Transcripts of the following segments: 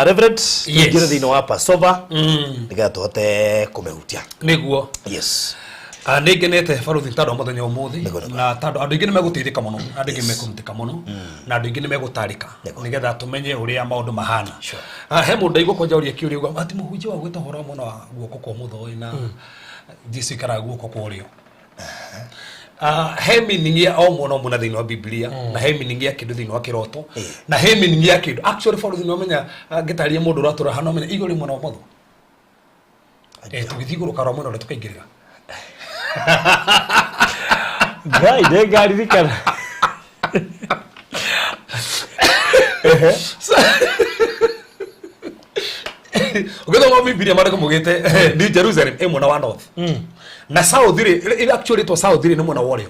Reverend, tũingĩre thĩinĩ wa Passover nĩgetha tũhote kũmĩhutia. Nĩguo. Yes. Ah, nĩ ngenete baruthi tondũ wa mũthenya ũmũthĩ. Nĩguo. Na tondũ andũ aingĩ nĩ megũteithĩka mũno, andũ aingĩ nĩ mekũrutĩka mũno, na andũ aingĩ nĩ megũtarĩka nĩgetha tũmenye ũrĩa maũndũ mahana. Ah, he mũndũ aigua kwanja ũria kĩũria uga ati mũhunjia wa gwĩta ũhoro mũno wa guoko kwa mũthoi na Jesu ikaraga guoko kwa ũrĩo. Ah, he meaning ya o mwana o mwana thĩinĩ wa Biblia, na he meaning ya kĩndũ thĩinĩ wa kĩroto, na he meaning ya kĩndũ actually baruthi nĩ wamenya. Ah, ngĩtarĩria mũndũ ũratũra hana ũmenya igũrũ rĩ mwena wa ũmotho. Eh, tũgĩthiĩ igũrũ karwa mwena ũrĩa tũkaingĩrĩra. Ngai, nĩngaririkana. Ũgĩthoma Bibilia maandĩko maugĩte New Jerusalem ĩ mwena wa north na south rĩ, ĩrĩa actually ĩtwo south rĩ, nĩ mwena wa ũrĩo,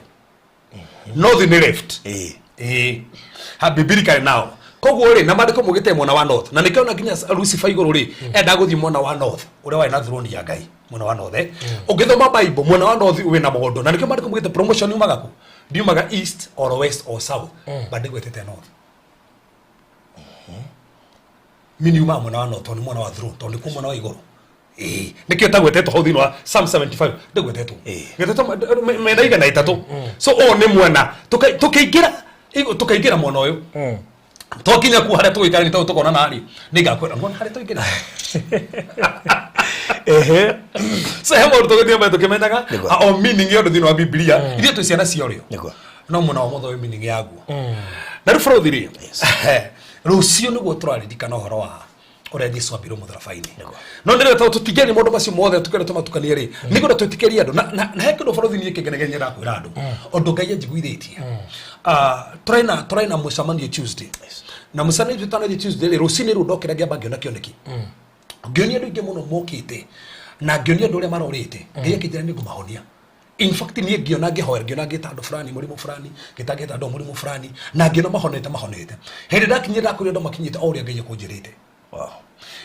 north nĩ left. Ĩĩ, ha biblically now koguo rĩ, na maandĩko maugĩte mwena wa north, na nĩkĩo ona nginya Lucifer igũrũ rĩ endaga gũthiĩ mwena wa north ũrĩa warĩ na throne ya Ngai mwena wa north. Eh, ũngĩthoma Bible, mwena wa north wĩna maũndũ, na nĩkĩo maandĩko maugĩte promotion yumaga kũ? Ndiumaga east or west or south, but ndĩgwetete north. Mini yumaga mwena wa north tondũ nĩ mwena wa throne, tondũ nĩkuo mwena wa igũrũ. Ĩĩ, nĩkĩo tagwetetwo hau thĩinĩ wa Psalm 75, ndĩgwetetwo gwetetwo mĩena 300. So ũyũ nĩ mwena tũkĩingĩra tũkaingĩra mwena ũyũ, twakinya kuo harĩa tũgũikara nĩ tondũ tũkona narĩ nĩngakwĩra mwena harĩa tũingĩra. So he maũndũ tũgĩthiĩ mbere tũkĩmenyaga. O meaning ya ũndũ thĩinĩ wa Biblia, ithuĩ twĩ ciana cia ũrĩo. No mwena wa mũthũ wĩ meaning yaguo. Na rĩu bũrũthi rĩ, rũciũ nĩguo tũraririkana ũhoro wa ũrĩa Jesu ambirwo mũtharaba-inĩ. No nĩ rĩo tũtingĩaria maũndũ macio mothe tũkĩenda tũmatukanie rĩ, nĩngwenda twĩtĩkĩrie andũ na he kĩndũ bũrũthi niĩ kĩngenagia, nyendaga kwĩra andũ ũndũ Ngai anjiguithĩtie. Ah, tũraina mũcemanio Tuesday, na mũcemanio tũtanathiĩ Tuesday rĩ, rũcinĩ rũu ndokĩra ngĩamba ngĩona kĩoneki, ngĩonia andũ aingĩ mũno mokĩte, na ngĩonia andũ ũrĩa marorĩte. Ngai akĩnjĩra nĩ ngũmahonia. In fact, niĩ ngĩona ngĩhoera, ngĩona ngĩta andũ fulani mũrimũ fulani, ngĩta ngĩta andũ mũrimũ fulani, na ngĩona mahonete mahonete. Hĩndĩ ndakinyire ndakorire andũ makinyĩte o ũrĩa Ngai ekũnjĩrĩte.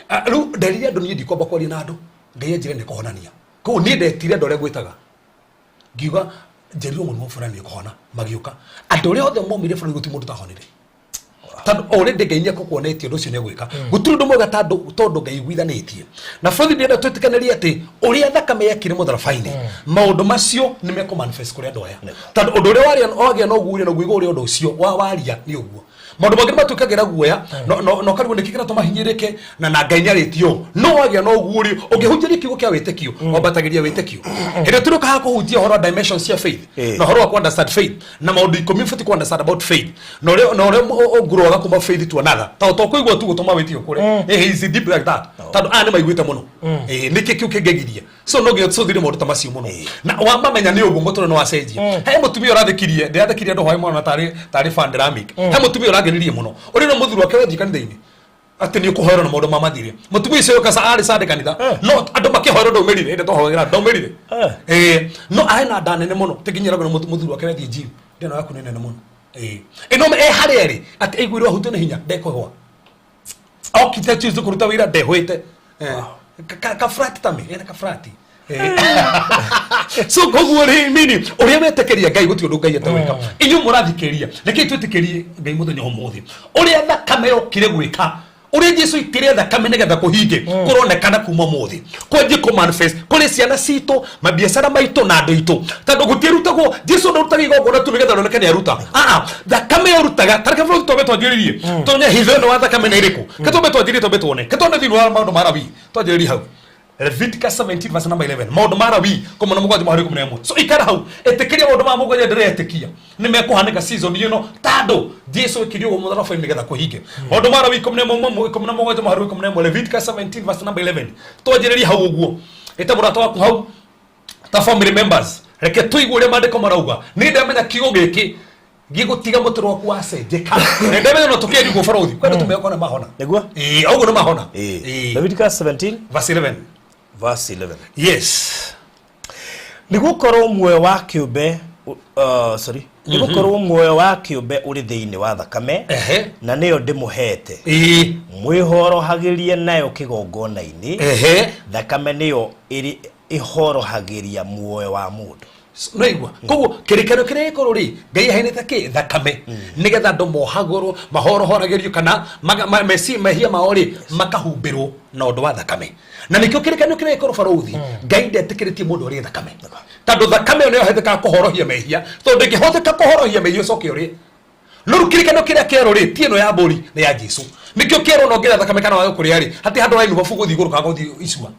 Ah, rĩu nderire andũ niĩ ndikwamba kwaria na andũ, Ngai anjĩre nĩ kũhonania. Koguo niĩ ndetire andũ arĩa ngwĩtaga, ngiuga njĩrirwo mũrimũ fulani nĩ kũhona, magĩũka andũ arĩa othe maumire bũrũri, gũtirĩ mũndũ ũtahonire, tondũ already Ngai nĩ akũkuonetie ũndũ ũcio nĩ egwĩka. Gũtirĩ ũndũ mwega tondũ Ngai iguithanĩtie na bũthi. Ndĩrenda twĩtĩkanĩrie atĩ ũrĩa thakame yekire mũtharaba-inĩ, maũndũ macio nĩ mekũ manifest kũrĩ andũ aya, tondũ ũndũ ũrĩa waria wagĩa na ũguo na ũguo ũrĩa ũndũ ũcio wa waria nĩ ũguo maũndũ mangĩ nĩ matuĩkagĩra guoya, no karigwo nĩkĩ kĩratũma hinyĩrĩke na Ngai nĩarĩtie ũũ. No wagĩa na ũguo rĩ, ũngĩhunjĩria kiugo kĩa wĩtĩkio, wambatagĩria wĩtĩkio. Hĩndĩ ĩrĩa tũrĩũka haha kũhunjia ũhoro wa dimensions cia faith na ũhoro wa kũ understand faith na maũndũ 10 ũbatiĩ kũ understand about faith na ũrĩa ũnguroga kuma faith to another, ta to kũigua tu gũtũma wĩtĩkio kũre. Is deep like that, tondũ aya nĩ maiguĩte mũno. Nĩkĩ kĩu kĩngegiria? So no nginya tũthire maũndũ ta macio mũno, na wamamenya nĩ ũguo mũtũrĩre nĩ wacenjia. He mũtumia ũrathikirie, ndĩrathikirie andũ hwaĩ mũno na tarĩ pandemic. He mũtumia ũrangenirie mũno ũrĩ na mũthuri wake wethiĩ kanitha-inĩ atĩ nĩ ũkũhoerwo na maũndũ ma mathirĩ. Mũtumia ũcio yoka arĩ sande kanitha, no andũ makĩhoerwo ndaumĩrire. Hĩndĩ twahoera ndaumĩrire. No arĩ na nda nene mũno tĩnginyĩragwo nĩ mũthuri wake wethiĩ gym. Ndĩno yaku nĩ nene mũno. Ĩno e harĩa ĩrĩ atĩ aiguirwo ahutio nĩ hinya ndekũhũa, okite Tuesday kũruta wĩra ndehwĩte. Ka flat tummy, ena ka flat. So koguo rĩ, mini ũrĩa wetĩkĩria Ngai, gũtirĩ ũndũ Ngai atawĩka. Inyuĩ mũrathikĩrĩria, reke twĩtĩkĩrie Ngai mũthenya ũmũthĩ ũrĩa thakame yokire gwĩka, ũrĩa Jesu aitire thakame nĩgetha kũhinge kũronekana kuma ũmũthĩ kwanjie kũ manifest kũrĩ ciana citũ, mabiacara maitũ na andũ aitũ, tondũ gũtiarutagwo. Jesu ndarutaga igongona tu nĩgetha roneke nĩ aruta. Aa, thakame ĩrutaga tareke bũrũri twambe twanjĩrĩrie tuone hitho ĩno wa thakame nĩ ĩrĩkũ. Ke twambe twanjĩrĩrie, twambe tuone, ke tuone thĩinĩ wa maũndũ ma Lawi. Twanjĩrĩrie hau Leviticus 17 verse number 11, maũndũ ma Lawi 17 mũhari 11. So ikara hau, ĩtĩkĩria maũndũ ma mũgwanja ndĩretĩkia nĩ mekũhanĩka season ĩno, tondũ Jesu ekire ũguo mũtharaba-inĩ nĩgetha kũhinge. Maũndũ ma Lawi 17 mũhari 11, Leviticus 17 verse number 11. Twanjĩrĩrie hau ũguo, ĩta mũrata waku hau ta family members, reke tũigue ũrĩa maandĩko marauga. Nĩ ndamenya kiugo gĩkĩ gĩgũtiga mũtũrĩre waku wacenjeka, na ndamenya no tũkĩrigwo barothi kwenda tũmenya kona mahona. Nĩguo? Ĩĩ, ũguo nĩ mahona. Ĩĩ. Leviticus 17 verse 11. Verse 11. Yes. Nĩ gũkorwo muoyo wa kĩũmbe sorry, nĩ gũkorwo muoyo wa kĩũmbe ũrĩ thĩinĩ wa thakame, na nĩyo ndĩmũheete mwĩhorohagĩrie nayo kĩgongona-inĩ. Thakame nĩyo ĩrĩ ĩhorohagĩria muoyo wa mũndũ. Naigua koguo kĩrĩkanĩro kĩrĩa gĩkũrũ rĩ, Ngai aheanĩte kĩ thakame nĩgetha andũ mohagũrwo, mahorohoragĩrio kana mehia mao rĩ makahumbĩrwo na ũndũ wa thakame. Na nĩkĩo kĩrĩkanĩro kĩrĩa gĩkũrũ, barũthi, Ngai ndetĩkĩrĩtie mũndũ arĩe thakame, tondũ thakame ĩyo nĩyo ĩhũthĩkaga kũhorohia mehia, tondũ ndĩngĩhoteka kũhorohia mehia ũcoke ũrĩe. No rĩu kĩrĩkanĩro kĩrĩa kĩerũ rĩ, ti ĩno ya mbũri, nĩ ya Jesu. Nĩkĩo kĩerũ no ngĩrĩa thakame kana wage kũrĩa rĩ, hatirĩ handũ raini babu gũthiĩ igũrũ kana gũthiĩ icua.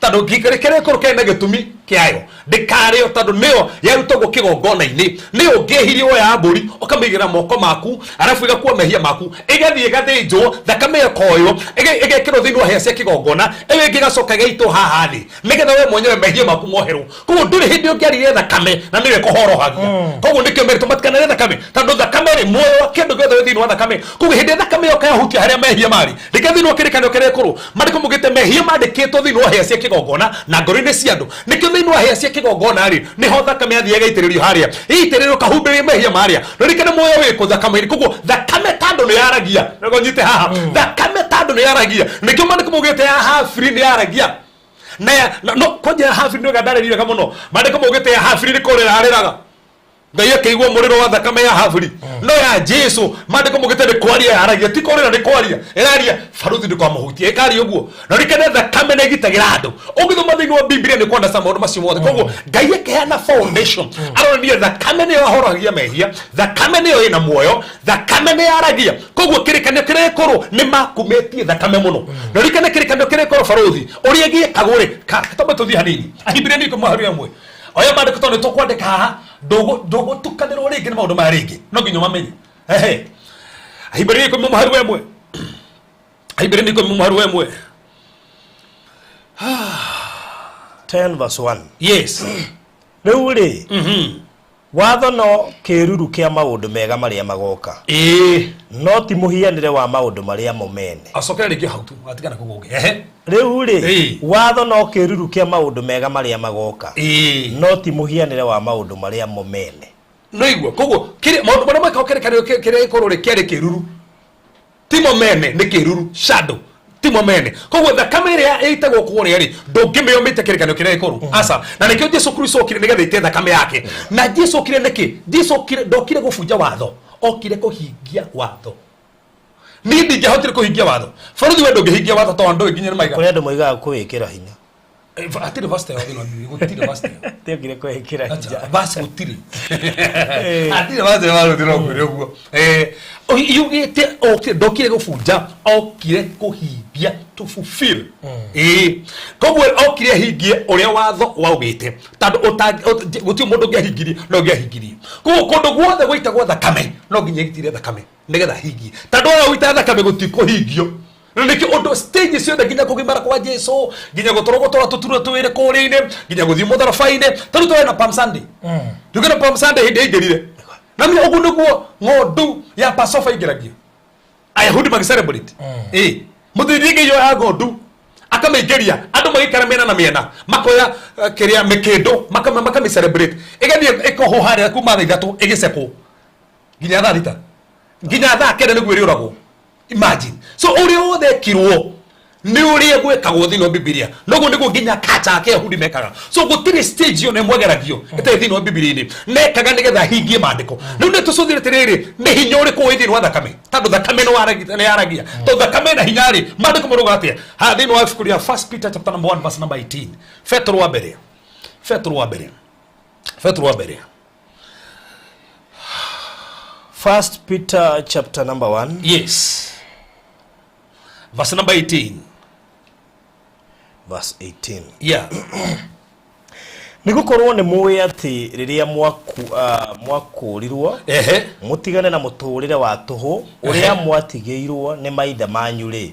Tondũ kĩrĩa kĩrĩa kĩarĩ na gĩtũmi kĩayo ndĩkarĩo, tondũ nĩyo yarutagwo kĩgongona-inĩ. Nĩyo ũngĩehirie woya mbũri ũkamĩigĩrĩra moko maku, arabu ĩgakua mehia maku, ĩgathiĩ ĩgathĩnjwo, thakame ĩkoywo, ĩgekĩrwo thĩinĩ wa hĩa cia kĩgongona, ĩyo ĩngĩ ĩgacoka ĩgaitwo haha thĩ nĩgetha we mwenyewe mehia maku moherwo. Koguo ndũrĩ hĩndĩ ũngĩarire thakame na nĩyo ĩkũhorohagia. Koguo nĩkĩo merĩtwo matikanarĩe thakame, tondũ thakame rĩ, muoyo wa kĩndũ gĩothe wĩ thĩinĩ wa thakame. Koguo hĩndĩ ĩrĩa thakame yoka yahutia harĩa mehia marĩ, rĩngĩ thĩinĩ wa kĩrĩkanĩro kĩrĩa gĩkũrũ, maandĩko maugĩte mehia mandĩkĩtwo thĩinĩ wa hĩa cia kĩgongona na ngoro-inĩ cia andũ. Nĩkĩo thĩinĩ wa hĩa cia kĩgongona rĩ, nĩho thakame yathiaga ĩgaitĩrĩrio harĩa, ĩitĩrĩrio kahumbĩrie mehia marĩa. Ririkana muoyo wĩkũ thakame-inĩ. Koguo thakame tondũ nĩ yaragia, nĩguo nyite haha, thakame tondũ nĩ yaragia, nĩkĩo maandĩko maugĩte ya Habili nĩ yaragia na no kwanja ya Habili nĩ ndarĩria wega mũno. Maandĩko maugĩte ya Habili nĩ kũrĩra arĩraga, Ngai akĩigua mũrĩro wa thakame ya Habili. No ya Jesu, maandĩko maugĩte nĩ kwaria yaragia, ti kũrĩra, nĩ kwaria ĩraria, baruthi ndũkamũhutie, ĩkaria ũguo. Na rikane thakame nĩ ĩgitagĩra andũ. Ũngĩthoma thĩinĩ wa Biblia nĩ kwandasa maũndũ macio mothe. Koguo Ngai akĩheana foundation, aronania thakame nĩyo yahorohagia mehia, thakame nĩyo ĩna muoyo, thakame nĩ yaragia. Koguo kĩrĩkanĩro kĩrĩa gĩkũrũ nĩ makumĩtie thakame mũno. Na ririkane kĩrĩkanĩro kĩrĩa gĩkũrũ, barũthi, ũrĩa gĩekagwo rĩ, tambe tũthiĩ hanini Ahibirania 10 mũhari 1. Oya maandĩko tondũ nĩ tũkwandĩka haha, ndũgũtukanĩrwo rĩngĩ nĩ maũndũ maya rĩngĩ, no nginya ũmamenye. Ehe, Ahibirania 10 mũhari 1. Ahibirania 10 mũhari 1. 10 verse 1. Yes. Rĩu rĩ, watho no kĩĩruru kĩa maũndũ mega marĩa magoka, no ti mũhianĩre wa maũndũ marĩa mo mene. Acokera rĩngĩ hau tu atigana kũu kũngĩ. Ehe. Rĩu rĩ, watho no kĩĩruru kĩa maũndũ mega marĩa magoka, no ti mũhianĩre wa maũndũ marĩa mo mene. No igua koguo maũndũ marĩa mekagwo kĩrĩkanĩro kĩrĩa gĩkũrũ rĩ, kĩarĩ kĩruru, timo mene, nĩ kĩruru, shadow, timo mene. Koguo thakame ĩrĩa ĩitagwo kũrĩa rĩ, ndũngĩmĩomĩte kĩrĩkanĩro kĩrĩa gĩkũrũ, aca. Na nĩkĩo Jesu Kristo okire nĩgetha ite thakame yake. Na Jesu okire nĩkĩ? Jesu okire, ndokire gũbunja watho, okire kũhingia watho. Niĩ ndingĩahotire kũhingia watho. Borithi, we ndũngĩhingia watho tondũ ndũĩ nginya nĩ maigana. Kũrĩ andũ moigaga kũwĩkĩra hinya. Hatirĩ verse ĩyo thĩinĩ wa Bibilia, gũtirĩ verse ĩyo. Tiokire kwĩkĩra hinya. Basi gũtirĩ, hatirĩ verse ĩyo barũthi, no ngwĩre ũguo. Yugĩte okire, ndokire gũbunja, okire kũhingia, to fulfill. Ĩĩ, koguo okire ahingie ũrĩa watho waugĩte, tondũ gũtirĩ mũndũ ũngĩahingirie, no ũngĩahingirie. Koguo kũndũ guothe gwaitagwo thakame, no nginya ĩgitire thakame nĩgetha hingie, tondũ waga gũita thakame gũtikũhingio. Na nĩkĩo ũndũ stage ciothe, nginya kũgimara kwa Jesu, nginya gũtũrwo, gũtũra tũturwa twĩrĩ kũrĩa-inĩ, nginya gũthiĩ mũtharaba-inĩ. Tarĩu tũrĩ na Palm Sunday, tuge na Palm Sunday hĩndĩ aingĩrire na menya ũguo nĩguo ng'ondu ya Passover ingĩragio, Ayahudi magĩcelebrate. Ĩ mũthĩnjĩri Ngai oya ng'ondu akamĩingĩria, andũ magĩikara mĩena na mĩena, makoya kĩrĩa mĩkĩndũ, makamĩ celebrate, ĩgathiĩ ĩkohwo harĩa kuma thaa 3 ĩgĩcekwo nginya thaa 6, nginya thaa 9 nĩguo ĩrĩũragwo. Imagine. So ũrĩa wothe ekirwo nĩ ũrĩa gwĩkagwo thĩinĩ wa Bibilia, noguo nĩguo nginya kacha ake Yahudi mekaga. So gũtirĩ stage ĩyo nĩmwegeragio ĩtarĩ thĩinĩ wa Bibilia-inĩ, mekaga nĩgetha hingie maandĩko. Rĩu nĩ tũcũthire atĩrĩrĩ, nĩ hinya ũrĩkũ wĩ thĩinĩ wa thakame? Tondũ thakame nĩ yaragia, tondũ thakame ĩna hinya rĩ, maandĩko marauga atĩa haha thĩinĩ wa ibuku rĩa First Peter chapter number 1 verse number 18? Petro wa mbere, Petro wa mbere, Petro wa mbere. First Peter chapter number 1. Yes, verse number 18. Verse 18. Yeah. Nĩ gũkorwo nĩ mũĩ atĩ rĩrĩa mwakũũrirwo mũtigane na mũtũũrĩre wa tũhũ ũrĩa mwatigĩirwo nĩ maithe manyu rĩ,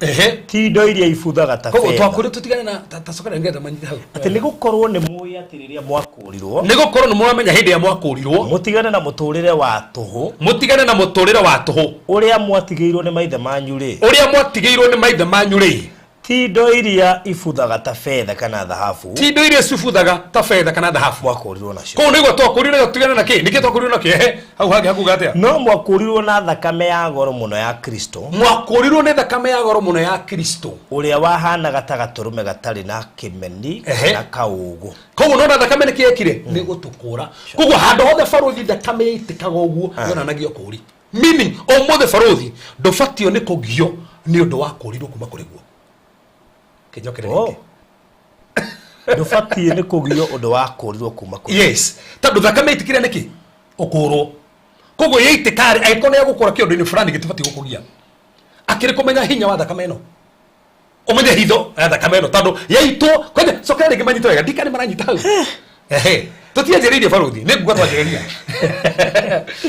ti indo iria ibuthaga ta Koguo betha. Twakũrĩ tũtigane na tacokera nĩgetha manyite hau. Atĩ nĩ gũkorwo nĩ mũĩ atĩ rĩrĩa mwakũũrirwo Nĩ gũkorwo nĩ mũramenya hĩndĩ ĩrĩa mwakũrirwo mũtigane na mũtũũrĩre wa tũhũ mũtigane na mũtũrĩre wa tũhũ ũrĩa mwatigĩirwo nĩ maithe manyu rĩ, ũrĩa mwatigĩirwo nĩ maithe manyu rĩ, Ti indo iria ibuthaga ta betha kana thahabu. Ti indo iria cibuthaga ta betha kana thahabu. Mwakũũrirwo nacio. Kũu nĩguo twakũũrirwo nacio tũtigane na kĩ? Nĩkĩ twakũũrirwo nakĩo? Ehe, hau hangĩ hakuga atĩa? No mwakũũrirwo na thakame ya goro mũno ya Kristo. Mwakũũrirwo nĩ thakame ya goro mũno ya Kristo. Ũrĩa wahanaga ta gatũrũme gatarĩ na kĩmeni kana kaũũgũ. Koguo nona thakame nĩkĩ yekire? Nĩ gũtũkũra. Koguo handũ hothe barũthi thakame yaitĩkaga ũguo, yonanagia ũkũũri. Meaning, ũmũthĩ barũthi ndũbatio nĩ kũgio nĩ ũndũ wa kũrirwo kuma kũrĩ guo. Kĩnjokere rĩngĩ. Oh. Ndũbatiĩ nĩ kũgio ũndũ wa kũrirwo kuma kũrĩ. Yes, tondũ thakame ĩtĩkire nĩkĩ? Ũkũrwo. Koguo yaitĩka rĩ, angĩkorwo nĩ ya gũkũra kĩũndũ-inĩ fulani gĩtibatiĩ gũkũgia. Akĩrĩ kũmenya hinya wa thakame ĩno. Ũmenye hitho ya thakame ĩno tondũ yaitwo kwanja cokera rĩngĩ manyite wega ndikani maranyita hau. Ehe, tũtianjĩrĩirie barũthi, nĩ nguga twanjĩrĩria.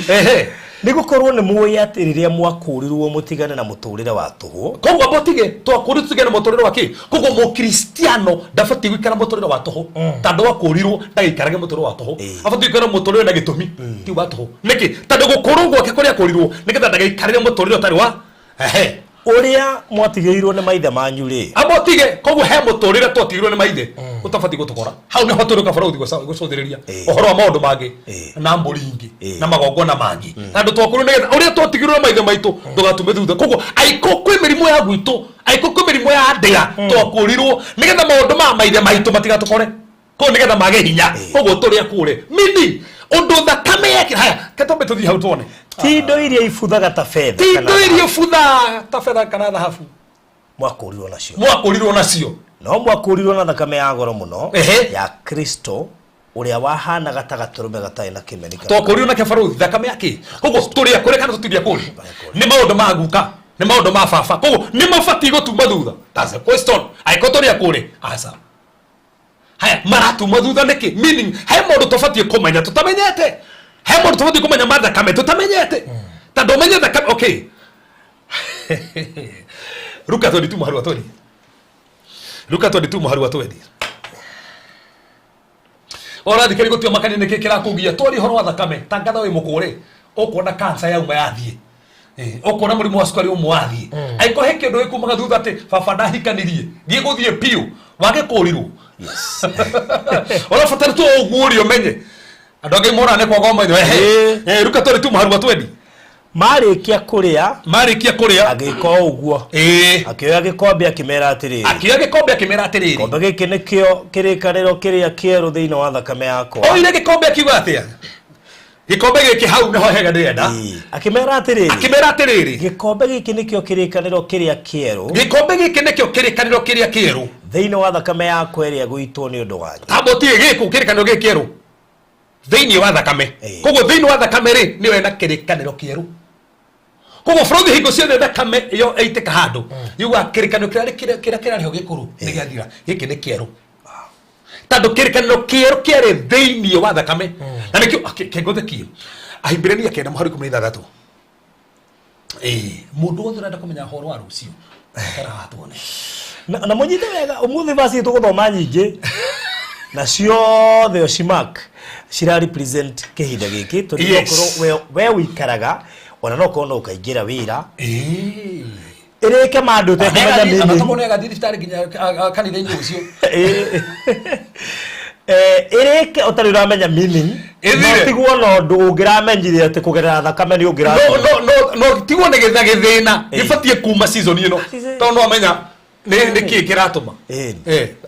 Ehe. Nĩ gũkorwo nĩ mũĩ atĩ rĩrĩa mwakũũrirwo mũtigane na mũtũũrĩre wa tũhũ. Koguo amba ũtige twakũũrirwo tũtigane na mũtũũrĩre wa kĩ? Koguo mũkristiano ndabatiĩ gũikara mũtũũrĩre wa tũhũ. Tondũ akũũrirwo ndagaikarage mũtũũrĩre wa tũhũ. Abatiĩ gũikara mũtũũrĩre na gĩtũmi ti wa tũhũ. Nĩkĩ? Tondũ gũkũũrwo gwake kũrĩa akũũrirwo nĩgetha ndagaikarĩre mũtũũrĩre ũtarĩ wa ehe. Ũrĩa mwatigĩirwo nĩ maithe manyu-rĩ. Amba ũtige, koguo he mũtũrĩre twatigĩirwo nĩ maithe ũtabatiĩ gũtũkora. Hau nĩho tũrĩũka barũthi gũcũthĩrĩria ũhoro wa maũndũ mangĩ na mbũri ingĩ na magongona mangĩ. Tondũ twakũrirwo nĩgetha ũrĩa twatigĩirwo nĩ maithe maitũ ndũgatume thutha. Koguo angĩkorwo kwĩ mĩrimũ ya gwitũ, angĩkorwo kwĩ mĩrimũ ya ndĩra twakũrirwo nĩgetha maũndũ ma maithe maitũ matigatũkore. Koguo nĩgetha mage hinya. Koguo tũrĩ akũre. Meaning, ũndũ thakame yekĩra, haya, reke twambe tũthiĩ hau tuone. Ti indo iria ibuthaga ta betha Ti kana indo iria thahabu. ibuthaga ta betha kana thahabu. Mwakũũrirwo nacio. Mwakũũrirwo nacio. No mwakũũrirwo na thakame ya goro mũno Ehe. ya Kristo ũrĩa wahanaga ta gatũrũme gatarĩ na kĩmeni kana Twakũũrirwo na kĩbarũthi thakame ya kĩ? Koguo tũrĩ akũre kana tũtirĩ akũre? Nĩ maũndũ ma guka, nĩ maũndũ ma baba. Koguo nĩ mabatiĩ gũtuma thutha. That's a question. Angĩkorwo tũrĩ akũre, aca. Haya, maratuma thutha nĩkĩ? Meaning, he maũndũ tũbatiĩ kũmenya tũtamenyete. He maũndũ tũbatiĩ kũmenya ma thakame tũtamenyete. Tondũ ũmenye thakame, okay. Luka 22 mũhari wa 20. Luka 22 mũhari wa 20. Ũrathikĩrĩria gũtua makania nĩkĩ kĩrakũgia. Twaria ũhoro wa thakame, tangatha wĩ mũkũre, ũkuona cancer yauma yathiĩ. Ũkuona mũrimũ wa cukari ũmwe wathiĩ. Angĩkorwo he kĩndũ gĩkumaga thutha atĩ baba ndahikanirie, gĩgũthiĩ biũ, wage kũrirwo. Ũrabatara tu ũguũrio ũmenye. Andũ angĩ moraga nĩ kwaga ũmenyo. Ehe. Ruka 22 mũhari wa 20. Marĩkia kũrĩa, Marĩkia kũrĩa. Agĩka o ũguo. Akĩoya gĩkombe akĩmera atĩrĩrĩ. Akĩoya gĩkombe akĩmera atĩrĩrĩ. Gĩkombe gĩkĩ nĩkĩo kĩrĩkanĩro kĩrĩa kĩerũ thĩinĩ wa thakame yakwa. Oire gĩkombe akiuga atĩa? Gĩkombe gĩkĩ hau nĩho hega ndĩrenda. Akĩmera atĩrĩrĩ. Akĩmera atĩrĩrĩ. Gĩkombe gĩkĩ nĩkĩo kĩrĩkanĩro kĩrĩa kĩerũ. Gĩkombe gĩkĩ nĩkĩo kĩrĩkanĩro kĩrĩa kĩerũ. Thĩinĩ wa thakame yakwa ĩrĩa ĩgũitwo nĩ ũndũ wanyu. Tamba ũtige gĩkũ kĩrĩkanĩro gĩkĩ kĩerũ. Thĩinĩ wa thakame. Koguo thĩinĩ wa thakame rĩ, nĩyo ĩna kĩrĩkanĩro kĩerũ. Koguo bũrũri hingo ciothe thakame ĩyo ĩitĩka handũ, yugaga kĩrĩkanĩro kĩrĩa kĩrĩa kĩrarĩ ho gĩkũrũ nĩ gĩathira, gĩkĩ nĩ kĩerũ. Tondũ kĩrĩkanĩro kĩerũ kĩarĩ thĩinĩ wa thakame. Na nĩkĩo, kĩngũthekie. Ahibirania kenda mũhari ikũmi na ithathatũ. Mũndũ wothe ũrenda kũmenya ũhoro wa rũciũ, ekara haha tuone. Na mũnyite wega, ũmũthĩ verse tũgũthoma nyingĩ. Na ciothe ũcimark cira represent kĩhinda gĩkĩ, tondũ okorwo we ũikaraga, ona no ũkorwo no ũkaingĩra wĩra. Ĩrĩke mandũ ũtekũmenya Ona meaning. tokorwo nĩ agathiĩ thibitarĩ nginya kanitha-inĩ ũcio. Ĩrĩke ũtarĩ ũramenya meaning. Ĩthire. No tigwo na ũndũ ũngĩramenyire atĩ kũgerera thakame nĩ ũngĩramenyire. No, no, no, no, tigwo nĩ gĩtha gĩthĩna. Gĩbatiĩ kuma season ĩno. Tondũ no amenya nĩ kĩĩ kĩratũma.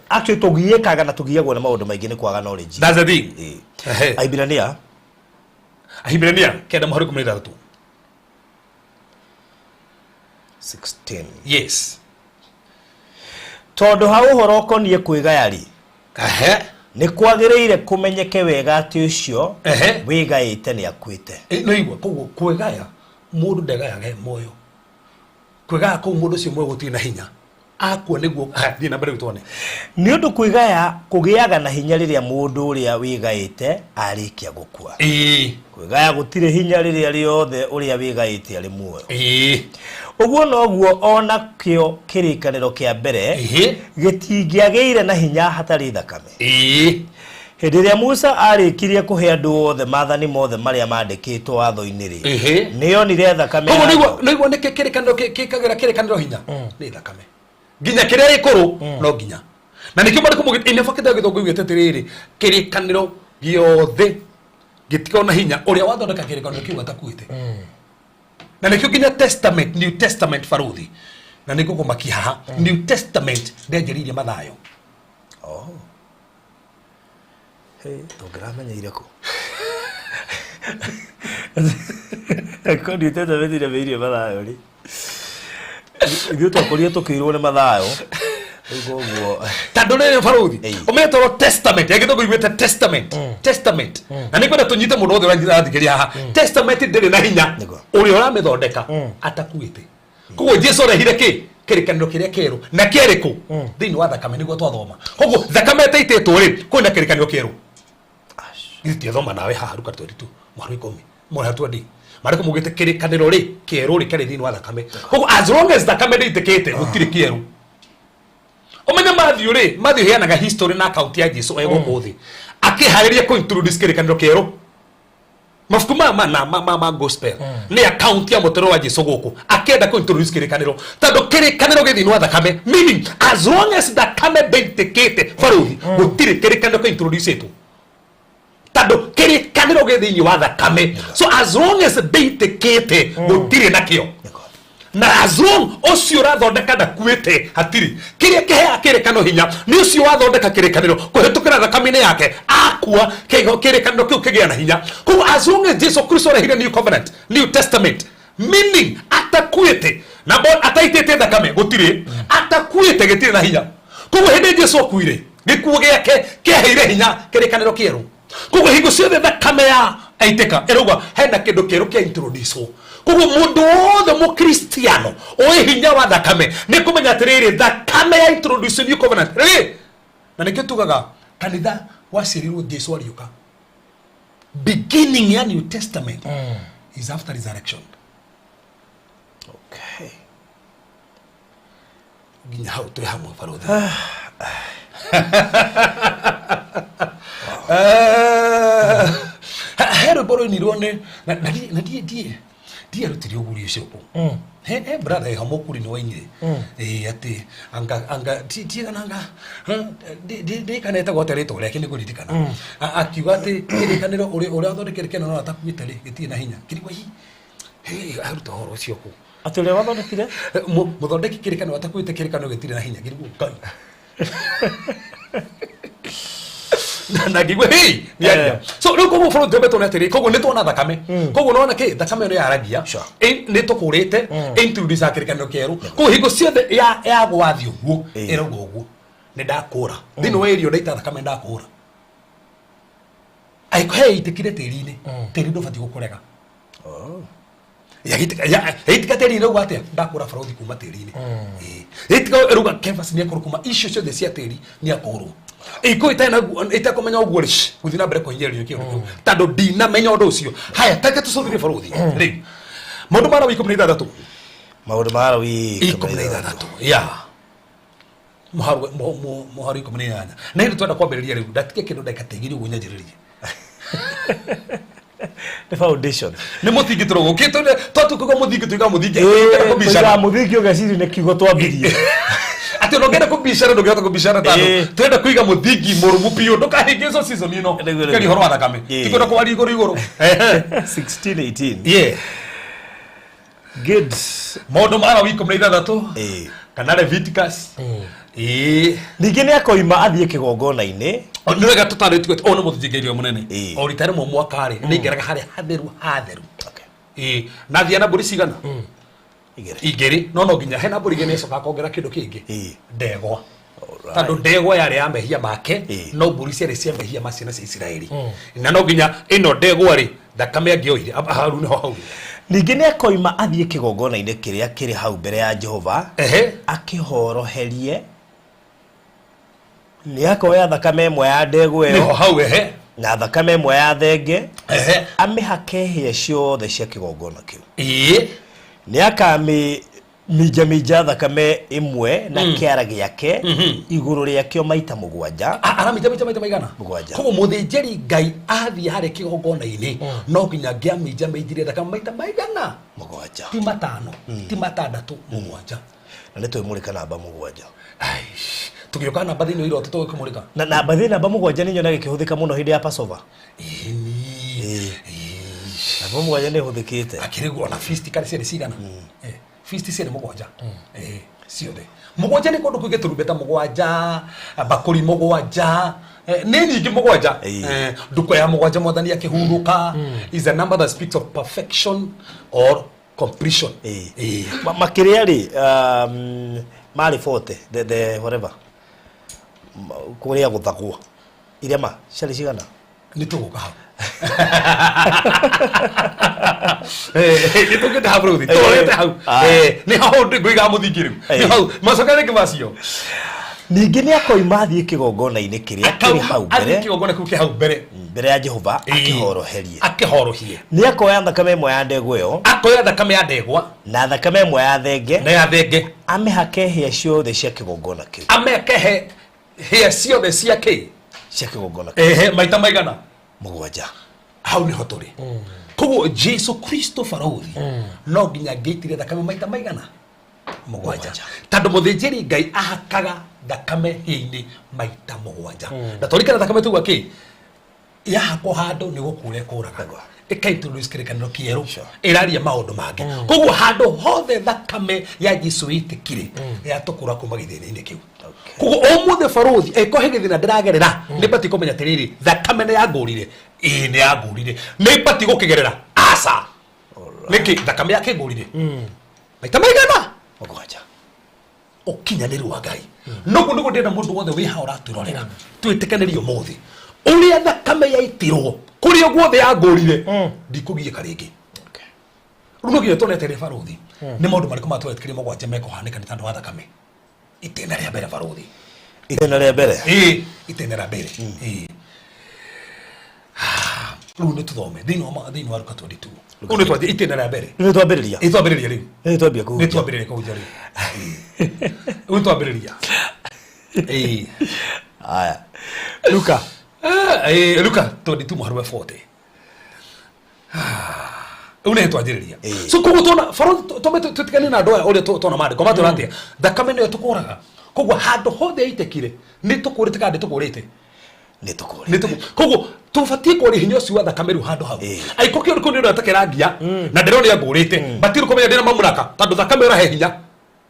Actually tũgiĩkaga na tũgiagwo nĩ maũndũ maingĩ nĩ kwaga knowledge. That's the thing. Ahibirania. Ahibirania kenda mũhari ikũmi na ithathatũ. 16. Yes. Tondũ ha ũhoro ũkoniĩ kwĩgaya rĩ, nĩ kwagĩrĩire kũmenyeke wega atĩ ũcio wĩgaĩte nĩ akuĩte. Nĩ igua, koguo kwĩgaya, mũndũ ndegayaga e muoyo. Kwĩgaya kũu mũndũ ũcio muoyo gũtirĩ na hinya. Akua nĩguo, haya, thiĩ na mbere rĩu tuone. Nĩ ũndũ kwĩgaya kũgĩaga na hinya rĩrĩa mũndũ ũrĩa wĩgaĩte arĩkia gũkua. Kwĩgaya gũtirĩ hinya rĩrĩa rĩothe ũrĩa wĩgaĩte arĩ muoyo. Ũguo noguo ona kĩo kĩrĩkanĩro kĩa mbere gĩtingĩagĩire na hinya hatarĩ thakame. Hĩndĩ ĩrĩa Musa arĩkirie kũhe andũ othe maathani mothe marĩa mandĩkĩtwo watho-inĩ rĩ, nĩonire thakame Koguo ya nĩguo nĩkĩ kĩrĩkanĩro kĩkagĩra kĩrĩkanĩro hinya? Nĩ thakame. Nginya kĩrĩa gĩkũrũ no nginya. Na nĩkĩo marĩkũ mũgĩ ine bakĩte gĩthũngũ yugĩte atĩrĩrĩ, kĩrĩkanĩro gĩothe gĩtikoragwo na hinya ũrĩa wathondeka kĩrĩkanĩro kĩu atakuĩte. Na nĩkĩo nginya testament, New Testament, baruthi, na nĩ ngũkũmakia haha, New Testament ndĩanjĩrĩirie Mathayo. Oh. Hey, tũngĩramenyeire kũ? Ko New Testament ĩremeirie Mathayo rĩ? Ithuĩ twakorirwo tũkĩirwo nĩ Mathayo. Rĩu koguo Tondũ rĩrĩ, baruthi, Ĩĩ. ũmetwo testament ya gĩthũngũ iguĩte testament, testament, na nĩ kwenda tũnyite mũndũ wothe ũrathikĩrĩria haha, testament ndĩrĩ na hinya ũrĩa ũramĩthondeka atakuĩte. Koguo Jesu arehire kĩ? Kĩrĩkanĩro kĩrĩa kĩerũ. Na kĩrĩkũ? Thĩinĩ wa thakame, nĩguo twathoma. Koguo thakame ĩtaitĩtwo rĩ, kwĩna kĩrĩkanĩro kĩerũ? Ithuĩ tiathoma nawe haha Luka 22 mũhari wa 10, mũhari 20, marĩkũ mugĩte kĩrĩkanĩro rĩ kĩerũ rĩ kĩarĩ thĩinĩ wa thakame. Koguo as long as thakame ndĩitĩkĩte, gũtirĩ kĩerũ. Ũmenye Matthew rĩ, Matthew heanaga history na account ya Jesu e gũkũ thĩ akĩharĩria kũ introduce kĩrĩkanĩro kĩerũ. Mabuku maya mana ma gospel nĩ account ya mũtũrĩre wa Jesu gũkũ akĩenda kũ introduce kĩrĩkanĩro, tondũ kĩrĩkanĩro gĩ thĩinĩ wa thakame, meaning as long as thakame ndĩitĩkĩte, baruthi, gũtirĩ kĩrĩkanĩro kĩ introduce, tondũ kĩrĩkanĩro gĩ thĩinĩ wa thakame. So as long as ndĩitĩkĩte, gũtirĩ nakĩo, na as long ũcio ũrathondeka ndakuĩte, hatirĩ. Kĩrĩa kĩheaga kĩrĩkanĩro hinya nĩ ũcio wathondeka kĩrĩkanĩro kũhĩtũkĩra thakame-inĩ yake. Akua, kĩrĩkanĩro kĩu kĩgĩa na hinya. Koguo as long as Jesu Kristo arehire new covenant, New Testament, meaning atakuĩte na ataitĩte thakame, gũtirĩ. Atakuĩte, gĩtirĩ na hinya. Koguo hĩndĩ Jesu akuire, gĩkuũ gĩake kĩaheire hinya kĩrĩkanĩro kĩerũ. Koguo hingo ciothe thakame ya aitĩka, ĩrauga hena kĩndũ kĩerũ kĩa introduce. Koguo mũndũ wothe mũkristiano ũĩ hinya wa thakame nĩ kũmenya atĩrĩrĩ, thakame ya introduce new covenant rĩ. Na nĩkĩo tugaga kanitha waciarirwo Jesu ariũka. Beginning ya New Testament is after resurrection. Nginya hau twĩ hamwe, barothi? He rwĩmbo rwainirwo nĩ na ndiĩ ndiarutire ũguri ũcio kũ he brother ĩho mũkuri nĩ wainire. Ĩĩ, atĩ anga tiigana anga ndĩkanete gwate rĩtwa rĩake nĩ kũririkana. Akiuga atĩ kĩrĩkanĩro ũrĩa ũrĩa wathondekire kĩrĩkanĩro no atakuĩte rĩ, gĩtirĩ na hinya. Kĩrigwo hi aruta ũhoro ũcio kũ? Atĩ ũrĩa wathondekire? Mũthondeki kĩrĩkanĩro atakuĩte, kĩrĩkanĩro gĩtirĩ na hinya. Ngĩrigwo Ngai na ngĩigua hei nĩaria. So rĩu koguo bũrũri twambĩtwo nĩ atĩrĩ, koguo nĩ tuona thakame, koguo nona kĩ thakame ĩno yaragia. Nĩ tũkũrĩte introduce kĩrĩkanĩro kĩerũ. Koguo hingo ciothe ya gwathi ũguo ĩrauga ũguo, nĩ ndakũra thĩinĩ wa ĩrio ndaita thakame, ndakũra. Angĩkorwo he ĩitĩkire tĩri-inĩ, tĩri ndũbatiĩ gũkũrega. Yaitika tĩri, ĩrauga atĩa? Ndakũra barothi kuma tĩri-inĩ. Ĩĩ. Yaitika, ĩrauga Kefas nĩ ekũrwo kuma icio ciothe cia tĩri, nĩ akũrwo. Ĩkũ ĩtekũmenya ũguo rĩ, gũthiĩ na mbere kũhinyĩrĩrio kĩũndũ kĩu tondũ ndinamenya ũndũ ũcio. Haya, take tũcũthĩrie, barothi, rĩu maũndũ ma Lawi 16. Maũndũ ma Lawi 16 ya mũhari 18. Na hĩndĩ twenda kwambĩrĩria rĩu, ndatige kĩndũ ndagĩka ta 2 ũguo nyanjĩrĩrie. Nĩ foundation. Nĩ mũthingi tũrũgũ twatuĩkaga mũthingi, tuigaga mũthingi. Tũngĩenda kũbicana. Tũigaga mũthingi, ũgeciria nĩ kiugo twambirie. Atĩ ona ũngĩenda kũbicana, ndũngĩhota kũbicana, tondũ twenda kũiga mũthingi mũrũmu biũ ndũkahĩngĩcwo season ĩno. Nĩguo. Kĩaria ũhoro wa thakame. Tikwenda kwaria igũrũ igũrũ. 16 18. Yeah. Good. Maũndũ ma Lawi 16 kana Leviticus, ĩĩ. Ningĩ nĩ akoima athiĩ kĩgongona-inĩ. Nĩ wega tũtarĩtio atĩ ũyũ nĩ mũthĩnjĩri Ngai ũrĩa mũnene. O rita rĩmwe mwaka rĩ, nĩ aingĩraga harĩa hatheru hatheru. Ĩĩ, na thia na mbũri cigana? 2. 2. No nginya hena mbũri 2, nĩ acokaga akongera kĩndũ kĩngĩ, ndegwa. Tondũ ndegwa yarĩ ya mehia make, no mbũri ciarĩ cia mehia ma ciana cia Isiraeli. Na no nginya ĩno ndegwa rĩ, thakame angĩoire Haruni ho hau. Ningĩ nĩ akoima athiĩ kĩgongona-inĩ kĩrĩa kĩrĩ hau mbere ya Jehova, akĩhoroherie. Nĩ akoya thakame ĩmwe ya ndegwa nĩho ĩyo hau, ehe. na thakame ĩmwe ya thenge, amĩhake hĩa ciothe cia kĩgongona kĩu. Nĩ akamĩminjaminja thakame ĩmwe na kĩara gĩake igũrũ rĩakĩo maita 7. Araminjaminja maita maigana? 7. Koguo mũthĩnjĩri Ngai athiĩ harĩa kĩgongona-inĩ, no nginya angĩaminjaminjirie thakame maita maigana? 7. Ti 5, ti 6, 7. Na nĩ twĩmũrĩka namba 7. Tũgĩũka namba thĩinĩ wa iroto tũgĩkũmũrĩka. Na namba thĩ namba 7 nĩ nyonaga ĩkĩhũthĩka mũno hĩndĩ ya Passover. Ĩni. Namba 7 nĩ ĩhũthĩkĩte. Akĩrĩguo ona feast karĩ ciarĩ cigana? Feast ciarĩ 7. Ciothe. 7 nĩ kũndũ kũingĩ, tũrumbeta 7, mbakũri 7, nĩ nyingĩ 7. Nduko ya 7 mwathani akĩhurũka is a number that speaks of perfection or completion. Makĩrĩa rĩ, marĩ 40, the whatever. Kũrĩa gũthagwo. Irema ciarĩ cigana? Nĩ tũgũka hau. Nĩ tũkĩte hau rĩu, tũrorete hau. Nĩ hau ngũiga mũthingi rĩu. Nĩ hau. Macoka rĩngĩ macio. Ningĩ nĩ akoima athiĩ kĩgongona-inĩ kĩrĩa kĩrĩ hau mbere. Athiĩ kĩgongona kĩu kĩ hau mbere. Mbere ya Jehova akĩhoroherie. Akĩhorohie. Nĩ akoya thakame ĩmwe ya ndegwa ĩyo. Akoya thakame ya ndegwa. Na thakame ĩmwe ya thenge. Na ya thenge. Amĩhake hĩa ciothe cia kĩgongona kĩu. Amĩhake hĩa ciothe cia kĩ? Cia kĩgongona kĩu. Maita maigana? 7. Hau nĩho tũrĩ. Koguo Jesu Kristo barũthi no nginya ngĩitire thakame maita maigana? 7. Tondũ mũthĩnjĩri Ngai ahakaga thakame hĩa-inĩ maita 7. Na twarikana thakame tuga kĩ? Yahakwo handũ nĩ gũkũra ĩkũraga. Ĩka introduce kĩrĩkanĩro kĩerũ. Ĩraria maũndũ mangĩ. Koguo handũ hothe thakame ya Jesu ĩitĩkire, yatũkũra kuma gĩthĩna-inĩ kĩu. Koguo ũmũthĩ barũthi ĩko he gĩthĩna ndĩragerera, nĩ batiĩ kũmenya atĩrĩrĩ, thakame nĩ yangũrire. Ĩĩ nĩ yangũrire. Nĩ batiĩ gũkĩgerera? Aca. Nĩkĩ? Thakame yakĩngũrire. Maita maigana? 7. Ũkinyanĩru wa Ngai. Noguo nĩguo ndĩrenda mũndũ wothe wĩ haha ũratwĩrorera twĩtĩkanĩrie ũmũthĩ ũrĩa thakame yaitirwo kũrĩa guothe yangũrire, ndikũgiĩka rĩngĩ. Rĩu no nginya tuone atĩrĩ barũthi, nĩ maũndũ marĩkũ matwetĩkĩria 7 mekũhanĩka nĩ tondũ wa thakame? Itĩna rĩa mbere barũthi. Itĩna rĩa mbere? Ĩĩ, itĩna rĩa mbere. Ĩĩ. Rĩu nĩ tũthome thĩinĩ wa Luka 22. Rĩu nĩ twambie itĩna rĩa mbere. Rĩu nĩ twambĩrĩria? Ĩĩ, twambĩrĩria rĩu. Rĩu nĩ twambia kũhunjia. Nĩ twambĩrĩria kũhunjia rĩu. Rĩu nĩ twambĩrĩria. Ĩĩ. Haya. Luka. Ĩĩ, Luka 22 mũhari wa 40. Rĩu nĩ twanjĩrĩria. So koguo tuona barũthi tũme tũtigane na andũ aya ũrĩa tuona maandĩko matwĩra atĩa, thakame nĩyo tũkũraga. Koguo handũ hothe yaitĩkire nĩ tũkũrĩte kana ndĩtũkũrĩte? Nĩ tũkũrĩte. Nĩ tũkũ-, koguo tũbatiĩ kwaria hinya ũcio wa thakame rĩu handũ hau. Angĩkorwo kĩũndũ kĩu nĩ ũndũ atakĩrangia na ndĩrona angũrĩte, batiĩ kũmenya ndĩna mamũraka tondũ thakame ĩrahe hinya.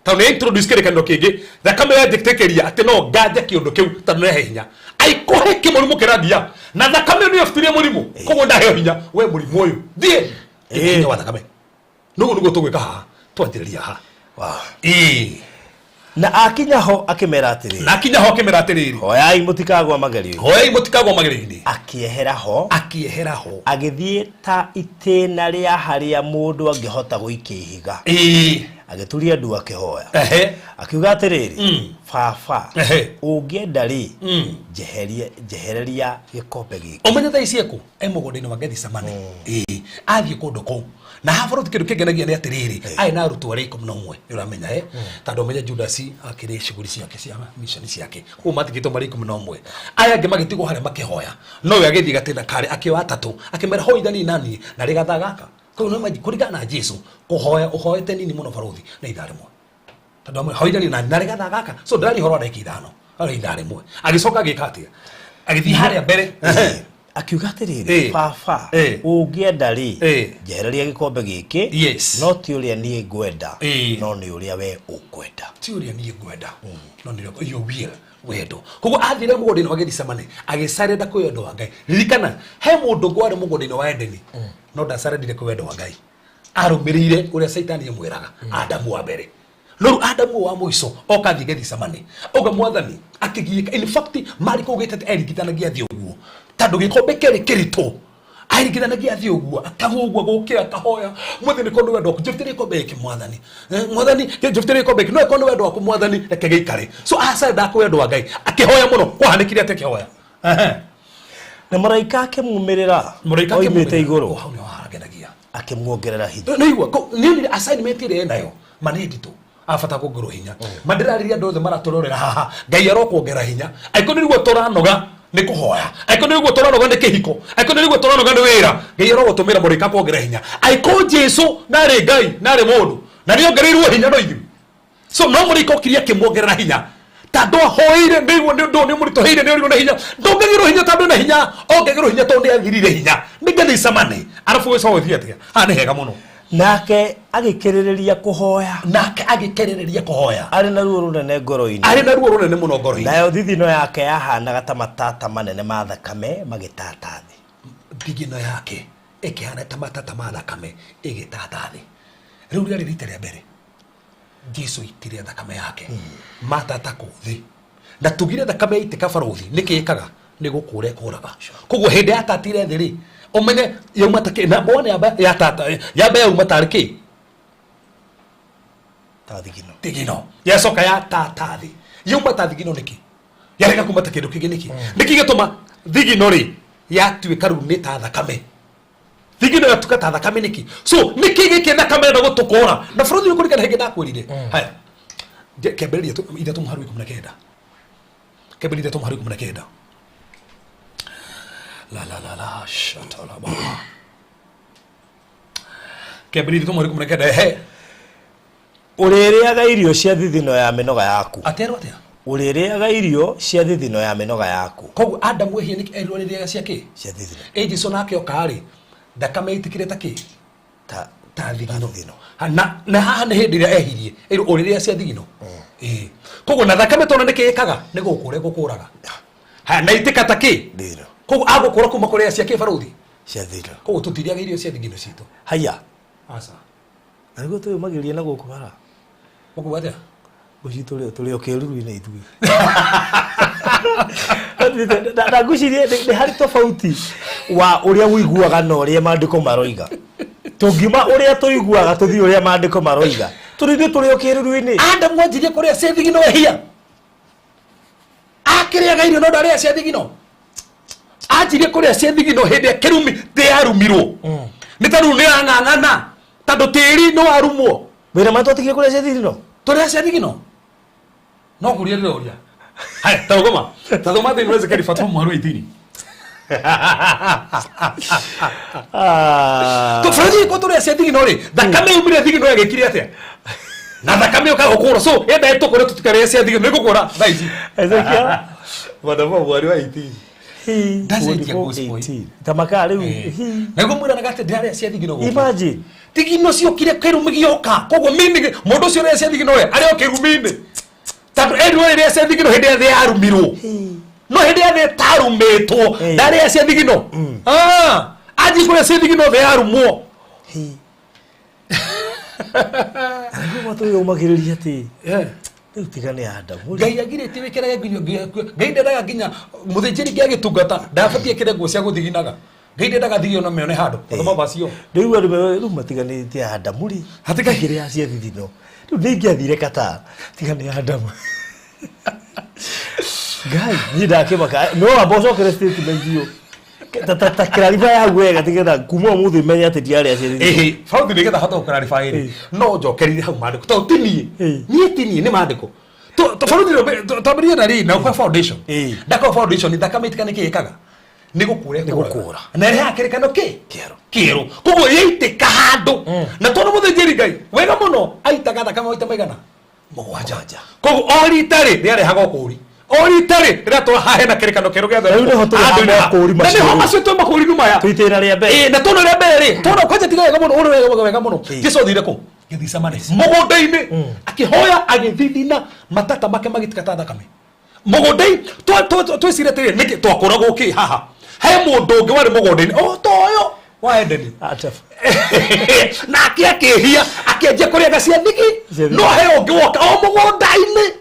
Tondũ nĩ introduce kĩrĩkanĩro kĩngĩ, thakame yanjĩtĩkĩria atĩ no nganje kĩũndũ kĩu tondũ nĩ ĩrahe hinya. Angĩkorwo he kĩmũrimũ kĩrangia na thakame ĩyo nĩyo ĩbutirie mũrimũ, koguo ndaheo hinya, we mũrimũ ũyũ thiĩ. Hinya wa thakame. Noguo nĩguo tũgwĩka haha, twanjĩrĩria haha. Na akinya ho akĩmera atĩrĩrĩ. Na akinya ho akĩmera atĩrĩrĩ. Hoyai mũtikagwa magerio-inĩ. Hoyai mũtikagwa magerio-inĩ. Akĩehera ho. Akĩehera ho. Agĩthiĩ ta itĩna rĩa harĩa mũndũ angĩhota gũikia ihiga. Agĩturia ndu akĩhoya. Akiuga atĩrĩrĩ, Baba, ũngĩenda rĩ, njehereria gĩkombe gĩkĩ. Ũmenye thaa ici ekũ? E mũgũnda-inĩ wa Gethsemane. Athiĩ kũndũ kũu. Na haha bũrũri kĩndũ kĩngenagia nĩ atĩrĩrĩ, arĩ na arutwo arĩa 11, nĩ ũramenya, Tondũ ũmenye Judas akĩrĩ shughuli ciake cia mission ciake. Koguo matigĩtwo marĩ 11. Aya angĩ magĩtigwo harĩa makĩhoya. No we agĩthiĩ gatĩna karĩ akĩoya atatũ, akĩmera hoithani na niĩ na rĩ gathaa gaka. Koguo no imagine kũringana na Jesu, kũhoya ũhoete nini mũno barũthi na ithaa rĩmwe. Tondũ amwe hoithani na niĩ na rĩ gathaa gaka. So ndĩraria ũhoro wa ndagĩka 5, arĩ ithaa rĩmwe. Agĩcoka agĩka atĩa? Agĩthiĩ harĩa mbere. Akiuga atĩrĩrĩ, Baba, ũngĩenda rĩ, njehereria gĩkombe gĩkĩ, no ti ũrĩa niĩ ngwenda, no nĩ ũrĩa we ũkwenda. Ti ũrĩa niĩ ngwenda, no nĩ ũrĩa your will, wendo. Koguo athire mũgũnda-inĩ wa Gethsemane, agĩcarenda kwĩ wendo wa Ngai. Ririkana, he mũndũ ũngĩ warĩ mũgũnda-inĩ wa Edeni, no ndacarendire kwĩ wendo wa Ngai. Arũmĩrĩire ũrĩa Caitani amwĩraga, Adamu wa mbere. No rĩu Adamu ũyũ wa mũico oka athiĩ Gethsemane, auga mwathani akĩgiĩka. In fact, Mariko augĩte atĩ eringithanagia thĩ ũguo, tondũ gĩkombe kĩarĩ kĩritũ. Aringithanagia thĩ ũguo, akagwa ũguo, gũkĩra akahoya, mwathani korwo nĩ wendo waku, njĩtĩrie gĩkombe gĩkĩ mwathani. Mwathani, njĩtĩrie gĩkombe gĩkĩ, no ĩkorwo nĩ wendo waku mwathani, reke gĩikare. So aca endaga kwĩ wendo wa Ngai, akĩhoya mũno. Kwahanĩkire atĩa akĩhoya? Na mũraika akĩmumĩrĩra, Mũraika oimĩte akĩmumĩrĩra. igũrũ. Oh, hau nĩho harangenagia. Akĩmuongerera hinya. Nĩ igua, nĩ onire assignment ĩrĩa enayo, ma nĩ nditũ. Abata kuongerwo hinya. Ma ndĩrarĩria andũ othe maratũrorera haha, Ngai arokuongerera hinya. Angĩkorwo nĩ rĩguo tũranoga nĩ kũhoya, angĩkorwo nĩ rĩguo tũranoga nĩ kĩhiko, angĩkorwo nĩ rĩguo tũranoga nĩ wĩra, Ngai arogũtũmĩra mũraika kuongerera hinya. Angĩkorwo Jesu ndarĩ Ngai, ndarĩ mũndũ, na nĩongereirwo hinya no ithuĩ. So no mũraika okire akĩmuongerera hinya tondũ ahoeire nĩguo nĩ ũndũ nĩ mũritũhĩire nĩ ũrirwo nĩ hinya. Ndongagĩrwo hinya tondũ na hinya, ongagĩrwo hinya tondũ nĩ athirire hinya. Nĩ Gethsemane. Arabu ũgĩcoka ũgĩthiĩ atĩa? Haha nĩ hega mũno. Nake agĩkĩrĩrĩria kũhoya. Nake agĩkĩrĩrĩria kũhoya. Arĩ na ruo rũnene ngoro-inĩ. Arĩ na ruo rũnene mũno ngoro-inĩ. Nayo thithino yake yahanaga ta matata manene ma thakame magĩtata thĩ. Thithino yake ĩkĩhana ta matata ma thakame ĩgĩtata thĩ. Rĩu rĩarĩ rita rĩa mbere Jesu aitire thakame yake matata kũ thĩ. Na tugire thakame yaitĩka barũthi nĩkĩ ĩkaga? Nĩ gũkũra ĩkũraga. Koguo hĩndĩ yatatire thĩ rĩ, ũmenye yauma ta kĩ? Number one yamba yatata, yamba yauma tarĩ kĩ? Ta thigino. Thigino. Yacoka yatata thĩ. Yauma ta thigino nĩkĩ? Yarega kuma ta kĩndũ kĩngĩ nĩkĩ? Nĩkĩ gĩtũma thigino rĩ yatuĩka rĩu nĩ ta thakame? Thigino yatuĩka ta thakame nĩkĩ? So nĩkĩ gĩkĩ thakame ĩrenda gũtũkũra? Na bũrũri ũyũ kũringana hĩndĩ ndakwĩrire. Haya. Kĩambĩrĩria 3:19. Kĩambĩrĩria 3:19. La la la la shatalaba. Kĩambĩrĩria 3:19 ehe. Ũrĩrĩaga irio cia thithino ya mĩnoga yaku. Aterwo atĩa? Ũrĩrĩaga irio cia thithino ya mĩnoga yaku. Koguo Adamu ehia nĩkĩ erirwo arĩrĩaga cia kĩ? Cia thithino. Ĩ Jesu nake oka rĩ, thakame ĩitĩkire ta kĩ? Ta ta thigino. Thigino. Na haha nĩ hĩndĩ ĩrĩa ehirie ĩrwo ũrĩrĩa cia thigino. Ĩĩ. Koguo na thakame tondũ nĩkĩ ĩkaga? Nĩ gũkũra ĩgũkũraga. Haya, na itĩka ta kĩ? Thigino. Koguo agũkũra kuma kũrĩa cia kĩ barũthi? Cia thigino. Koguo tũtirĩaga irio cia thigino citũ. Haya. Aca. Na nĩguo twĩyũmagĩrĩria na gũkũ bara. Ũkuga atĩa? Ngũci tũrĩ o kĩruru-inĩ ithuĩ. Na ngwĩciria nĩ harĩ tofauti wa ũrĩa ũiguaga na ũrĩa maandĩko maroiga. Tũngiuma ũrĩa tũiguaga tũthiĩ ũrĩa maandĩko maroiga. Tondũ ithuĩ tũrĩ o kĩruru-inĩ. Adamu anjirie kũrĩa cia thigino ehia. Akĩrĩaga irio no ndarĩa cia thigino. Anjirie kũrĩa cia thigino hĩndĩ ya kĩrumi thĩ yarumirwo. Nĩ ta rĩu nĩ yang'ang'ana tondũ tĩri nĩ warumwo. Wĩra ma twatigire kũrĩa cia thigino? Tũrĩa cia thigino? No kũria ndĩroria. Haya, ta rũgama. Ta thoma thĩinĩ wa Ezekieli Fatuma mũhari wa 18. Tũbũrũri ko tũrĩa cia thigino rĩ, thakame yumire thigino yagĩkire atĩa? Na thakame ĩyo gũkũra. So, enda ĩtũkũre tũtikarĩe cia thigino, nĩ gũkũra thaa ici. Ezekiel. Mathomo mũhari wa 18. Ndacenjia gospel. 18. Ta makaa rĩu. Nĩguo mwĩranaga atĩ ndĩrarĩa cia thigino gũkũ. Imagine. Thigino ciokire kĩrumi gĩoka. Koguo meaning mũndũ ũcio ũrĩa cia thigino we arĩ o kĩrumi-inĩ. Tondũ erirwo rĩrĩa cia thigino hĩndĩ ĩrĩa thĩ yarumirwo. No hĩndĩ ĩrĩa thĩ ĩtarumĩtwo ndarĩa cia thigino. Anjie kũrĩa cia thigino thĩ yarumwo. Nĩguo twĩyũmagĩrĩria atĩ rĩu tiga nĩ Adamu. Ngai agirĩtie wĩkĩrage nginya Ngai ndendaga nginya mũthĩnjĩri Ngai agĩtungata ndabatiĩ ekĩre nguo cia gũthiginaga. Ngai ndendaga thigi ona mĩone handũ. Mathoma macio. Rĩu andũ rĩu matiganĩte Adamu rĩ. Hatikagĩrĩ cia thithino. Rĩu nĩ ingĩathire Qatar. Tiga nĩ Adamu. Ngai, niĩ ndakĩmaka. No wamba ũcokere statement ĩyo. Ta clarify hau wega nĩgetha kuma ũmũthĩ menye atĩ ndiarĩa cia thithino. Ĩhĩ, bauthi nĩgetha hote gũ clarify rĩ, no njokerire hau maandĩko tondũ ti niĩ. Niĩ ti niĩ nĩ maandĩko. Bauthi twambĩrĩrie na rĩ na kwa foundation. Ndakwa foundation thakame ĩtika nĩkĩ ĩkaga? Nĩ gũkũra Nĩ gũkũra. Na ĩrehaga kĩrĩkano kĩ? Kĩerũ. Kĩerũ. Koguo yaitĩka handũ. Na tondũ mũthĩnjĩri Ngai wega mũno aitaga thakame maita maigana? Mũgwanja. Koguo o rita rĩ rĩarehaga ũkũũri. O rita rĩ rĩratwara haha hena kĩrĩkano kĩerũ gĩa Rĩu nĩho tũrĩ ha makũũri Na nĩho macio. macio twĩ makũũri maya. Twĩ itĩna rĩa mbere. Ĩĩ, na tũna rĩa mbere rĩ, tũna kwanja tiga wega mũno, ũrĩ wega wega mũno. Jesu athire kũ? Gethsemane. Mũgũnda-inĩ. Akĩhoya agĩthithina matata make magĩtuĩka ta thakame. Mũgũnda-inĩ, twĩcirie atĩrĩrĩ, nĩkĩ twakũragwo kĩ haha? He mũndũ ũngĩ warĩ mũgũnda-inĩ, o ta ũyũ wa Edeni. Nake akĩhia, akĩanjia kũrĩaga cia thigi, no he ũngĩ woka o mũgũnda-inĩ.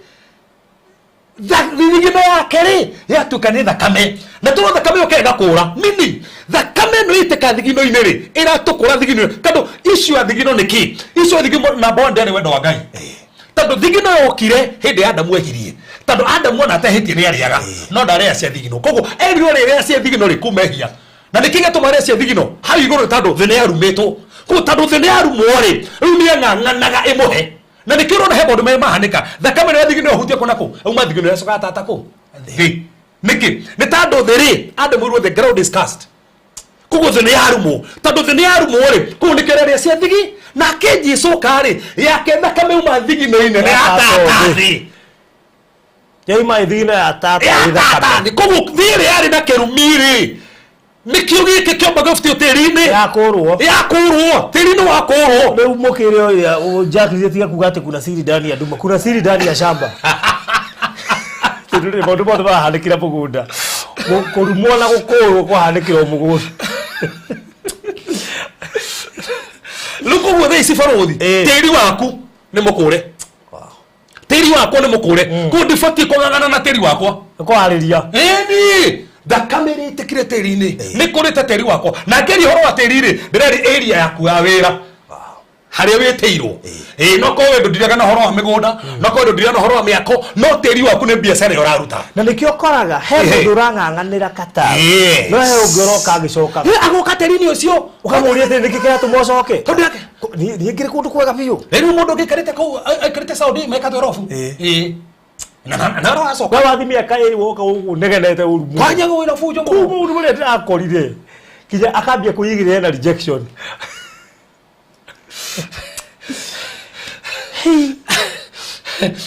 Thigino yake rĩ, yatuĩka nĩ thakame. Na tondũ thakame yoka ĩgakũra, meaning thakame ĩno ĩitĩka thigino-inĩ rĩ, ĩratũkũra thigino-inĩ. Tondũ issue ya thigino nĩ kĩ? Issue ya thigino number one ndĩarĩ wendo wa Ngai. Tondũ thigino yokire hĩndĩ ya Adamu ehirie. Tondũ Adamu ona atehĩtie nĩ arĩaga, no ndarĩaga cia thigino. Koguo erirwo rĩrĩa cia thigino rĩ, kuma ehia. Na nĩkĩ gĩatũma arĩe cia thigino? Hau igũrũ nĩ tondũ thĩ nĩ yarumĩtwo. Koguo tondũ thĩ nĩ yarumwo rĩ, rĩu nĩ ang'ang'anaga ĩmũhe. Na nĩkĩo ũrona he maũndũ marĩa mahanĩka. Thakame ĩno ya thigino ĩhutia kũ na kũ? Auma thigino ĩracoka tata kũ? Thĩ. Nĩkĩ? Nĩ tondũ thĩ rĩ, Adamu erwo the ground is cursed. Koguo thĩ nĩ yarumwo. Tondũ thĩ nĩ yarumwo rĩ, koguo nĩkĩo ĩrarĩa cia thigi, Nake Jesu karĩ yake thakame uma thigino-inĩ nene ya tata thĩ. Yauma ithigino ya tata ya ĩ tata thakame. Thĩ. Koguo thĩ ĩrĩa yarĩ na kĩrumi-rĩ, nĩkĩo gĩkĩ kĩomba gĩbutio tĩri-inĩ. Yakũrwo. Yakũrwo tĩri-inĩ wakũrwo. Rĩu mũkĩre ũrĩa Jack tiga kuga atĩ kuna siri ndani ya nduma, kuna siri ndani ya shamba. Tondũ rĩrĩ maũndũ mothe marahanĩkĩra mũgũnda. Kũrumwo na gũkũrwo kũhanĩkĩra o mũgũnda. Rĩu koguo thaa ici barũthi, tĩri waku nĩ mũkũre, tĩri wakwa nĩ mũkũre, koguo ndibatiĩ kũng'ang'ana na tĩri wakwa. Kũharĩria. Ĩni thakame ĩrĩtĩkire tĩri-inĩ nĩ kũrĩte tĩri wakwa, na ngĩaria ũhoro wa tĩri rĩ, ndĩreri area yaku ya wĩra harĩa wĩtĩirwo. Ĩĩ, no korwo we ndũndiraga na ũhoro wa mĩgũnda, no korwo ndũndiraga na ũhoro wa mĩako, no tĩri waku nĩ biacara ĩrĩa ũraruta. Na nĩkĩo ũkoraga he mũndũ ũrang'ang'anĩra Qatar, no he ũngĩ ũroka agĩcokaga. Agoka tĩri-inĩ ũcio. Ũkamũria atĩrĩ, nĩkĩ kĩratũma ũcoke? Tondũ yake Niĩ ngĩrĩ kũndũ kwega biũ. Rĩu mũndũ ũngĩikarĩte kũu, aikarĩte Saudi mĩaka 12, ĩĩ, na na na aracoka. We wathi mĩaka 2 woka ũguo ũnegenete ũru mũno. Kwanja wĩna bunjo kũu mũno. Mũndũ ũrĩa ndĩrakorire kinya akambia kwĩigĩrĩra na rejection.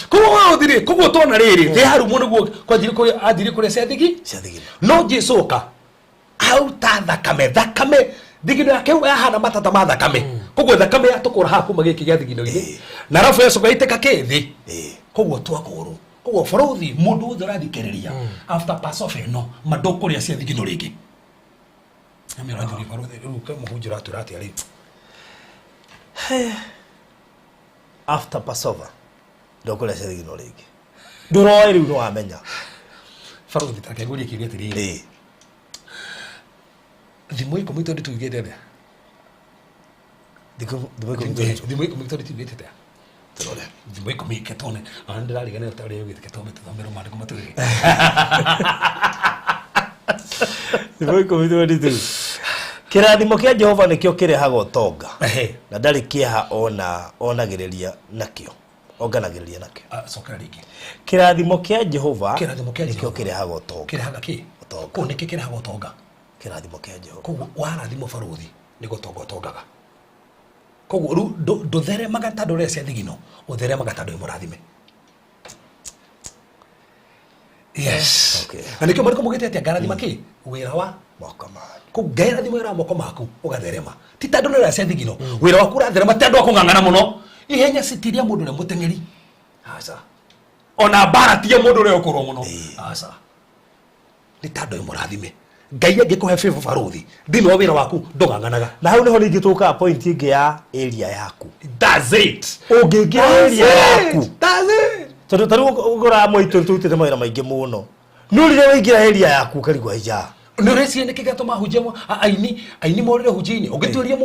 Koguo wathire, koguo tona rĩrĩ thĩ harumwo nĩguo kwanjiri kũrĩa anjiri kũrĩa cia thigi. Cia thigino. No Jesu oka auta thakame, thakame thigino yake yahana matata ma thakame, koguo thakame yatũkũra haha kuma gĩkĩ gĩa thigino-inĩ, na arabu yacoka ĩtĩka kĩ thĩ, koguo twakũrwo. Koguo bũrũthi mũndũ wothe ũrathikĩrĩria after Passover ĩno ma ndũkũrĩa cia thigino rĩngĩ. Namĩ ũranjũria barũthi, rĩu mũhunjia ũratwĩra atĩa rĩu? After Passover ndũkũrĩa cia thigino rĩngĩ, ndũroĩ rĩu nĩwamenya. Barũthi, take ngũrie kĩũria atĩrĩrĩ. Thimũ 10 tondũ tuugĩte atĩa? Thimũ 10 tondũ. Thimũ 10 tondũ tuugĩte atĩa? Tũrore. Thimũ 10 ketone ona ndĩrariganĩrwo ta ũrĩa ugĩte ketome tũthomere maandĩko matwĩre. Thimũ 10 22. Kĩrathimo kĩa Jehova nĩkĩo kĩrehaga ũtonga, na ndarĩ kĩeha ona onagĩrĩria nakĩo, onganagĩrĩria nakĩo. Cokera rĩngĩ. Kĩrathimo kĩa Jehova Kĩrathimo kĩa nĩkĩo Jehova. kĩrehaga ũtonga. Kĩrehaga kĩ? Ũtonga. Kũu nĩkĩ kĩrehaga ũtonga? Kĩrathimo kĩa Jehova. Koguo warathimwo barũthi nĩ gũtonga ũtongaga, koguo rĩu ndũtheremaga ta andũ ũrĩa cia thigino, ũtheremaga ta andũ wĩ mũrathime. Yes. Na nĩkĩo marĩkũ mugĩte atĩa, ngarathima kĩ wĩra wa moko manyu. Koguo ngerathima wĩra wa moko maku ũgatherema, ti ta andũ ũrĩa cia thigino, wĩra waku ũratherema, ti andũ a kũng'ang'ana mũno ihenya citiria mũndũ ũrĩa mũteng'eri, aca, ona mbara ti ya mũndũ ũrĩa ũkũrwo mũno, aca, nĩ ta andũ mũrathime. Ngai angĩkũhe favor barũthi thĩinĩ wa wĩra waku ndũng'ang'anaga. Na hau nĩho ningĩ tũkaga point ĩngĩ ya area yaku. That's it. Ũngĩingĩra area yaku, That's it. Tondũ tarĩu ũkoraga mwaitũ tũrutĩte mawĩra maingĩ mũno, no rĩrĩa waingĩra area yaku ũkarigwo ija. Nĩ ũreciria nĩkĩ gĩatũma hunjia aini morĩre hunjia-inĩ? Ũngĩtuĩria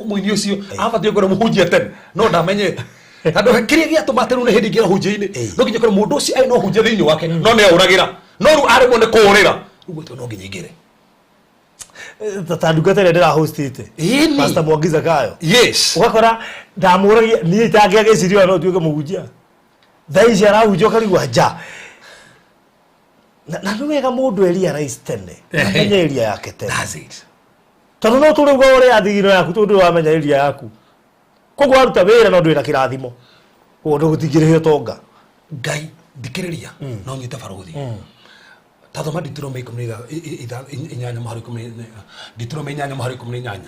mũini ũcio abatiĩ gũkorwo mũhunjia tene, no ndamenyete tondũ kĩrĩa gĩatũma atĩ rĩu nĩ hĩndĩ ingĩra hunjia-inĩ, no nginya korwo mũndũ ũcio arĩ na ũhunjia thĩinĩ wake, no nĩ aũragĩra, no rĩu aremwo nĩ kũũrĩra, rĩu gwĩtwo no nginya ingĩre. Ta ndungata ĩrĩa ndĩrahostĩte, Pastor Mwangi Zakayo, ũgakora ndamũragia niĩ itangĩagĩciria no tuĩke mũhunjia, thaa ici arahunjia ũkarigwo nja. Na nĩ wega mũndũ e realize tene, amenye area yake tene. That's it. Tondũ no tũrĩuga ũrĩa thigino yaku tondũ wamenya area yaku, koguo waruta wĩra no ndwĩ na kĩrathimo, koguo ndũgũtingĩrĩhe ũtonga. Ngai thikĩrĩria, no nyite barũthi ta thoma Deuteronomy 18 mũhari 10, Deuteronomy 8 mũhari 18.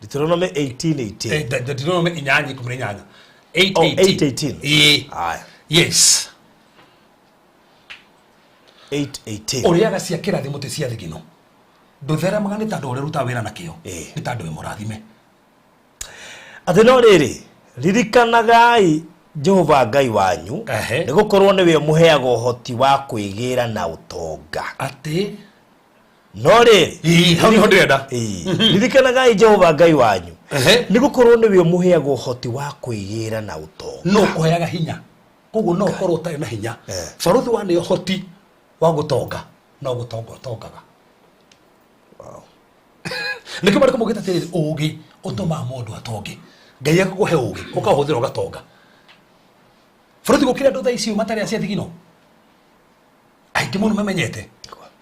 Deuteronomy 18:18. Deuteronomy 8:18. Oh, 8:18. Ĩĩ. Aya. Yes. 8:18. Ũrĩaga cia kĩrathimo ti cia thigino, ndũtheremaga nĩ tondũ ũrĩa ũrutaga wĩra na kĩo, nĩ tondũ wĩ mũrathime. Atĩ no rĩrĩ, ririkanagai Jehova Ngai wanyu, nĩ gũkorwo nĩwe ũmũheaga ũhoti wa kwĩgĩra na ũtonga. Atĩ no rĩrĩ, Ĩĩ, hau nĩho ndĩrenda. Ĩĩ. Ririkanagai Jehova Ngai wanyu, nĩ gũkorwo nĩwe ũmũheaga ũhoti wa kwĩgĩra na ũtonga. No kũheaga hinya, koguo no ũkorwo ũtarĩ na hinya, barũthi wa nĩ ũhoti wa gũtonga, no gũtonga ũtongaga. Nĩkĩo marĩkũ maugĩte atĩrĩrĩ, ũũgĩ ũtũmaga mũndũ atonge. Ngai agakũhe ũũgĩ ũkahũthĩra ũgatonga. Bũrũri gũkĩra andũ thaa ici matarĩ acia thigino aingĩ mũno mamenyete.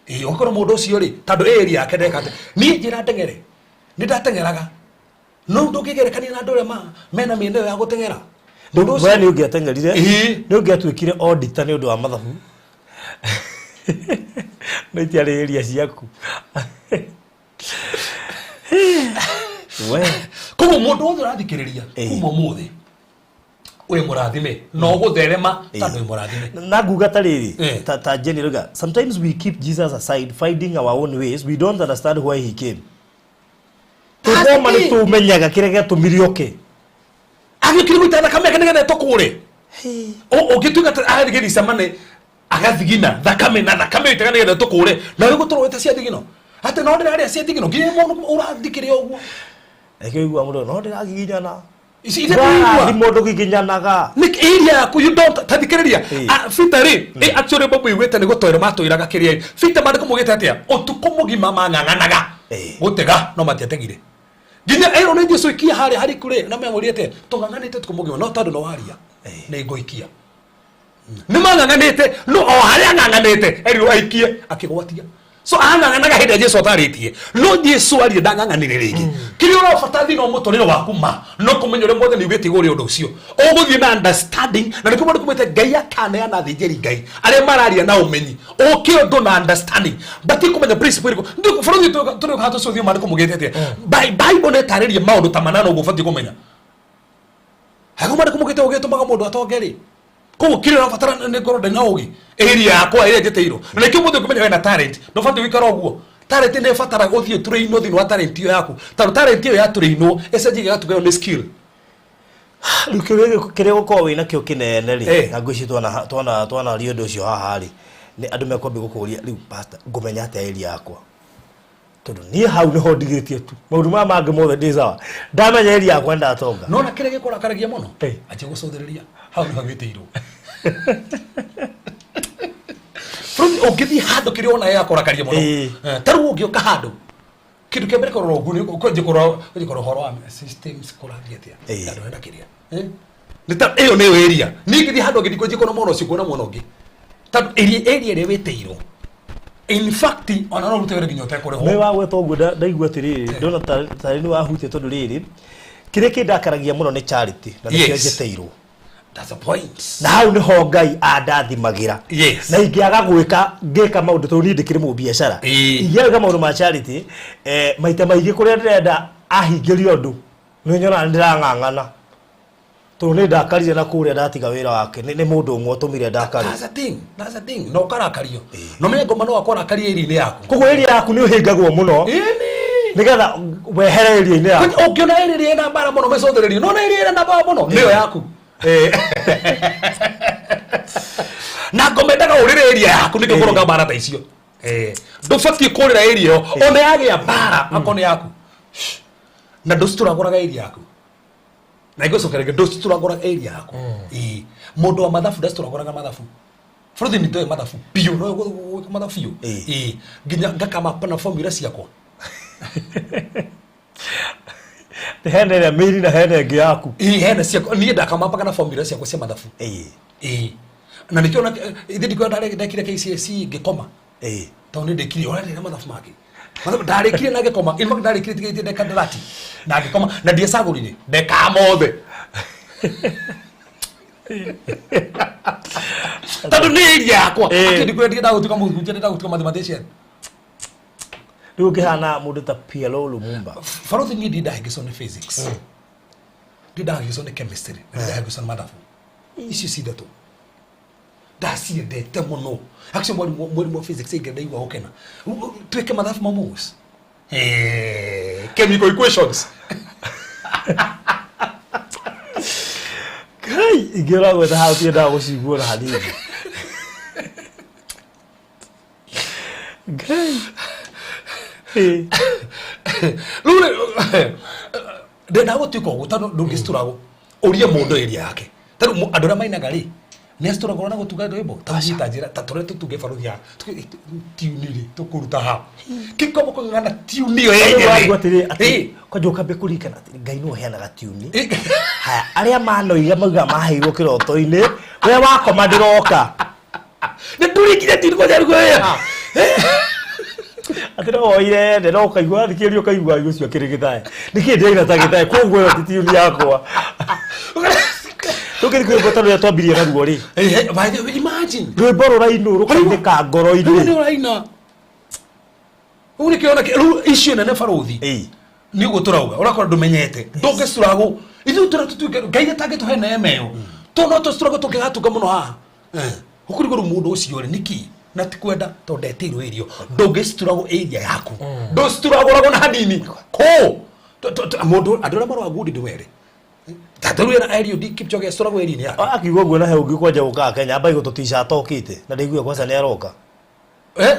Ĩĩ, ũgakorwo mũndũ ũcio rĩ, tondũ area yake ndeka atĩ niĩ njĩra ndeng'ere, nĩ ndateng'eraga. No ndũngĩgerekania na andũ arĩa mena mĩena ĩyo ya gũteng'era. Ũndũ ũcio- We nĩ ũngĩateng'erire, Ĩĩ. nĩ ũngĩatuĩkire auditor nĩ ũndũ wa mathabu. No itiarĩ area ciaku. We. Koguo mũndũ wothe ũrathikĩrĩria Ĩĩ. kuma ũmũthĩ wĩ mũrathime na ũgũtherema tondũ wĩ mũrathime. Na nguga ta rĩrĩ, ta Jenny Ruga, sometimes we keep Jesus aside, finding our own ways. We don't understand why he came. Tũthoma nĩ tũmenyaga kĩrĩa gĩatũmire oke. Agĩũkire gũita thakame yake nĩgetha ĩtũkũũre. Ũngĩtuĩka ta athiĩ Gethsemane agathigina thakame na thakame ĩitaga nĩgetha ĩtũkũũre, na rĩu gũtũrwo wĩta cia thigino atĩ no ndĩrarĩa cia thigino nginya mũndũ ũrathikĩrĩria ũguo. Nĩkĩo ũiguaga mũndũ no ndĩragiginyana. Ici iria tũigua. Wathi mũndũ giginyanaga. Nĩ area yaku, you don't tathikĩrĩria. Ĩĩ. Ah, Peter rĩ, actually Bob iguĩte nĩ gũtwĩra matwĩraga kĩrĩa Peter mandĩko maugĩte atĩa ũtukũ mũgima mang'ang'anaga gũtega no matiategire nginya erwo nĩ Jesu ikia harĩa hariku rĩ, na memũrie atĩa tũng'ang'anĩte ũtukũ mũgima no tondũ no waria nĩ ngũikia. Nĩ mang'ang'anĩte no o harĩa ang'ang'anĩte erirwo aikie akĩgwatia. So ang'ang'anaga hĩndĩ ĩrĩa Jesu atarĩtie, no Jesu arie ndang'ang'anire rĩngĩ. Kĩrĩa ũrabatara thĩinĩ wa mũtũrĩre waku ma no kũmenya ũrĩa Mwathani augĩte igũrũ rĩa ũndũ ũcio, ũgũthiĩ na understanding. Na nĩkĩo Maandĩko maugĩte Ngai akaneana athĩnjĩri Ngai arĩa mararia na ũmenyi ũke ũndũ na understanding, but kũmenya principle ĩrĩkũ. Ndũ- bũrũri tũrĩ haha tũcũthie maandĩko maugĩte atĩa. Bible nĩ ĩtarĩrie maũndũ ta manana ũguo ũbatiĩ kũmenya. Hago maandĩko maugĩte ũgĩtũmaga mũndũ atonge rĩ, koguo kĩrĩa ũrabatara nĩ ngorwo ndĩ na ũgĩ area yakwa ĩrĩa njĩtĩirwo. Na nĩkĩo mũthĩ ũngĩmenya wĩna talent, ndũbatiĩ gũikara ũguo. Talent nĩ ĩbataraga ũthiĩ ũtũrĩinwo thĩinĩ wa talent ĩyo yaku, tondũ talent ĩyo yatũrĩinwo ĩcenjagia ĩgatuĩka ĩyo nĩ skill. Rĩu kĩrĩa kĩrĩa ũgũkorwo wĩna kĩo kĩnene rĩ, na ngwĩciria twanaria ũndũ ũcio haha rĩ, nĩ andũ mekwambia gũkũria rĩu, pastor, ngũmenya atĩa area yakwa? Tondũ niĩ hau nĩho ndigĩtie tu, maũndũ maya mangĩ mothe ndĩ sawa. Ndamenya area yakwa ndatonga. Nona kĩrĩa gĩkũrakaragia mũno, anjia gũcũthĩrĩria hau nĩho wĩtĩirwo. Bũrũri ũngĩthiĩ handũ kĩrĩa wona gĩgakũrakaria mũno. Ta rĩu ũngĩũka handũ kĩndũ kĩa mbere kũrora ũguo nĩ kwanjia kũrora, kwanjia kũrora ũhoro wa systems kũrathiĩ atĩa. Handũ hena kĩrĩa. Nĩ ta ĩyo nĩyo area. Niĩ ingĩthiĩ handũ angĩ ndikwanjia kuona mwena ũcio, kuona mwena ũngĩ. Tondũ area ĩrĩa wĩtĩirwo, in fact, ona no ũrute wĩra nginya ũtekũrĩhwo. Nĩ wagweta ũguo ndaigua atĩrĩrĩ, ndona tarĩ nĩ wahutia, tondũ rĩrĩ kĩrĩa kĩndakaragia mũno nĩ charity na nĩkĩo njĩtĩirwo. That's the point. Na hau nĩho Ngai andathimagĩra. Na ingĩaga gwĩka, ngĩka maũndũ, tondũ niĩ ndĩkĩrĩ mũbiacara, ingĩaga gwĩka maũndũ ma charity, maita maingĩ kũrĩa ndĩrenda ahingĩrio ũndũ nĩ nyonaga nĩ ndĩrang'ang'ana, tondũ nĩ ndakarire na kũrĩa ndatiga wĩra wake nĩ mũndũ ũmwe ũtũmire ndakare. That's a thing. That's a thing. Na ũkarakario. Na ũmenye ngoma no akũrakarie area-inĩ yaku. Koguo area yaku nĩ ũhĩngagwo mũno nĩgetha wehere area-inĩ yaku. Kwani ũngĩona area ĩrĩa ĩna mbara mũno mĩcũthĩrĩrio, nona area ĩrĩa ĩna mbara mũno nĩyo yaku. Na ngoma endaga ũrĩre area yaku nĩkĩo kũronga mbara ta icio. Ndũbatiĩ kũrĩra area ĩyo ona yagĩa mbara akorwo nĩ yaku. Na ndũcitũragũraga area yaku. Na ingĩcoka rĩngĩ, ndũcitũragũraga area yaku. Mũndũ wa mathabu ndacitũragũraga mathabu. Bũrũri nĩ ndoĩ mathabu biũ, no gwĩka mathabu biũ. Nginya ngakamapa na formula ciakwa. Hena ĩrĩa mĩiri na hena ĩngĩ yaku. Ĩĩ, hena ciakwa. Niĩ ndakamapaga na formula ciakwa cia mathabu. Ĩĩ. Na nĩkĩo ona ithe ndikwenda ndekire KCSE ngĩkoma. Tondũ nĩ ndĩkirie, ũrarĩra mathabu mangĩ. Mathabu ndarĩkirie na ngĩkoma. In fact, ndarĩkirie tigĩtie ndeka ndarati. Na ngĩkoma na ndiecagũrire. Ndekaga mothe. Tondũ nĩ area yakwa. Akĩ ndikwenda ndĩrenda gũtuĩka mũhunjia, ndĩrenda gũtuĩka mathematician. Rĩu ũngĩhana mũndũ ta PLO Lumumba. Barothi niĩ ndindahĩngĩcwo nĩ physics. Ndindahĩngĩcwo nĩ chemistry. Na ndindahĩngĩcwo nĩ mathabu. Icio ci ithatũ. Ndaciendete mũno. Actually, mwalimu wa physics aingĩra ndaigua gũkena. Twĩke mathabu mamus. Chemical equations. Kai, ingĩona gwetha hau tiendaga gũciguo na hanini. Ngai. Rĩu rĩ, ndendaga gũtuĩka ũguo tondũ ndũngĩcitũragwo ũrie mũndũ area yake. Tondũ andũ arĩa mainaga rĩ, nĩ acitũragwo na gũtunga rwĩmbo ta niĩ ta njĩra ta tũrĩa tũtunge baruthi ya tiuni rĩ tũkũruta ha kĩkomo kũng'ang'ana tiuni ĩyo yenyewe. Waigua atĩrĩ, atĩ kwanja ũkambia kũririkana atĩ Ngai nĩwe ũheanaga tiuni. Haya, arĩa manoiga mauga maheirwo kĩroto-inĩ, we wakoma ndĩroka. Nĩ ndurikire tiuni kwanja rĩu ĩha. Atĩ no woire nde no ũkaigua thikĩrĩria ũkaigua ũcio akĩrĩ gĩthae. Nĩkĩ ndĩraina ta gĩthae koguo ĩyo ti tune yakwa. Tũngĩthiĩ kwĩ rwĩmbo ta rũrĩa twambirie naruo rĩ. Eh, by the way, imagine Rwĩmbo rũrainwo rũkainĩka rĩu nĩ ngoro-inĩ. ũraina rĩu nĩkĩo ona rĩu icio nene barũthi Ĩĩ. nĩ ũguo tũrauga ũrakora ndũmenyete ndũngĩcuragwo ithuĩ tũrĩa tũtuĩke ngai atangĩtũhe neema ĩyo to no tũcuragwo tũngĩgatunga mũno haha ũkũrigwo rĩu mũndũ ũcio rĩ nĩkĩ na ti kwenda tondũ ndetĩirwo irio ndũngĩcturagwo area yaku ndũcturagũragwo na hanini kũ mũndũ andũ arĩa marũa ngundi ndĩwere tata rĩu ena Eliud Kipchoge acturagwo area-inĩ yake Akiuga ũguo na he ũngĩ kwanja gũkaga Kenya amba igũtũtica atokĩte na ndaiguire kwanza nĩ aroka. eh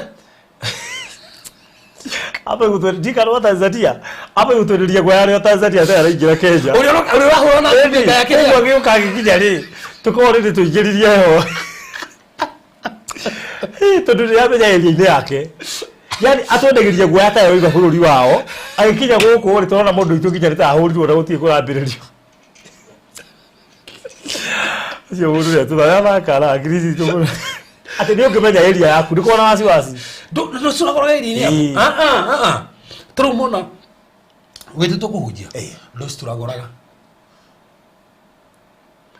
Amba igũtũ ndikana wa Tanzania. Amba igũtwĩrĩria guoya arĩ o Tanzania atĩ araingĩra Kenya. ũrĩa ũrĩa ũrahũra na Ĩni, mĩaka yake ũguo gĩũka gĩkinya rĩ tũkorwo rĩrĩ tũingĩririe heho Ĩ, tondũ nĩamenya area-inĩ yake yani atwendagĩria guoya ta yoiga bũrũri wao agĩkinya gũkũ rĩ tũrona mũndũ witũ nginya nĩtahũrirwo na gũtirĩ kũrambĩrĩrio ũcio mũndũ ũrĩa tũthagathakara hakiri citũ mũno atĩ nĩ ũngĩmenya area yaku ndũkorwo na wasiwasi ndũcuragũraga area-inĩ yaku Ĩĩ. Ah, ah, ah, ah. Tarĩu mona wĩtĩtwo kũhunjia Ĩĩ. ndũcturagũraga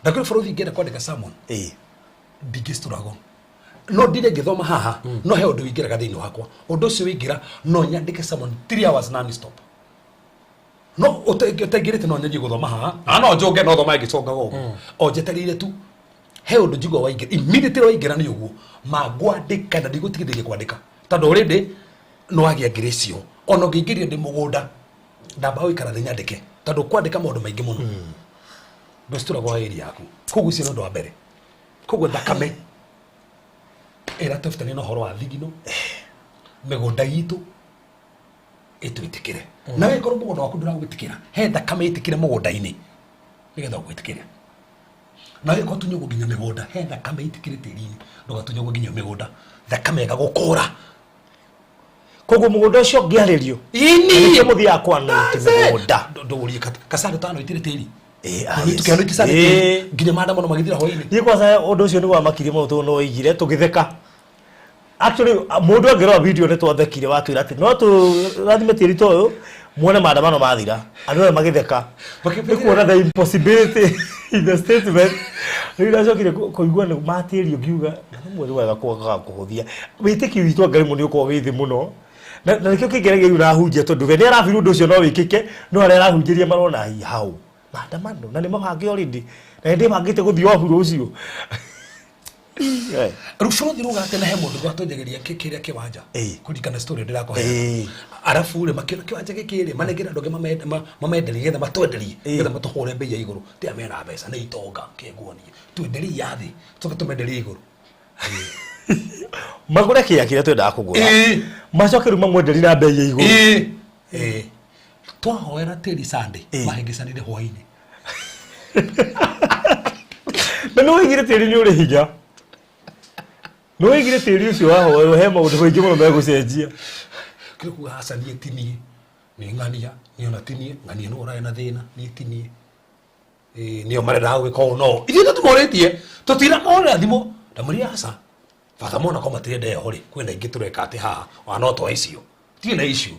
na kũrĩ bũrũri ingĩenda kwandĩka sermon Ĩĩ. ndingĩcturagwo no ndire ngĩthoma haha no he ũndũ wĩingĩraga thĩinĩ wakwa ũndũ ũcio wĩingĩra no nyandĩke sermon 3 hours non stop no ũtaingĩrĩte no nyanjie gũthoma haha na no njũnge no thoma ngĩcongaga ũguo o njetereire tu he ũndũ njigua waingĩra immediately waingĩra nĩ ũguo mangwandĩka na ndigũtigithĩria kwandĩka tondũ already nĩ wagĩa grace ĩyo ona ũngĩingĩria ndĩ mũgũnda ndamba gũikara thĩ nyandĩke tondũ kwandĩka maũndũ maingĩ mũno ndũcitũragwo area yaku koguo ũcio nĩ ũndũ wa mbere koguo thakame ĩratũbutania na ũhoro wa thigino mĩgũnda itũ ĩtwĩtĩkĩre na wĩkorwo mũgũnda waku ndũragwĩtĩkĩra he thakame ĩtĩkĩre mũgũnda-inĩ nĩgetha ũgwĩtĩkĩre na wĩkorwo tunyagwo nginya mĩgũnda he thakame ĩtĩkĩre tĩri-inĩ ndũgatunyagwo nginya mĩgũnda thakame ĩgagũkũra Koguo mũgũnda ũcio ũngĩarĩrio ini nĩkĩo mũthiaga kwanũti mĩgũnda. ndũrie kasarĩ tano itire tĩri Ĩĩ, ah, yes. tukĩano ikĩcarĩ Ĩĩ. tĩri nginya maandamano magĩthira hwainĩ Niĩ kwanza ũndũ ũcio nĩ wamakirie mũno tondũ no oigire tũgĩtheka. Actually mũndũ angĩrora video nĩ twathekire watwĩra atĩ no tũrathime tĩri ta ũyũ muone maandamano mathira. Andũ othe magĩtheka. Nĩ kuona the impossibility in the statement. Rĩu ndacokire kũigua nĩ matĩrio ngiuga na rĩmwe nĩ wega kwaga kũhũthia. Wĩtĩkio witũ anga rĩmwe nĩ ũkoragwo wĩ thĩ mũno. Na nĩkĩo kĩngenagia rĩu ũrahunjia tondũ we nĩ arabira ũndũ ũcio no wĩkĩke no arĩa arahunjĩria marona hi hau maandamano na nĩ mabange already na nĩ ndĩbangĩte gũthiĩ obu rũciũ. Eh. rĩu bũrũri ruga atĩ na he mũndũ gwatwenjagĩria kĩrĩa kĩwanja Ĩĩ. kũringana story ndĩrakũhe Ĩĩ. arabu rĩ makĩona kĩwanja gĩkĩ rĩ manengere andũ angĩ mamenderie getha matwenderie Ĩĩ. getha matũhũre mbei ya igũrũ tia mena mbeca nĩ itonga kĩnguonie twenderie ya thĩ tũke tũmenderie igũrũ Magũre kĩrĩa kĩrĩa twendaga kũgũra. Ĩĩ. Macoke rĩu mamwenderie na mbei ya igũrũ. Ĩĩ. Ĩĩ. twahoera tĩri Sunday Ĩĩ. mahĩngĩcanire hwainĩ Na nĩ woigire tĩri nĩ ũrĩ hinya. Nĩ woigire tĩri ũcio wahoerwo he maũndũ maingĩ mũno megũcenjia. kĩrĩ kuga aca niĩ ti niĩ nĩ ng'ania niĩ ona ti niĩ ng'ania nĩwe ũrarĩ na thĩna niĩ ti niĩ Ĩĩ, nĩo marendaga gwĩka ũũ no ithuĩ tũtimorĩtie tũtiramorĩra thimũ ndamwĩrire aca bata mona ko matirenda ĩyo rĩ kwĩna ingĩ tũreka atĩ haha ona no twa icio tirĩ na issue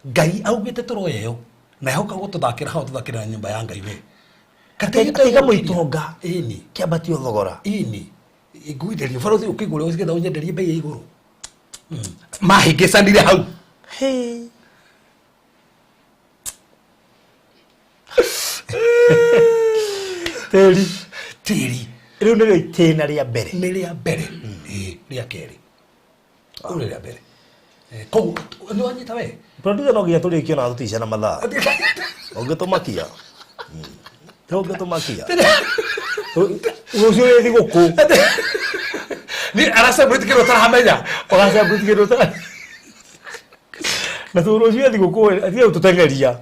ngai augĩte tũroya ĩyo na ehoka gũtũthakĩra hau tũthakĩra na nyũmba ya ngai we Tiga mũitonga. ĩni Kĩambatio thogora. ĩni ngwenderio barothi ũkĩgũra ũgetha ũnyenderie bei ya igũrũ mahĩngĩcanire hau Hey. Tĩri. Tĩri. Rĩu nĩrĩo itĩna rĩa mbere. Nĩ rĩa mbere. Ĩĩ, rĩa kerĩ. Rĩu nĩ rĩa mbere. Koguo nĩ wanyita we? Producer no nginya tũrĩkie na tũtice na mathaa. Ũngĩtũmakia. Ũngĩtũmakia. Rũciũ rĩ thigũkũ. Nĩ aracelebrate kĩndũ ũtaramenya. Ũgacelebrate kĩndũ ũtara na tondũ rũciũ thigũkũ atiga gũtũteng'eria.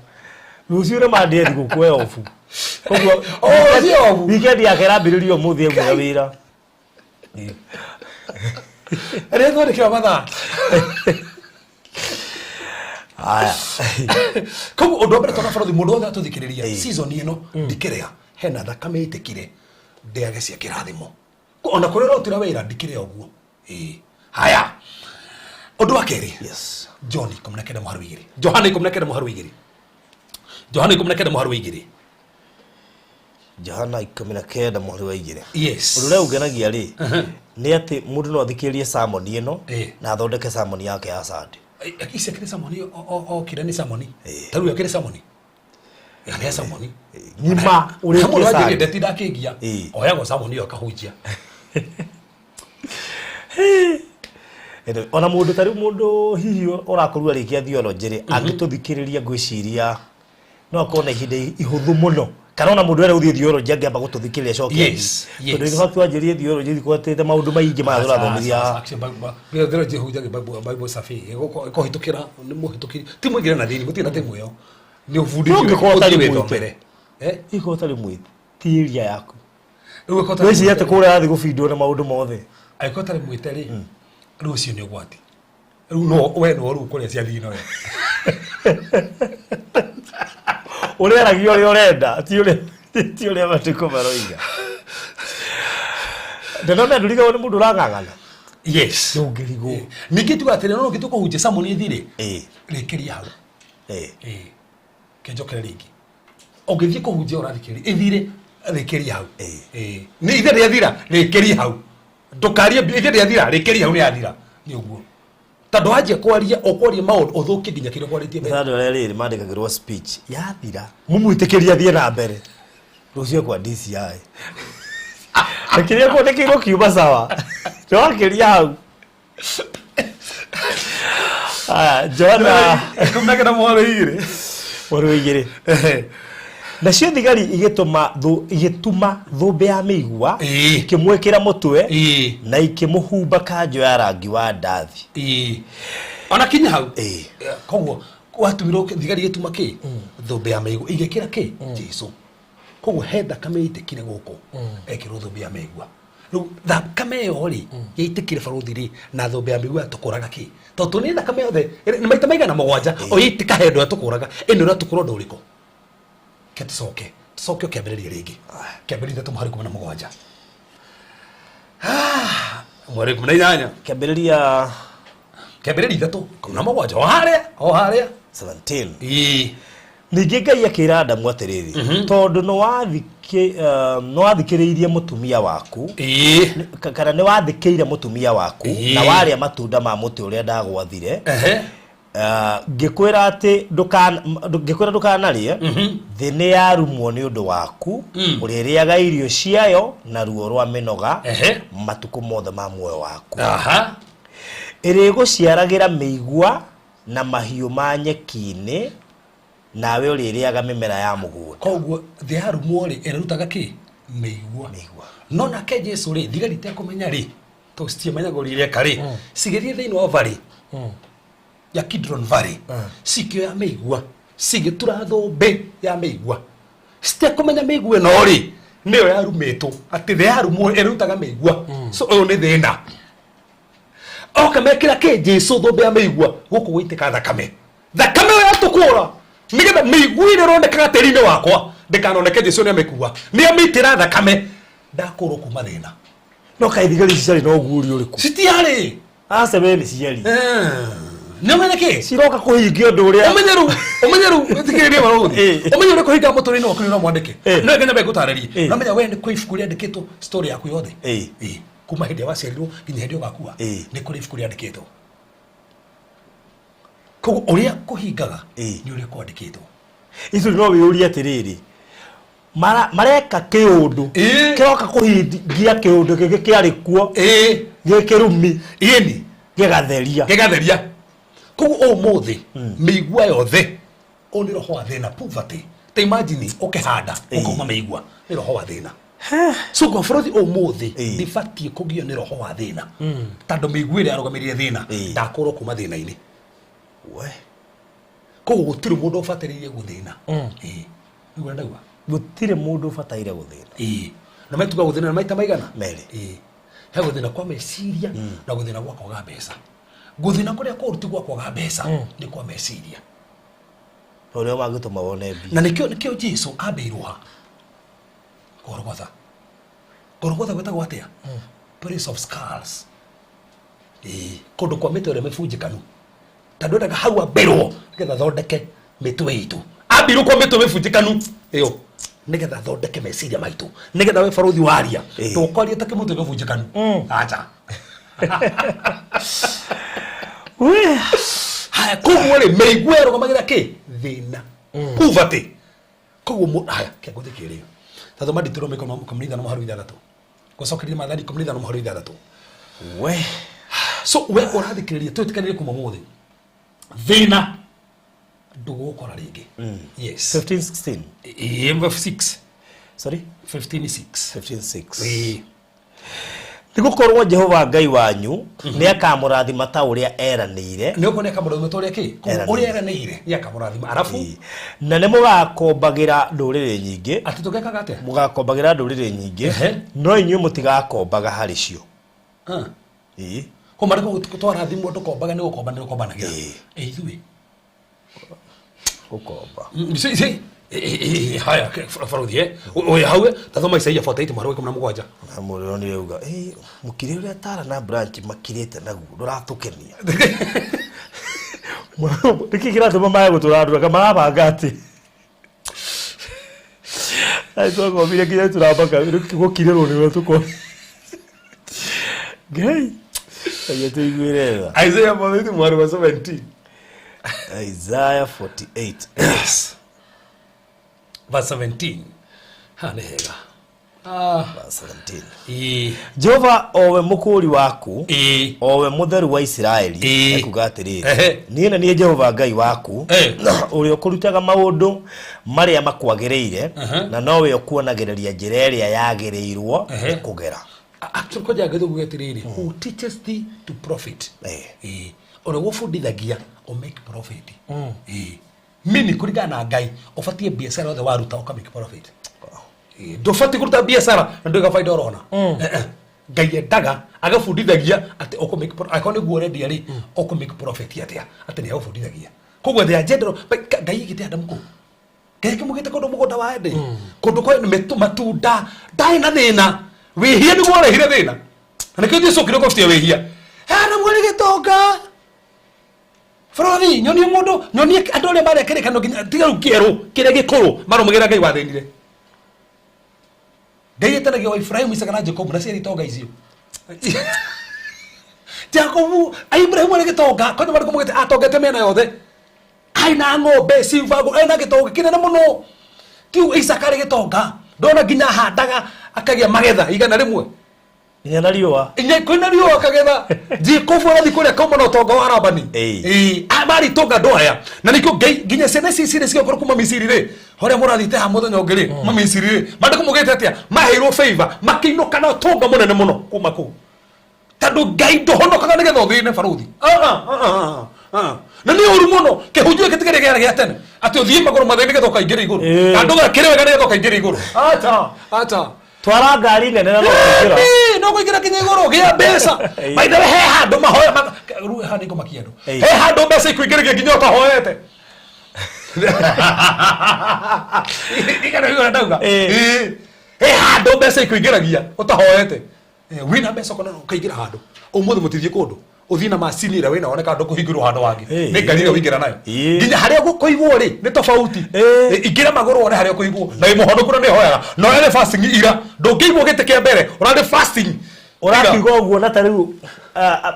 Rũciũ nĩ Monday thigũkũ e off. Koguo Oh, rũciũ off. Weekend yake ĩrambĩrĩria ũmũthĩ aumĩra wĩra. Rĩrĩa twandĩkĩra mathaa. Haya. Koguo ũndũ wa mbere twana barathi mũndũ wothe atũthikĩrĩria season ĩno ndikĩrĩa hena thakame ĩtĩkire ndĩage cia kĩrathimo. Ona kũrĩa ũrarutĩra wĩra ndikĩrĩa ũguo. Ĩĩ. Haya. Ũndũ wa kerĩ, John 19 mũhari wa 2, Johana 19 mũhari wa 2, Johana 19 mũhari wa 2. Johana 19 mũhari wa 2. Yes. Ũndũ ũrĩa ũngenagia rĩ, nĩ atĩ mũndũ no athikĩrĩrie sermon ĩno na athondeke sermon yake ya Sunday. Ici akĩrĩ sermon, okire nĩ sermon. Ta rĩu akĩrĩ sermon. Nĩ sermon. Ng'ima ũrĩkie Mũndũ wanjĩrĩria Sunday. ndetinda akĩngia. Oyagwo sermon ĩyo akahunjia. Anyway, ona mũndũ ta rĩu mũndũ hihi ũrakorwo arĩkia theology rĩ, angĩtũthikĩrĩria ngwĩciria no akorwo na ihinda ihũthũ mũno, kana ona mũndũ ũrĩa ũthiĩ theology angĩamba gũtũthikĩrĩria acoke athiĩ. Tondũ in fact wanjĩrĩrie theology thikwatĩte maũndũ maingĩ marĩa tũrathomithia. Theology ĩhunjagia Bible survey, ĩkũhĩtũkĩra, nĩ mũhĩtũkĩri. Ti mũingĩre na thĩinĩ, gũtirĩ na timu ĩyo. Nĩ ũbundithio, No ũngĩkorwo ũtarĩ ũthiĩ mwĩte. wĩthomere. Ũngĩkorwo ũtarĩ mwĩte, ti area yaku. Rĩu ũngĩkorwo ũtarĩ Ngwĩciria atĩ mwĩte- kũrĩa arathiĩ gũbindwo na maũndũ mothe. Angĩkorwo ũtarĩ mwĩte rĩ, rĩu ũcio nĩ ũgwati. Rĩu no we no rĩu kũrĩa ciathiĩ no we. Ũrĩaragia ũrĩa ũrenda, ti ũrĩa matukũ maroiga. Ndĩrona ndũrigagwo nĩ mũndũ ũrang'ang'ana. Yes. Ndũngĩrigwo. Ningĩ tuga atĩrĩ, no ũngĩtua kũhunjia sermon ĩthire, rĩkĩria hau. Kĩnjokere rĩngĩ. Ũngĩthiĩ kũhunjia ũrathikĩrĩria, ĩthire, rĩkĩria hau. Nĩ ithe rĩathira, rĩkĩria hau. Ndũkarie ithe rĩathira, rĩkĩria hau nĩ yathira. Nĩ ũguo. Tondũ wanjia kwaria, ũkwaria maũndũ, ũthũkie nginya kĩrĩa ũkwarĩtie mbere. Andũ arĩa rĩrĩ mandĩkagĩrwo speech yathira, mũmwĩtĩkĩrie athiĩ na mbere. Rũciũ kwa DCI. Na kĩrĩa kwandĩkĩirwo kiuma sawa. Ndwakĩria hau. Aya, Johana 19 mũhari 2. Mũhari wa 2. Nacio thigari igĩtuma thũmbĩ ya mĩigua, ikĩmwĩkĩra mũtwe, na ikĩmũhumba kanjũ ya rangi wa ndathi. Ona kinya hau. Koguo watumirwo thigari igĩtuma kĩ? Thũmbĩ ya mĩigua. Igĩkĩra kĩ? Jesu. Koguo he thakame yaitĩkire gũkũ, ekĩrwo thũmbĩ ya mĩigua. Rĩu thakame ĩyo rĩ, yaitĩkire barũthi rĩ, na thũmbĩ ya mĩigua yatũkũraga kĩ? Tondũ nĩ thakame yothe, nĩ maita maigana 7, o yaitĩka he ũndũ yatũkũraga, ĩno ĩratũkũra ũndũ ũrĩkũ? Ke tũcoke, tũcoke ũkĩambĩrĩria rĩngĩ. Kĩambĩrĩria ithatũ mũhari 17. Mũhari 18. Kĩambĩrĩria Kĩambĩrĩria ithatũ, 17. O harĩa, o harĩa. 17. Ningĩ Ngai akĩra Adamu atĩrĩrĩ, tondũ nĩwathikĩrĩirie mũtumia waku, kana nĩwathĩkĩire mũtumia waku, na warĩa matunda ma mũtĩ ũrĩa ndagwathire, ngĩkwĩra atĩ ngĩkwĩra ndũkanarĩe, thĩ nĩ yarumwo nĩ ũndũ waku, ũrĩrĩaga irio ciayo na ruo rwa mĩnoga matukũ mothe ma muoyo waku. Ĩrĩgũciaragĩra mĩigua na mahiũ ma nyeki-inĩ, nawe ũrĩrĩaga mĩmera ya mũgũnda. Koguo thĩ yarumwo rĩ, ĩrutaga kĩ? Mĩigua. Mĩigua. No nake Jesu rĩ, thigari itekũmenya rĩ, tondũ citiamenyaga ũrĩa ireka rĩ, cigĩthiĩ thĩinĩ wa valley ya Kidron Valley, cikĩoya mĩigua, cigĩtura thũmbĩ ya mĩigua. Citekũmenya mĩigua ĩno rĩ, nĩyo yarumĩtwo, atĩ thĩ yarumwo ĩrutaga mĩigua. So ũyũ nĩ thĩna. Oka mekĩra kĩ Jesu thũmbĩ ya mĩigua, gũkũ gũitĩka thakame. Thakame ĩyo yatũkũra, nĩgetha mĩigua ĩrĩa ĩronekaga tĩri-inĩ wakwa ndĩkanoneke. Jesu nĩamĩkua, nĩamĩitĩra thakame, ndakũrwo kuma thĩna. No kaĩ thigari ici ciarĩ na ũguũrio ũrĩkũ? Citiarĩ. Aca we nĩ ciari. Nĩ ũmenye kĩ? Ciroka kũhingia ũndũ ũrĩa. Ũmenye rĩu, ũmenye rĩu, thikĩrĩria marũthi. Ũmenye ũrĩa kũhinga mũtũrĩre-inĩ waku nĩ mwandĩke. No nginya mbe ngũtarĩrie. No menya we nĩ kwĩ ibuku rĩandĩkĩtwo story yaku yothe. Kuma hĩndĩ ĩrĩa waciarirwo nginya hĩndĩ ĩrĩa ũgakua. Nĩ kũrĩ ibuku rĩandĩkĩtwo. Koguo ũrĩa kũhingaga nĩ ũrĩa kwandĩkĩtwo. Icu no wĩyũrie atĩrĩrĩ, mareka kĩũndũ kĩroka kũhingia kĩũndũ gĩkĩ kĩarĩ kuo gĩkĩrumi gĩgatheria. Gĩgatheria. Koguo ũmũthĩ mĩigua yothe ũyũ nĩ roho wa thĩna, poverty. Ta imagine ũkĩhanda ũkauma mĩigua, nĩ roho wa thĩna. So kwa bũrũri ũmũthĩ ndibatiĩ kũgio nĩ roho wa thĩna, tondũ mĩigua ĩrĩa yarũgamĩrĩire thĩna ndakũrwo kuma thĩna-inĩ. Koguo gũtirĩ mũndũ ũbataire gũthĩna. Nĩguo ndauga. Gũtirĩ mũndũ ũbataire gũthĩna. Na maituga gũthĩna na maita maigana? Merĩ. He gũthĩna kwa meciria na gũthĩna gwa kwaga mbeca. Gũthĩna kũrĩa kũru ti gwa kwaga mbeca, nĩ kwa meciria. Ũrĩa wangĩtũma wone mbia. Na nĩkĩo Jesu ambĩirwo ha? Golgotha. Golgotha gwĩtagwo atĩa? Place of skulls. Ĩĩ, kũndũ kwa mĩtwe ĩrĩa mĩbunjĩkanu tondũ endaga hau ambĩrwo nĩgetha athondeke mĩtwe itũ ambirwo kwa mĩtwe mĩbunjĩkanu ĩyo nĩgetha athondeke meciria maitũ nĩgetha we barũthi waria ndũkwaria ta kĩmũtwe gĩbunjĩkanu acha. Haya, koguo rĩ, mĩigua ĩrũgamagĩrĩra kĩ? Thĩna, poverty. Koguo haya, kĩangũthĩ kĩrĩ tathoma Deuteronomy 15 mũhari wa 6, gũcokeria Maathani 15 mũhari wa 6. We. So we ũrathikĩrĩria, twĩtĩkanĩrie kuma ũmũthĩ thĩna ndũgũkora rĩngĩ. Yes. 15 16. Ĩĩ, 6. Sorry. 15 6. 15 6. Ĩĩ. Nĩ gũkorwo Jehova Ngai wanyu nĩ akamũrathima ta ũrĩa eranĩire. Nĩ ũkuona akamũrathima ta ũrĩa kĩ? Koguo Eranĩire. Ũrĩa eranĩire nĩ akamũrathima, arabu? Ĩĩ. Na nĩ mũgakombagĩra ndũrĩrĩ nyingĩ. Atĩ tũgekaga atĩa? Mũgakombagĩra ndũrĩrĩ nyingĩ, no inyuĩ mũtigakombaga harĩ cio. Ah. Ĩĩ. Ko marĩkũ twarathimwo tũkombaga? Nĩ gũkomba, nĩ gũkombanagĩra. Ĩĩ. Ĩ, ithuĩ Gũkomba. Ici haya, baruthi oya hau, tathoma Isaia 48 mũhari wa 17. Na mũrĩro nĩ auga, "Ĩ, mũkire ũrĩa Tara na branch makirĩte naguo ndũratũkenia. Nĩkĩ kĩratũma maya gũtũrandũra marabanga atĩ Ai twakomire nginya tũrambaka gũkirĩrwo nĩ ũrĩa tũko Ngai Ngai atũiguĩre tha." Isaiah 48 mũhari wa 17. Isaiah 48. Yes, verse 17. Ha, nĩ hega. Ah, verse 17. Ĩĩ. Jehova owe mũkũũri waku, owe Mũtheru wa Isiraeli, ekuga atĩrĩrĩ, "Niĩ na niĩ Jehova Ngai waku, ũrĩa ũkũrutaga maũndũ marĩa makwagĩrĩire, na nowe ũkuonagĩrĩria njĩra ĩrĩa yagĩrĩirwo nĩ kũgera." Actually, koja gĩthũngũ gĩatĩrĩrĩ, "Who teaches thee to profit." Ĩĩ, ũrĩa gũbundithagia ũ make profit. Ĩĩ, mini kũringana na Ngai ũbatiĩ biacara yothe waruta ũka make profit. Ĩĩ, ndũbatiĩ kũruta biacara na ndũiga baida ũrona. Eh, eh. Ngai endaga agabundithagia atĩ ũkũ make angĩkorwo nĩguo ũrendia rĩ, ũkũ make profit atĩa, atĩ nĩ agũbundithagia. Koguo the agenda Ngai aigĩte Adamu kũu, Ngai akĩmũgĩte kũndũ mũgũnda wa Eden, kũndũ kwa matunda, ndarĩ na thĩna. Wĩhia nĩguo warehire thĩna, na nĩkĩo Jesu okire kũbutia wĩhia. Adamu arĩ gĩtonga, bũrũri nyonie mũndũ, nyonie andũ arĩa marĩa kĩrĩkanĩro nginya tiga rĩu kĩerũ, kĩrĩa gĩkũrũ, marũmagĩrĩra Ngai wathĩnire. Ngai etanagia wa Ibrahimu, Isaka na Jacobu na ciarĩ itonga icio. Jacobu, Ibrahimu arĩ gĩtonga kwanja, marĩkũ mũgĩte atongete mĩena yothe, aina ng'ombe cibago, ena gĩtonga kĩnene mũno. Tiu Isaka arĩ gĩtonga, ndona nginya ahandaga akagĩa magetha 100. Nginya na riũa. Inya kwĩna riũa akagetha. Jacobu arathiĩ kũrĩa kauma na ũtonga wa Labani. Ĩĩ. Ĩĩ, marĩ itonga andũ aya, na nĩkĩo Ngai nginya ciana ici cirĩ cigĩkorwo kuma Misiri rĩ, harĩa mũrathiĩte ha mũthenya ũngĩ rĩ, kuma Misiri rĩ, maandĩko maugĩte atĩa? Maheirwo favor, makĩinũka na ũtonga mũnene mũno kuma kũu, tondũ Ngai ndũhonokaga nĩgetha ũthĩne, barũthi. Ah, ah, ah, ah, ah. Na nĩ ũru mũno kĩhunjio gĩkĩ tiga gĩarĩ gĩa tene, atĩ ũthiĩ magũrũ matheri nĩgetha ũkaingĩra igũrũ. Na ndũgakĩre wega nĩgetha ũkaingĩra igũrũ. Acha, acha. Twara ngari nene na no kũingĩra. Ĩĩ, no kũingĩra nginya igũrũ gĩa mbeca. By the way, he handũ mahoya rĩu haha nĩngũmakia andũ. He handũ mbeca ikũingĩragia nginya ũtahoete. Ndigana igũrũ ndauga. Ĩĩ. He handũ mbeca ikũingĩragia ũtahoete. Wĩna mbeca ũkona ũkaingĩra handũ. Ũmũthĩ mũtithiĩ kũndũ, ũthiĩ na macini ĩrĩa wĩna wone kana ndũkũhingũrwo handũ hangĩ. Nĩ ngari ĩrĩa ũingĩra nayo nginya harĩa gũkũigwo rĩ nĩ tofauti. Ingĩra magũrũ wone harĩa ũkũigwo na wĩ mũhonoku na nĩ hoyaga na ũrarĩ fasting ira, ndũngĩigwo gĩtĩ kĩa mbere ũrarĩ fasting. Ũrakiuga ũguo na ta rĩu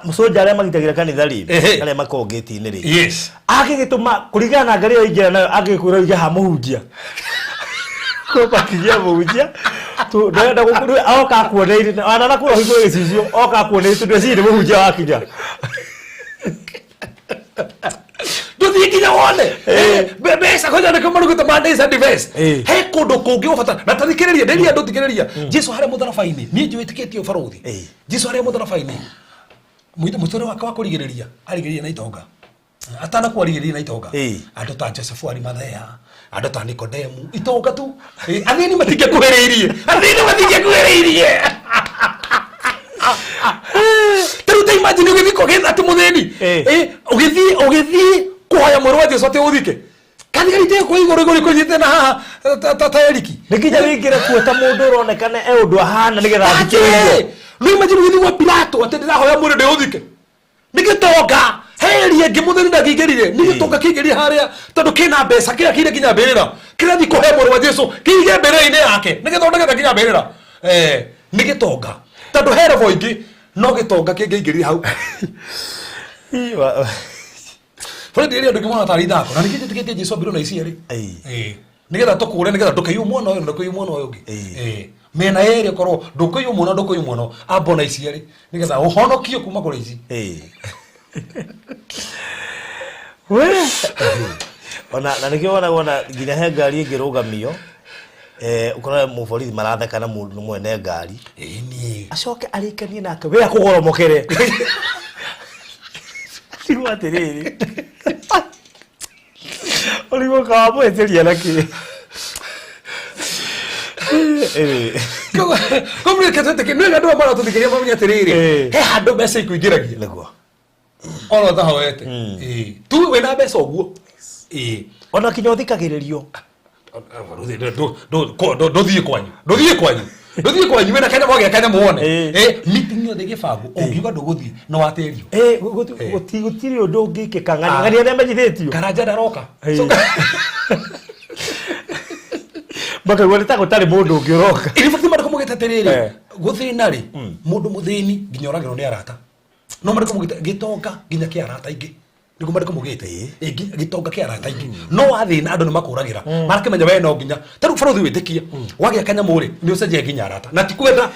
mũcũnja arĩa magitagĩra kanitha rĩ, arĩa makoragwo gĩti-inĩ rĩ, angĩgĩtũma kũringana na ngari ĩyo ingĩra nayo, angĩkwĩra ũige ha mũhunjia, kũmakithia mũhunjia ndĩrenda gũkũ oka akuoneire ananakwĩra ũhingũre gĩcicio, oka akuoneire tondũ eciria nĩ mũhunjia wakinya. Ndũthiĩ nginya wone mbeca kwanja nĩkĩo marugĩte ma days and device. He kũndũ kũngĩ ũbatara na tathikĩrĩria ndĩria andũ, thikĩrĩria Jesu harĩa mũtharaba-inĩ. Niĩ njĩtĩkĩtie ũbarũthi. Jesu harĩa mũtharaba-inĩ, mũtũrĩre wake wa kũrigĩrĩria arigĩrĩria na itonga, atanakuwa arigĩrĩria na itonga. Andũ ta Joseph wa Arimathea, andũ ta Nikodemu, itonga tu. Athĩni matingĩkuhĩrĩirie, athĩni matingĩkuhĩrĩirie. Tarĩu ta imagine ũgĩthiĩ kũgĩtha atĩ mũthĩni, ũgĩthiĩ kũhoya mwĩrĩ wa Jesu atĩ ũthike kathigari te kũ igũrũ igũrũ kũnyitĩte na haha ta Eriki. Nĩ nginya wĩingĩre kuo ta mũndũ ũronekana e ũndũ ahana nĩgetha athikĩrĩrio. Rĩu imagine ũgĩthiĩ gwa Pilato atĩ ndĩrahoya mwĩrĩ ndĩũthike. Nĩ gĩtonga heri ĩngĩ mũthĩni ndangĩingĩrire, nĩ gĩtonga kĩingĩrire harĩa tondũ kĩna mbeca, kĩrĩa kĩire nginya mbĩrĩra, kĩrathiĩ kũhe mũrũ wa Jesu kĩige mbĩrĩra-inĩ yake, nĩ gĩthondekete nginya mbĩrĩra. Nĩ gĩtonga tondũ he robo ingĩ, no gĩtonga kĩngĩingĩrire hau. Fred, rĩrĩa andũ mona tarĩ ithako na nĩkĩ njĩtĩkĩtie Jesu ambirwo na ici erĩ. Nĩgetha tũkũre, nĩgetha ndũkaiywo mwena ũyũ na ndũkaiywo mwena ũyũ ũngĩ. Mĩena yerĩ ũkorwo ndũkũiywo mwena, ndũkũiywo mwena, amba na ici erĩ nĩgetha ũhonokio kuma kũrĩ ici. We. Ona na nĩkĩo wona wona nginya he ngari ĩngĩrũgamio, ũkore mũborithi maratheka na mũndũ mwene ngari. Ĩni. Acoke arĩkanie nake we akũgoromokere. Tigwo atĩrĩrĩ. Ũrigwo kawamũhĩtĩria na kĩ? Koguo reke twĩtĩkie nĩ andũ maratũthikĩrĩria mamenye atĩrĩrĩ, he handũ mbeca ikuingĩragia. Nĩguo. Ona ũtahoete. Tu wĩna mbeca ũguo. Ona kinya ũthikagĩrĩrio. Ndũthiĩ kwanyu, ndũthiĩ kwanyu, ndũthiĩ kwanyu wĩna kanyamũ gĩa kanyamũ wone. Meeting yothe ĩgĩbangwo ũngiuga ndũgũthiĩ no watĩrio. Gũtirĩ ũndũ ũngĩkĩka, ng'ania ng'ania nĩ amenyithĩtio. Karanja ndaroka. Makaigua nĩ ta gũtarĩ mũndũ ũngĩ ũroka. In fact maandĩko maugĩte atĩrĩrĩ, gũthĩna rĩ, mũndũ mũthĩni nginya oragĩrwo nĩ arata. No maandĩko maugĩte gĩtonga nginya kĩa arata aingĩ. Nĩguo maandĩko maugĩte. Gĩtonga kĩa arata aingĩ. No wathĩna andũ nĩ makũragĩra. Marakĩmenya we no nginya. Ta rĩu barũthi wĩtĩkie, wagĩa kanyamũ rĩ, nĩ ũcenjagia nginya arata. Na ti kwenda.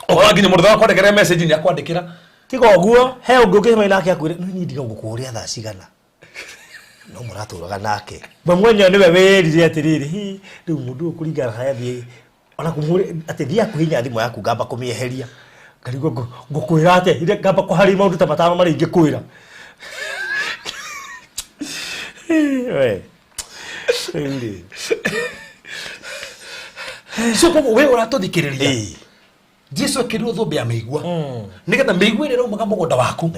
Ũkora nginya mũndũ ũrakwandĩkĩra message nĩ akwandĩkĩra. Tiga ũguo, he ũngĩ ũngĩcemania nake akwĩre, no niĩ ndiga ngũkũũria thaa cigana. No mũratũraga nake. We mwenyewe nĩwe wĩrire atĩrĩrĩ, hi, rĩu mũndũ ũyũ kũringana na harĩa athiĩ, ona kũmũrĩ, atĩ thiĩ akũhihinya thimũ yaku ngamba kũmĩeheria. Ngarigwo ngũkwĩra atĩa, ire ngamba kũharĩria maũndũ ta matano marĩa ingĩkwĩra. We. Rĩu rĩ. So koguo we ũratũthikĩrĩria. Jesu ekĩrirwo thũmbĩ ya mĩigua nĩgetha mĩigua ĩrĩa ĩraumaga mũgũnda waku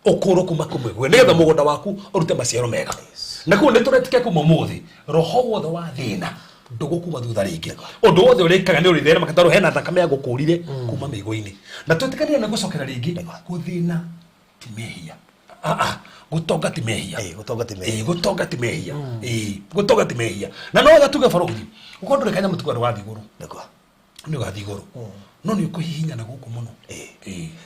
ũkũrwo kuma kwĩ mĩigua, nĩgetha mũgũnda waku ũrute maciaro mega. Na koguo nĩ tũretĩkia kuma ũmũthĩ roho wothe wa thĩna ndũgũkuma thutha rĩngĩ. Ũndũ wothe ũrĩkaga nĩ ũrĩtheremaga tondũ hena thakame ya gũkũrire kuma mĩigua-inĩ. Na twĩtĩkanĩre nĩ gũcokera rĩngĩ gũthĩna ti mehia. Gũtonga ti mehia. Gũtonga ti mehia. Gũtonga ti mehia. Gũtonga ti mehia. Na no wega tuge barũthi, ũkorwo ndũrĩ kanyamũ tuga ndũgathiĩ igũrũ. Nĩguo. Nĩ ũgathiĩ igũrũ. No nĩ ũkũhihinyana gũkũ mũno.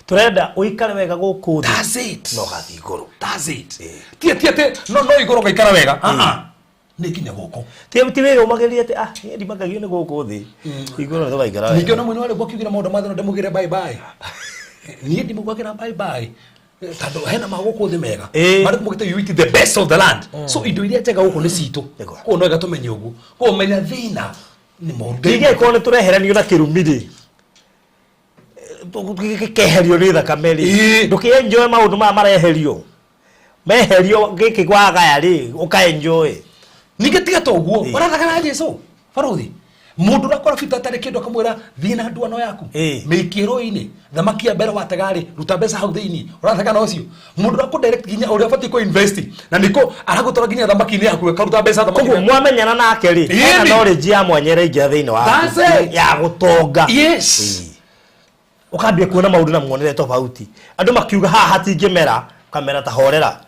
Tũrenda ũikare wega gũkũ thĩ. That's it. No ũgathiĩ igũrũ. That's it. Ti ti atĩ no igũrũ ũgaikara wega. Nĩ nginya gũkũ. Ti ti wĩra ũmagĩrĩrie atĩ, niĩ ndimakagio nĩ gũkũ thĩ. Igũrũ nĩ tũgaikara wega. Ningĩ ona mwene wa rwĩmbo akiugĩra maũndũ ma thĩ no ndĩmugĩre bye bye. Niĩ ndimugagĩra bye bye. Tondũ hena ma gũkũ thĩ mega. Marĩ mũgĩte you eat the best of the land. So indo iria njega gũkũ nĩ citũ. Koguo no wega tũmenye ũguo. Koguo menya thĩna nĩ mũũru. Ningĩ angĩkorwo nĩ tũreheranio na kĩrumi rĩ, gĩkeherio nĩ thakame rĩ, ndũkĩ-enjoy maũndũ maya mareherio. Meherio gĩkĩ wagaya rĩ, ũka-enjoy. Ningĩ tiga ta ũguo, ũrathaka na Jesu, barũthi. Mũndũ ũrakora bita atarĩ kĩndũ akamwĩra thiĩ na nduano yaku. Mĩikie rũĩ-inĩ, thamaki ya mbere watega rĩ, ruta mbeca hau thĩinĩ. Ũrathaka na ũcio. Mũndũ ũrakũ direct nginya ũrĩa ũbatiĩ kũ invest, na nĩkũ aragũtwara nginya thamaki-inĩ yaku, akaruta mbeca thamaki-inĩ. Koguo mwamenyana nake rĩ, hena knowledge ya mwanya ĩraingĩra thĩinĩ waku. That's it. Ya gũtonga. Ũkambia kuona maũndũ na muonere tofauti. Andũ makiuga haha hatingĩmera, ũkamera ta horera.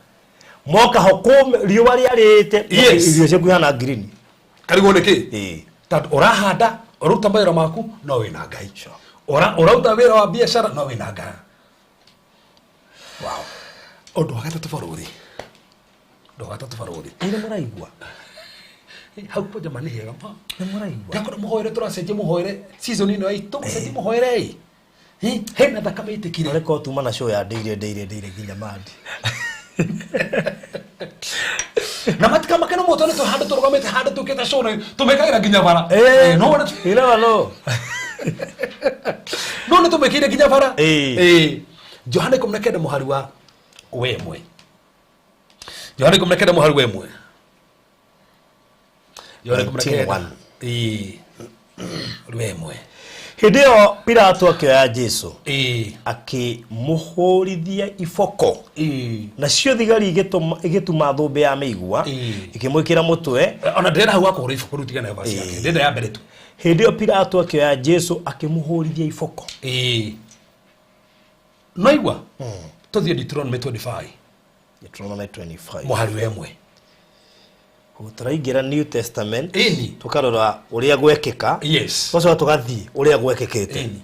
Moka ho kũme, riũa rĩarĩte, irio ciaku ihana green. Karigwo nĩ kĩ? Tondũ ũrahanda, ũraruta mawĩra maku, no wĩna Ngai. Ũraruta wĩra wa biacara, no wĩna Ngai. Wow. Ũndũ wa gatatũ barũthi. Ũndũ wa gatatũ barũthi. Nĩ mũraigua? Hau kwanja ma nĩ hega. Nĩ mũraigua? Ndakora mũhoere tũracenjia mũhoere season ĩno itũ, mũcenjie mũhoere ĩ. Hena thakame ĩtĩkire. Arĩ ko tuma na show ya ndĩire ndĩire ndĩire nginya mandi. Na matikamake no mũtwe nĩ handũ tũrũgamĩte handũ tũkĩte show nĩ tũmĩkagĩra nginya bara. No nĩ You never know. No nĩ tũmĩkĩire nginya bara. Johana 19 mũhari wa 1. Johana 19 mũhari wa 1. Johana 19. 19:1. Mũhari wa 1. Hĩndĩ ĩyo Pilato akĩoya Jesu, akĩmũhũrithia iboko. Nacio thigari igĩtuma thũmbĩ ya mĩigua, ikĩmwĩkĩra mũtwe. Ona ndĩrenda hau akũhũra iboko rĩu tigana na verse yake. Ndĩrenda ya mbere tu. Hĩndĩ ĩyo Pilato akĩoya Jesu akĩmũhũrithia iboko. Noigua tũthiĩ Deuteronomy 25. Deuteronomy 25. Mũhari wa 1. Tũraingĩra New Testament. Ĩni. Tũkarora ũrĩa gwekĩka. Yes. Tũgacoka tũgathiĩ ũrĩa gwekĩkĩte. Ĩni.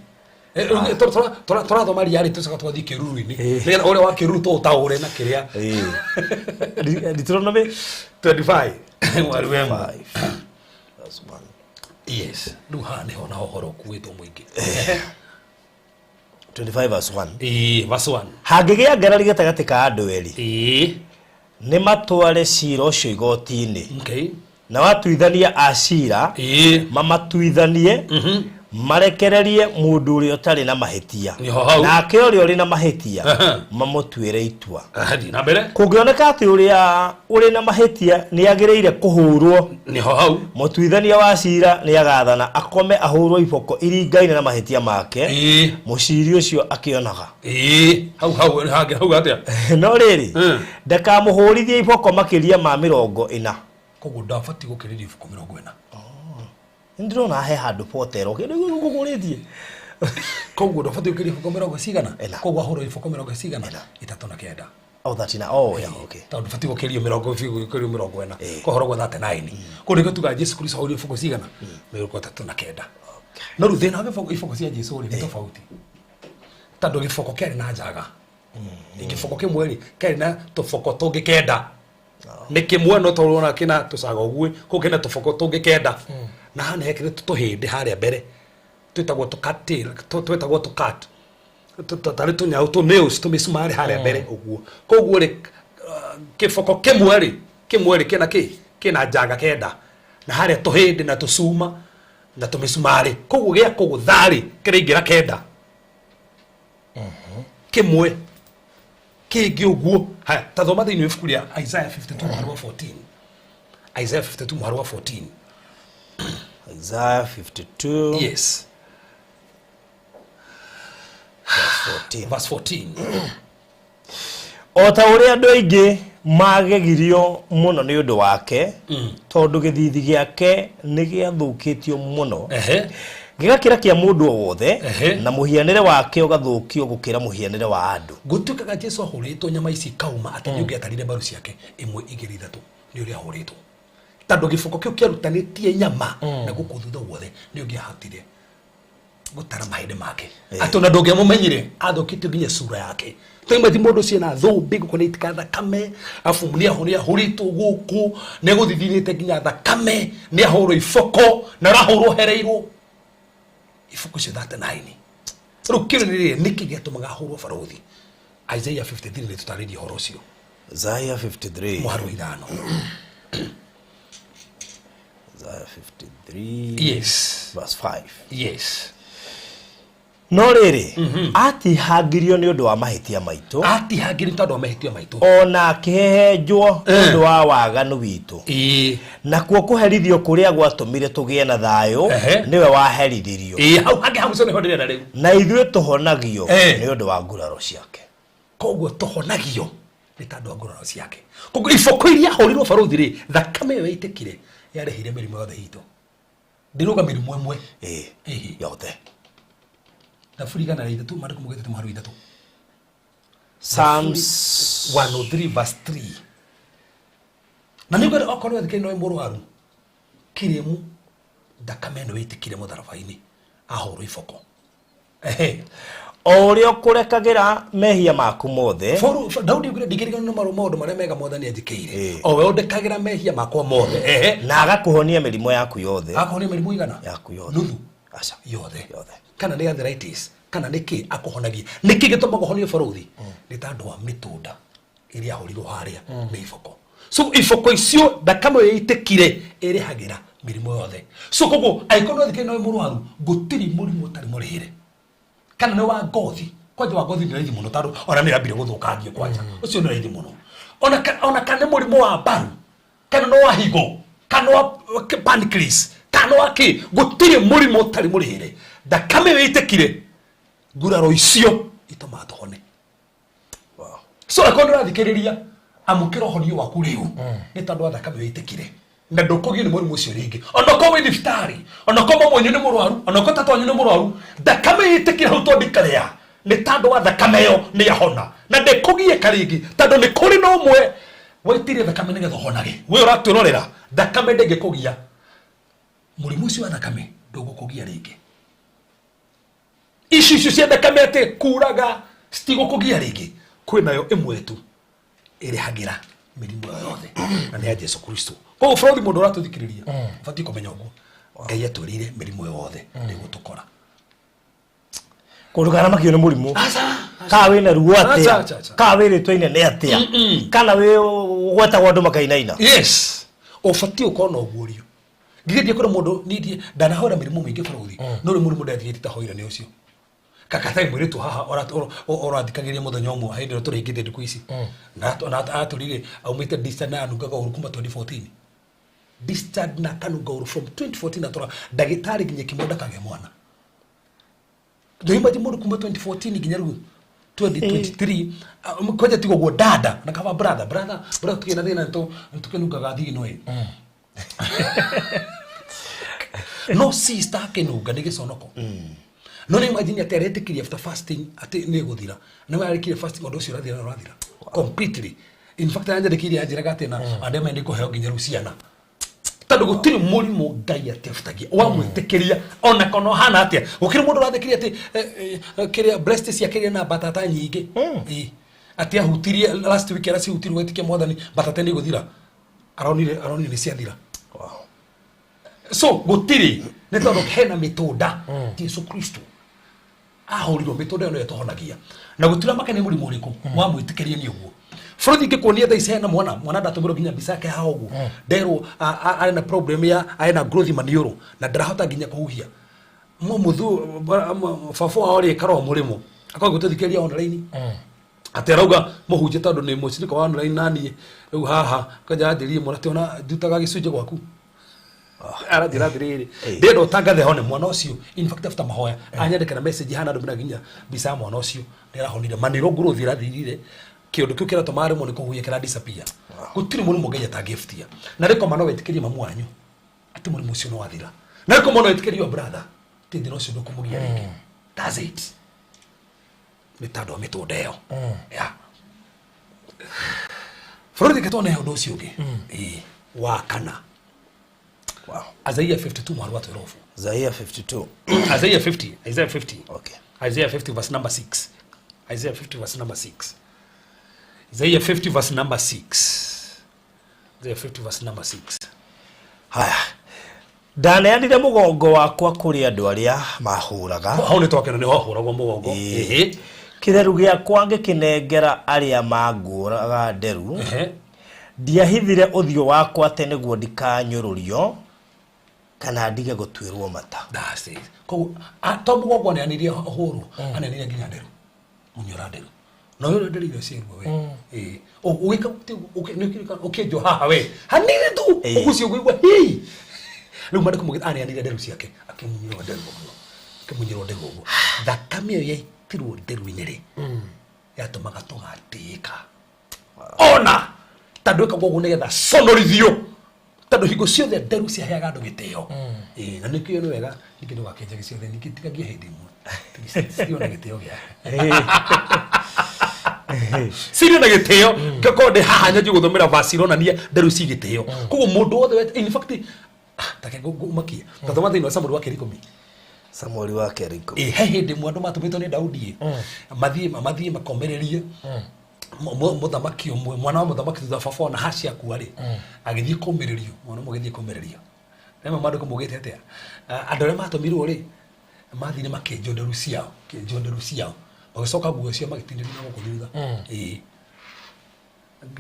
Tũrathoma riarĩ tũcoka tũgathiĩ kĩruru-inĩ nĩgetha ũrĩa wa kĩruru tũũtaũre na kĩrĩa. Deuteronomy 25 mũhari wa 1. 5 verse 1. Yes, rĩu haha nĩho naho ũhoro ũkuĩtwo mũingĩ. 25 verse 1. Ĩĩ, verse 1. Hangĩgĩa ngarari gatagatĩ ka andũ erĩ, nĩ matware cira ũcio igoti-inĩ, na watuithania a cira mamatuithanie, marekererie mũndũ ũrĩa ũtarĩ na mahĩtia, Nĩho hau. Nake ũrĩa ũrĩ na mahĩtia mamũtuĩre itua. Thiĩ na mbere. Kũngĩoneka atĩ ũrĩa ũrĩ na mahĩtia nĩ agĩrĩire kũhũrwo, Nĩho hau. Mũtuithania wa cira nĩ agathana akome ahũrwo iboko iringaine na mahĩtia make, mũciri ũcio akĩonaga. Ĩĩ, hau hau hangĩ hau atĩa? No rĩrĩ, ndakamũhũrithie iboko makĩria ma 40. Koguo ndabatiĩ gũkĩrĩria iboko 40. Nĩndĩrona he handũ potero kĩndũ gũkũrĩtie. Koguo ndabatiĩ gũkĩria iboko mĩrongo cigana? Koguo ahũrwo iboko mĩrongo cigana? 39. Oh, 39. Oh, yeah, okay. Tondũ ndũbatiĩ gũkĩrio mĩrongo gũkĩrio 40. Koguo ahũragwo 39. Koguo nĩkĩo tugaga Jesu Kristo ahũrirwo iboko cigana? 39. No rĩu thĩna wa iboko cia Jesu rĩ nĩ tofauti. Tondũ gĩboko kĩarĩ na njaga. Gĩboko kĩmwe rĩ kĩarĩ na tũboko tũngĩ 9. Nĩ kĩmwe no tondũ ũrona kĩna tũcaga ũguo, kũu kĩna tũboko tũngĩ 9. Na haha nĩ hekĩrĩtwo tũhĩndĩ harĩa mbere. Twĩtagwo tũkat, twĩtagwo tũkat. Tarĩ tũnyau tũ nails tũmĩcumarĩ harĩa mbere ũguo. Koguo rĩ kĩboko kĩmwe rĩ, kĩmwe rĩ kĩna kĩ? Kĩna njaga 9. Na harĩa tũhĩndĩ na tũcuma na tũmĩcumarĩ. Koguo gĩa kũgũtha rĩ kĩraingĩra 9. Kĩmwe kĩngĩ ũguo. Haya, ta thoma thĩinĩ wa ibuku rĩa Isaiah 52 mũhari wa 14. Isaiah 52 mũhari wa 14. Isaiah 52. Yes. Verse 14. Verse 14. O ta ũrĩa andũ aingĩ magegirio mũno nĩ ũndũ wake, tondũ gĩthithi gĩake nĩ gĩathũkĩtio mũno, gĩgakĩra kĩa mũndũ o wothe, na mũhianĩre wake ũgathũkio gũkĩra mũhianĩre wa andũ. Gũtuĩkaga Jesu ahũrĩtwo nyama ici ikauma atĩ nĩ ũngĩatarire mbaru ciake 1 2 3 nĩ ũrĩa ahũrĩtwo. Tondũ gĩboko kĩu kĩarutanĩtie nyama na gũkũ thutha guothe nĩ ũngĩahotire gũtara mahĩndĩ make. Atĩ ona ndũngĩamũmenyire, athũkĩtio nginya sura yake. Tũima ti mũndũ ũcio ena thũmbĩ gũkũ nĩ itika thakame, afu nĩ ahũrĩtwo gũkũ, nĩ agũthithithĩte nginya thakame, nĩ ahũrwo iboko, na arahũrwo hereirwo iboko icio 39. Rĩu kĩũria nĩ rĩrĩ, nĩkĩ gĩatũmaga ahũrwo barũthi? Isaiah 53 nĩ tũtarĩrie ũhoro ũcio. Isaiah 53. Mũhari wa 5. Isaiah 53. Yes. Verse 5. Yes. No rĩrĩ, atihangirio nĩ ũndũ wa mahĩtia maitũ. Atihangirio tondũ wa mahĩtia maitũ. Ona akĩhehenjwo nĩ ũndũ wa waganu witũ. Nakuo kũherithio kũrĩa gwatũmire tũgĩe na thayũ, nĩwe waherithirio. Hau hangĩ hau nĩho ndĩrenda rĩu. Na ithuĩ tũhonagio nĩ ũndũ wa nguraro ciake. Koguo tũhonagio nĩ tondũ wa nguraro ciake. Koguo iboko iria ahũrirwo barũthi rĩ, thakame ĩyo yaitĩkire yarehire mĩrimũ yothe itũ. Ndĩrauga mĩrimũ ĩmwe. Yothe. Thaburi 103 maandĩko maugĩte mũhari wa 3. Psalms 103 verse 3. Na nĩngwenda okorwo thikĩrĩria no mũrwaru kĩrĩmu thakame ĩno ĩtĩkire mũtharaba-inĩ ahũrwo iboko. O ũrĩa ũkũrekagĩra mehia maku mothe. Daudi augire ndingĩriganĩrwo nĩ maũndũ marĩa mega Mwathani anjĩkĩire. O we ũndekagĩra mehia makwa mothe. Na agakũhonia mĩrimũ yaku yothe. Akũhonia mĩrimũ igana? Yaku yothe. Nuthu? Aca. Yothe. Yothe. Kana nĩ arthritis, kana nĩ kĩ akũhonagia. Nĩ kĩ gĩtũmaga ũhonio barũthi? Nĩ tondũ wa mĩtũnda ĩrĩa ahũrirwo harĩa nĩ iboko. So iboko icio thakame ĩyo ĩitĩkire ĩrĩhagĩra mĩrimũ yothe. So koguo angĩkorwo no thikĩrĩria no wĩ mũrwaru, gũtirĩ mũrimũ ũtarĩ mũrĩhĩre. Kana nĩ wa ngothi, kwanja wa ngothi nĩ raithi mũno tondũ ona nĩ yambire gũthũkangio kwanja. Ũcio nĩ raithi mũno. Ona kana nĩ mũrimũ wa mbaru, kana nĩ wa higo, kana wa pancreas, kana wa kĩ, gũtirĩ mũrimũ ũtarĩ mũrĩhĩre. Thakame ĩyo ĩitĩkire, nguraro icio itũmaga tũhone. So akorwo nĩ ũrathikĩrĩria, amũkĩra ũhonio waku rĩu nĩ tondũ wa thakame ĩyo ĩitĩkire. Na ndũkũgio nĩ mũrimũ ũcio rĩngĩ. Ona okorwo wĩ thibitarĩ, ona okorwo mama wanyu nĩ mũrwaru, ona okorwo tata wanyu nĩ mũrwaru, thakame ĩyo ĩitĩkire hau tondũ ikarĩa Nĩ tondũ wa thakame ĩyo nĩ ahona na ndĩkũgiĩka rĩngĩ, tondũ nĩ kũrĩ na ũmwe waitirie thakame nĩgetha ũhonage. We ũratwĩrorera, thakame ndĩngĩkũgia. Mũrimũ ũcio wa thakame ndũgũkũgia rĩngĩ. Ici icio cia thakame atĩ kuraga citigũkũgia rĩngĩ. Kwĩnayo ĩmwe tu ĩrĩhagĩra mĩrimũ ĩyo yothe, na nĩ ya Jesu Kristo. Koguo bũrũri, mũndũ ũratũthikĩrĩria, ũbatiĩ kũmenya ũguo Ngai atwĩrĩire mĩrimũ ĩyo yothe ndĩgũtũkora. Kũndũ kana makio nĩ mũrimũ, kana wĩna ruo Aca, atĩa, aca, aca. kana wĩrĩtwo inene atĩa, kana wĩ ũgwetagwo andũ makainaina. Yes, ũbatiĩ ũkorwo na ũguũrio. Ngithĩ ndiĩ kũrĩ mũndũ niĩ ndanahoera mĩrimũ mĩingĩ bũrũri, no rĩu mũrimũ ndathirĩte tahoire nĩ ũcio kakatai mwĩrĩtu haha ũrathikagĩria mũthenya ũmwe hĩndĩ ĩrĩa tũrĩngĩte ndukũ ici na atũrire aumĩte discharge na anungaga ũru kuma 2014, discharge na akanunga ũru from 2014, atũra ndagĩtarĩ nginya kĩmwe ndakagĩa mwana. Ndoimagine mũndũ kuma 2014 nginya rĩu 2023. Kwanja tiga ũguo dada na kaba brother brother brother tukĩna thĩna nĩtũkĩnungaga thigino ĩ, no sister akĩnunga nĩ gĩconoko. No nĩ imagine atĩ aretĩkirie after fasting atĩ nĩ gũthira, nĩ warĩkire fasting, ũndũ ũcio ũrathira na ũrathira completely. In fact, anjandĩkĩire anjĩraga atĩ na andũ aya nĩ kũheo nginya rĩu ciana, tondũ gũtirĩ mũrimũ Ngai atebutagia wamwĩtĩkĩria, ona kana ũhana atĩa. Gũkĩrĩ mũndũ ũrathĩkĩria atĩ kĩrĩa breast ciake irĩ na mbatata nyingĩ. Ĩ, atĩ ahutirie last week, aracihutirie gwĩtĩkia Mwathani, mbatata nĩ igũthira. Aronire nĩ ciathira. So gũtirĩ, nĩ tondũ hena mĩtũnda Jesu Kristo ahũrirwo. Mĩtũnda ĩyo nĩyo ĩtũhonagia, na gũtirĩ maka nĩ mũrimũ ũrĩkũ wamwĩtĩkĩria nĩ ũguo. Bũrũri ingĩkuonia thaa ici hena mwana ndatũmĩrwo nginya mbica yake haha ũguo, nderwo arĩ na problem ya arĩ na growth maniũrũ na ndarahota nginya kũhuhia. Mũthu baba wao rĩ karoo mũrĩmo akorwo gũtũthikĩrĩria online, atĩ arauga mũhunjia tondũ nĩ mũcirika wa online naniĩ rĩu haha kanja anjĩrire mwana atĩ ona ndutaga gĩcunjĩ gwaku. Aranjĩra atĩrĩrĩ, ndĩrenda ũtangathe hone mwana ũcio. In fact, after mahoya anyandĩkĩra message hana ndũmĩra nginya mbica ya mwana ũcio nĩ arahonire manĩro, growth ĩrathirire, kĩũndũ kĩu kĩratũma aremwo nĩ kũhuhia kĩra disappear. Gũtirĩ mũrimũ Ngai atangĩbutia, na rĩkoma no wĩtĩkĩrie mamu wanyu atĩ mũrimũ ũcio nĩ wathira, na rĩkoma no wĩtĩkĩrie your brother atĩ thĩna ũcio ndũkũmũgia rĩngĩ. That's it, nĩ tondũ wa mĩtũnda ĩyo ya bũrũri. Reke tuone ũndũ ũcio ũngĩ. Ĩĩ, wa kana. Isaiah 52 mwaro wa 12. Isaiah 52. Isaiah 50, Isaiah 50. Okay. Isaiah 50 verse number 6. Isaiah 50 verse number 6. Isaiah 50 verse number 6. Isaiah 50 verse number 6. Haya, ndaneanire mũgongo wakwa kũrĩ andũ arĩa mahũraga. Hau nĩ twakena nĩ hahũragwo mũgongo. Kĩreru gĩakwa ngĩkĩnengera arĩa mangũraga nderu. Ndiahithire ũthiũ wakwa atĩ nĩguo ndikanyũrũrio kana ndige gũtuĩrwo mata. That's it. Koguo to mũgongo aneanirie hũrwo, aneanire nginya nderu. Munyora nderu. Na ũyũ nderu iria ciĩruo we. Ĩĩ. Ũgĩka ũkĩenjwo haha we. Hanini tu ũgucio ũkũigua hii. Rĩu mandĩko mũgĩ aneanire nderu ciake, akĩmunyĩrwo nderu ũguo. Akĩmunyĩrwo nderu ũguo. Thakame ĩyo yaitirwo nderu-inĩ rĩ, yatũmaga tũgatĩĩka. Ona tondũ ĩkagwo ũguo nĩgetha conorithio, tondũ hingo ciothe nderu ciaheaga andũ gĩtĩo. Ĩĩ, na nĩkĩo nĩ wega ningĩ ndũgakĩenja gĩciothe, ningĩ tigagia hĩndĩ ĩmwe cirio na gĩtĩo gĩake, cirio na gĩtĩo. Ngĩkorwo ndĩ haha nyanjie gũthomera verse ironania nderu ci gĩtĩo. Koguo mũndũ wothe in fact, take ngũmakie tathoma thĩinĩ wa Samueli wa kerĩ 10. Samueli wa kerĩ 10. Ĩ, he hĩndĩ ĩmwe andũ matũmĩtwo nĩ Daudi ĩ, mathiĩ makomererie mũthamaki ũmwe, mwana wa mũthamaki, thutha baba ona haci akua rĩ, agĩthiĩ kũmĩrĩrio mwana ũmwe, agĩthiĩ kũmĩrĩrio. Rĩmwe maandĩko maugĩte atĩa? Ah, andũ arĩa matũmirwo rĩ, mathire makĩenjwo nderu ciao, kĩenjwo nderu ciao, magĩcoka nguo ciao magĩtinĩrio na gũkũ thutha. Ĩĩ.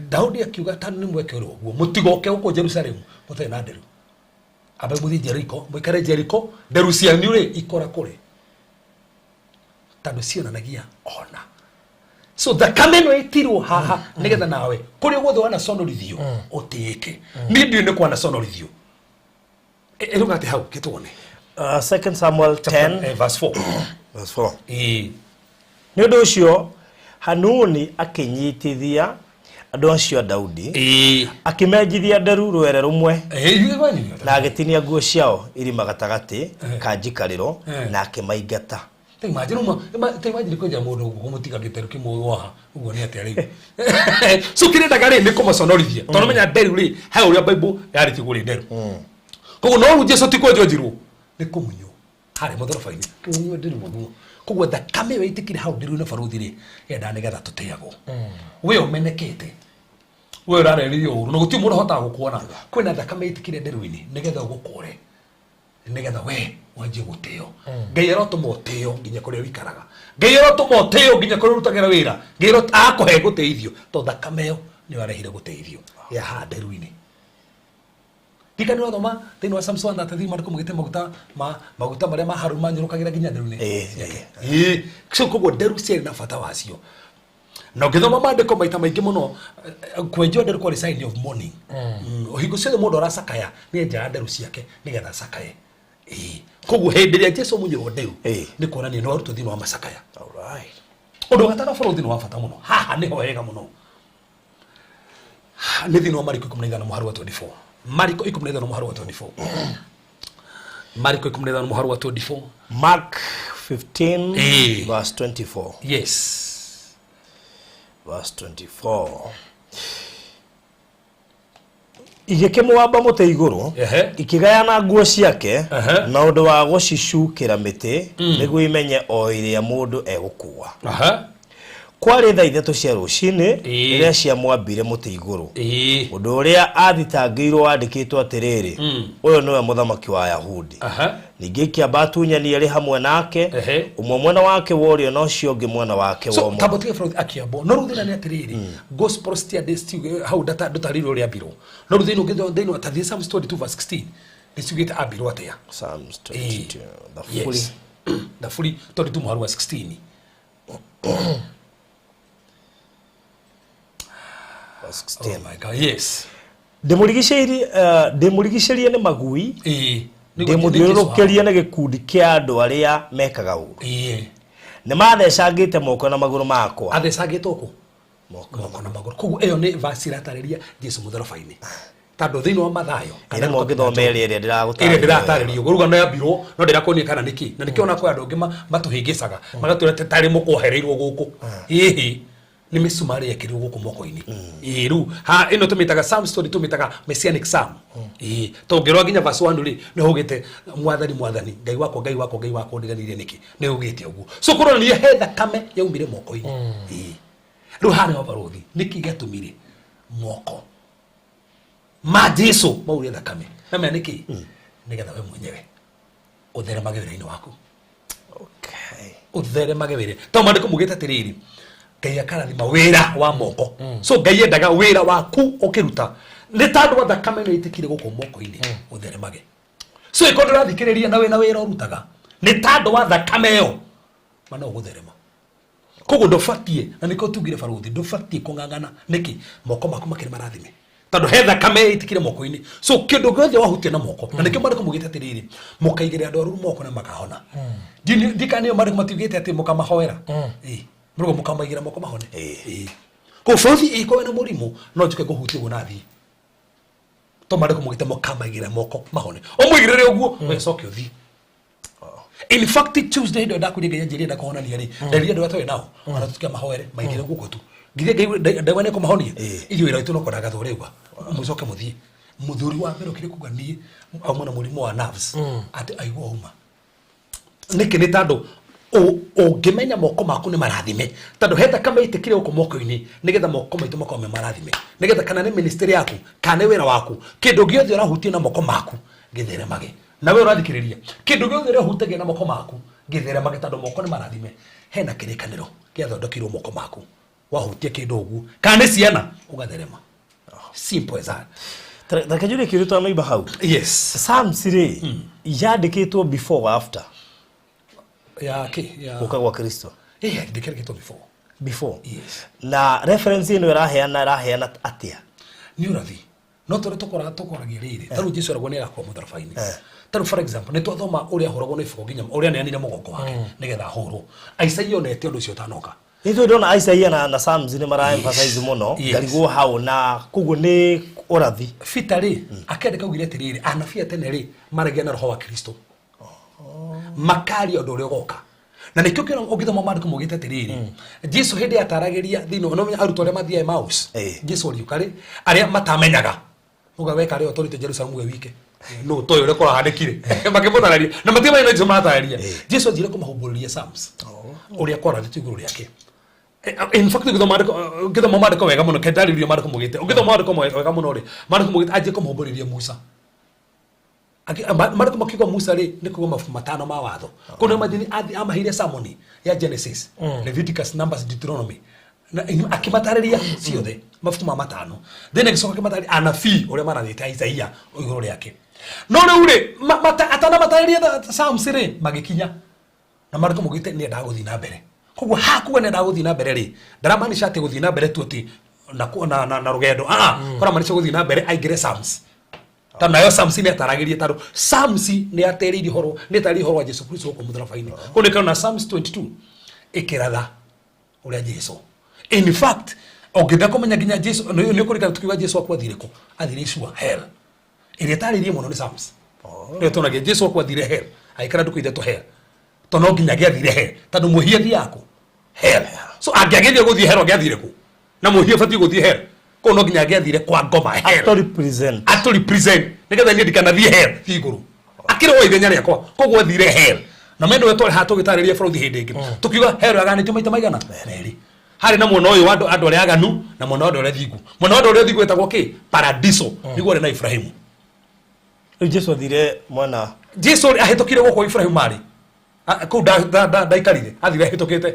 Daudi akiuga, tondũ nĩ mweke ũrĩa ũguo, mũtigoke gũkũ Jerusalemu mũtarĩ na nderu, ambe mũthiĩ Jeriko, mũikare Jeriko, nderu cianyu rĩ ikora kũrĩ, tondũ cionanagia ona. So thakame ĩno ĩtirwo haha nĩgetha nawe kũrĩa guothe wanaconorithio ũtĩĩke. Niĩ ndiũĩ nĩ kwanaconorithio. Ĩruga atĩ hau kĩtuone. Second Samuel 10 verse 4. Verse 4. Ĩĩ. Nĩ ũndũ ũcio Hanuni akĩnyitithia andũ acio a Daudi, akĩmenjithia nderu rwere rũmwe, Ĩĩ. na agĩtinia nguo ciao irima gatagatĩ ka njikarĩro, na akĩmaingata. Ta imagine uma ta imagine kwenja mũndũ ũguo kũmũtiga gĩteru kĩmwe waha ũguo nĩ atĩa rĩu. So kĩrĩa rĩ nĩ kũmaconorithia. Tondũ menya nderu rĩ he ũrĩa Bible yarĩtie kũrĩ nderu. Koguo no rĩu Jesu ti kwenjwo enjirwo nĩ kũmunywo harĩa mũtharaba-inĩ kũmunywo nderu ũguo. Koguo thakame ĩyo ĩitĩkire hau nderu-inĩ barũthi rĩ yendaga nĩgetha tũtĩagwo. We ũmenekete we ũrareririo ũru na gũtirĩ mũndũ ũhotaga gũkuona kwĩna thakame ĩitĩkire nderu-inĩ nĩgetha ũgũkũre nĩgetha we wanjie gũtĩo. Ngai arotũma ũtĩo nginya kũrĩa ũikaraga. Ngai arotũma ũtĩo nginya kũrĩa ũrutagĩra wĩra. Ngai akũhe gũtĩithio tondũ thakame ĩyo nĩyo arehire gũtĩithio ya haha nderu-inĩ. Ndikani wathoma thĩinĩ wa Psalms 133 maandĩko maugĩte maguta ma maguta marĩa ma Harũni manyũrũkagĩra nginya nderu-inĩ ciake. Ĩĩ. So koguo nderu ciarĩ na bata wacio. Na ũngĩthoma maandĩko maita maingĩ mũno kwenjwo nderu kwarĩ sign of mourning. Hingo ciothe mũndũ aracakaya nĩ enjaga nderu ciake nĩgetha acakaye. Ĩĩ. Koguo hĩndĩ ĩrĩa Jesu amunyirwo nderu nĩ kuonania nĩ warutwo thĩinĩ wa macakaya. Ũndũ wa gatano bũrũri nĩ wa bata mũno. Haha nĩho hega mũno. Nĩ thĩinĩ wa Mariko 15 mũhari wa 24. Mariko 15 mũhari wa 24. Mariko 15 mũhari wa 24. Mark 15 verse 24. Yes. Verse 24. Igĩkĩmwamba mũtĩ igũrũ ikĩgayana nguo ciake na ũndũ wa gũcicukĩra mĩtĩ nĩguo imenye o ĩrĩa mũndũ egũkua. Kwarĩ thaa 3 cia rũcinĩ rĩrĩa ciamwambire mũtĩ igũrũ. Ũndũ ũrĩa aathitangĩirwo wandĩkĩtwo atĩrĩrĩ, Ũyũ nĩwe Mũthamaki wa Ayahudi. Ningĩ ikĩamba atunyani erĩ hamwe nake, ũmwe mwena wake wa ũrĩo na ũcio ũngĩ mwena wake wa So ũmotho. tamba tuge Freud akĩambwo no rĩu thĩna nĩ atĩrĩrĩ, gospel citiandĩ hau ndũtarĩirio ũrĩa ambirwo, no rĩu thĩinĩ ũngĩthoma thĩinĩ wa ta thiĩ Psalms 22 verse 16 nĩ ciugĩte ambirwo atĩa. Psalms 22, Thaburi. Yes. Thaburi 22 mũhari wa 16. Verse 16. Oh my God, yes. Ndĩmũrigicĩirie nĩ magui, ndĩmũthiũrũrũkĩrie nĩ gĩkundi kĩa andũ arĩa mekaga ũũru. Nĩ mathecangĩte moko na magũrũ makwa. Athecangĩtwo kũ? Moko na magũrũ. Koguo ĩyo nĩ verse ĩratarĩria Jesu mũtharaba-inĩ. Tondũ thĩinĩ wa Mathayo, kana Ĩrĩa ũngĩthoma ĩrĩa ĩrĩa ndĩragũtarĩria. Ĩrĩa ndĩratarĩria ũguo. Rĩu no yambirwo, no ndĩrakuonia kana nĩkĩ. Na nĩkĩo ona kwĩ andũ angĩ matũhĩngĩcaga. Magatwĩra tarĩ mũkwohereirwo gũkũ. Ĩhĩ. Nĩ mĩcumarĩ yekĩrirwo gũkũ moko-inĩ. Ĩĩ, rĩu, ha, ĩno tũmĩtaga Psalm story, tũmĩtaga Messianic Psalm. Ĩĩ, tondũ ũngĩrora nginya verse 1 rĩ, nĩ haugĩte, Mwathani, Mwathani, Ngai wakwa, Ngai wakwa, Ngai wakwa, ũndiganĩirie nĩkĩ? Nĩ haugĩte ũguo. So kũronania he thakame yaumire moko-inĩ. Ĩĩ. Rĩu haha nĩho barũthi, nĩkĩ gĩatũmire moko ma Jesu maure thakame? Na menya nĩkĩ? Nĩgetha we mwenyewe ũtheremage wĩra-inĩ waku. Ũtheremage wĩra. Tondũ maandĩko maugĩte atĩrĩrĩ, Ngai akarathima wĩra wa moko. So Ngai endaga wĩra waku ũkĩruta nĩ tondũ wa thakame nĩ ĩtĩkire gũkũ moko-inĩ ũtheremage. So ĩkorwo ndũrathikĩrĩria na wĩna wĩra ũrutaga nĩ tondũ wa thakame ĩyo ma no ũgũtherema. Koguo ndũbatiĩ, na nĩkĩo tugire barũthi, ndũbatiĩ kũng'ang'ana. Nĩkĩ? Moko maku makĩrĩ marathime. Tondũ he thakame ĩitĩkire moko-inĩ. So kĩndũ gĩothe wahutia na moko, na nĩkĩo maandĩko maugĩte atĩrĩrĩ, mũkaigĩrĩra andũ arwaru moko na makahona. Ndikana nĩyo maandĩko matiugĩte atĩ mũkamahoera. Ĩĩ. Mũrauga mũkamaigĩrĩra moko mahone. Ĩĩ. Koguo barũthi ĩngĩkorwo ĩna mũrimũ, no njũke ngũhutie ũguo na thiĩ. Tondũ maandĩko maugĩte mũkamaigĩrĩra moko mahone. Ũmũigĩrĩre ũguo, we coke ũthiĩ. In fact, Tuesday hĩndĩ ĩyo ndakwĩrire Ngai anjĩrire ndakũhonania rĩ, nderire andũ arĩa twarĩ nao, ona tũtige mahoere, maigĩre guoko tu. Githĩ Ngai ndauga nĩ ekũmahonia? Ithuĩ wĩra witũ no kwananga rĩu, mũcoke mũthiĩ. Mũthuri wa mbere ũkire kuga niĩ auma na mũrimũ wa nerves, atĩ aigua auma. Nĩkĩ? Nĩ tondũ ũngĩmenya moko maku nĩ marathime, tondũ he thakame ĩitĩkire gũkũ moko-inĩ, nĩgetha moko maitũ makorwo me marathime, nĩgetha kana nĩ ministry yaku, kana nĩ wĩra waku, kĩndũ gĩothe ũrahutia na moko maku gĩtheremage. Na we ũrathikĩrĩria, kĩndũ gĩothe ũrĩa ũhutagia na moko maku gĩtheremage, tondũ moko nĩ marathime. Hena kĩrĩkanĩro gĩathondekirwo moko maku, wahutia kĩndũ ũguo, kana nĩ ciana, ũgatherema. Simple as that. Reke njũrie kĩũria tũtanoima hau. Yes. Psalms rĩ, yandĩkĩtwo before or after Ya kĩ? Ya gũka gwa Kristo? Yandĩkĩtwo before. Before. Yes. Na reference ĩno ĩraheana ĩraheana atĩa? Nĩ ũrathi. No tũrĩa tũkoragia rĩrĩ, ta rĩu Jesu aragwo nĩ agakua mũtharaba-inĩ. Ta rĩu for example, nĩ twathoma ũrĩa ahũragwo na iboko nginya ũrĩa aneanire mũgongo wake nĩgetha ahũrwo. Isaia onete ũndũ ũcio ũtanoka. Nĩ tũĩ ndona Isaia na Psalms nĩ mara emphasize mũno, ngarigwo hau na koguo nĩ ũrathi. Peter rĩ, akĩandĩka augire atĩrĩrĩ, anabii a tene rĩ, maragia na roho wa Kristo. Makaria ũndũ ũrĩa ũgoka. Na nĩkĩo kĩona ũngĩthoma maandĩko maugĩte atĩrĩrĩ, Jesu hĩndĩ ataragĩria thĩinĩ no menya arutwo arĩa mathiaga Emmaus, Jesu ariũka rĩ, arĩa matamenyaga uga weka rĩ authority Jerusalem we wike no toyo ũrĩa kũrahanĩkire makĩmũtararia na matiamenye no Jesu maratararia. Jesu anjire kũmahumbũrĩria Psalms ũrĩa kwarathĩtwo igũrũ rĩake. In fact, ũngĩthoma maandĩko wega mũno, kendarĩria maandĩko maugĩte, ũngĩthoma maandĩko wega mũno rĩ, maandĩko maugĩte anjie kũmahumbũrĩria Musa. Maandĩko makiuga Musa rĩ, nĩ kuuga mabuku matano ma watho. Kũu nĩ mathini amaheire sermon ya Genesis, Leviticus, Numbers, Deuteronomy na akĩmatarĩria ciothe mabuku ma matano. Then agĩcoka akĩmatarĩria anabii ũrĩa marathĩte Isaia igũrũ rĩake. No rĩu rĩ, atanamatarĩria Psalms rĩ, magĩkinya na maandĩko maugĩte nĩ endaga gũthiĩ na mbere. Koguo haha kuga nĩ endaga gũthiĩ na mbere rĩ, ndaramaanisha atĩ gũthiĩ na mbere tu atĩ na rũgendo, kũramaanisha gũthiĩ na mbere aingĩre Psalms. Ta nayo Psalms nĩ ataragĩria, tondũ Psalms nĩ aterĩirie ũhoro, nĩ atarĩirie ũhoro wa Jesu Kristo gũkũ mũtharaba-inĩ. Kũu nĩ kĩrona Psalms 22 ĩkĩratha ũrĩa Jesu. In fact, ũngĩenda kũmenya nginya Jesu, nĩ ũkũririkana tukiuga Jesu akua athire kũ? Athire icua, hell. Ĩrĩa ĩtarĩirie mũno nĩ Psalms. Nĩyo tuonagia Jesu akua athire hell, agĩikara ndukũ ithatũ hell. To no nginya angĩathire hell, tondũ mwĩhia athiaga kũ? Hell. So angĩagĩrire gũthiĩ hell, angĩathire kũ? Na mwĩhia ũbatiĩ gũthiĩ hell. Koguo no nginya angĩathire kwa ngoma hell. To represent. Atũ represent. Nĩgetha niĩ ndikanathiĩ hell, thiĩ igũrũ. Akĩrĩ wa ithenya rĩakwa, koguo athire hell. Na mendo we twarĩ haha tũgĩtarĩria bũrũri hĩndĩ ĩngĩ. Tũkiuga hell yaganĩtio maita maigana? Merĩ. Harĩ na mwena ũyũ wa andũ arĩa aganu na mwena wa andũ arĩa thingu. Mwena wa andũ arĩa thingu wĩtagwo kĩ? Paradiso. Nĩguo arĩ na Ibrahimu. Rĩu Jesu athire mwena. Jesu ahĩtũkire gũkũ Ibrahimu arĩ. Kũu ndaikarire, athire ahĩtũkĩte.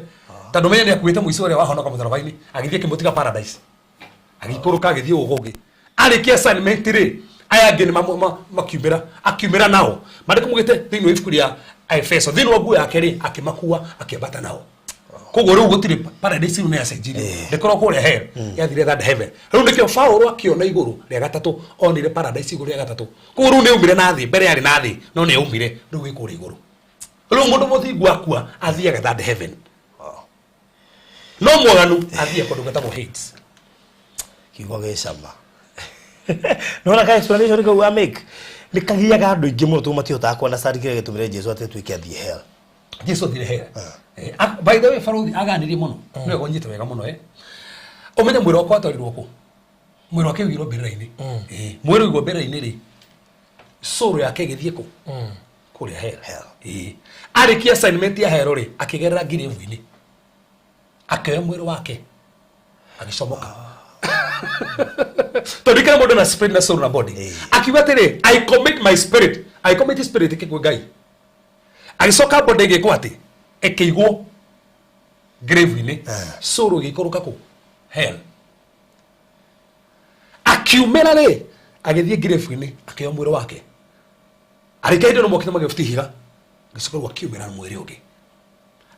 Tondũ menye nĩ akuĩte mũici ũrĩa wahonoka mũtharaba-inĩ, agĩthiĩ akĩmũtiga paradise. Agĩikũrũka agĩthiĩ gũkũ kũngĩ. Arĩkia assignment rĩ, aya angĩ nĩ makiumĩra, akiumĩra nao. Maandĩko maugĩte thĩinĩ wa ibuku rĩa Efeso, thĩinĩ wa nguo yake rĩ, akĩmakua akĩambata nao. Koguo rĩu gũtirĩ paradise, rĩu nĩ yacenjirie. Ndĩkorwo kũrĩa hell, yathire third heaven. Rĩu nĩkĩo Paũlũ akĩona igũrũ rĩa gatatũ, onire paradise igũrũ rĩa gatatũ. Koguo rĩu nĩ aumire na thĩ, mbere yarĩ na thĩ, no nĩ aumire, rĩu wĩ kũrĩa igũrũ. Rĩu mũndũ mũthingu akua athiaga third heaven. No mwaganu athiaga kũndũ gwĩtagwo Hades. Kiugo gĩ cama. Nĩwona ka explanation kau wa make nĩ kagiaga andũ aingĩ mũno tondũ matihotaga ku understand kĩrĩa gĩtũmire Jesu atĩ atuĩke athiĩ hell. Jesu athire hell. By the way, Barũthi aganirie mũno. Nĩwe ũnyite wega mũno. Ũmenye mwĩrĩ wakwa watwarirwo kũ? Mwĩrĩ wake ũigirwo mbĩrĩra-inĩ. Mwĩrĩ ũigwo mbĩrĩra-inĩ rĩ, soul yake ĩgĩthiĩ kũ? Kũrĩa hell. Hell. Arĩkia assignment ya hell rĩ, akĩgerera ngirĩbu-inĩ. Akĩoya mwĩrĩ wake agĩcomoka. Tondũ ikara mũndũ na spirit na soul na body. Akiuga atĩrĩ, I commit my spirit. I commit spirit kwĩ Ngai. Agĩcoka body ĩgĩkwo atĩ ĩkĩigwo grave-inĩ. Soul ĩgĩikũrũka kũ? Hell. Akiumĩra rĩ, agĩthiĩ grave-inĩ, akĩoya mwĩrĩ wake. Arĩkia hĩndĩ ĩno mokĩte magĩbuta ihiga, agĩcoka rĩu akiumĩra na mwĩrĩ ũngĩ.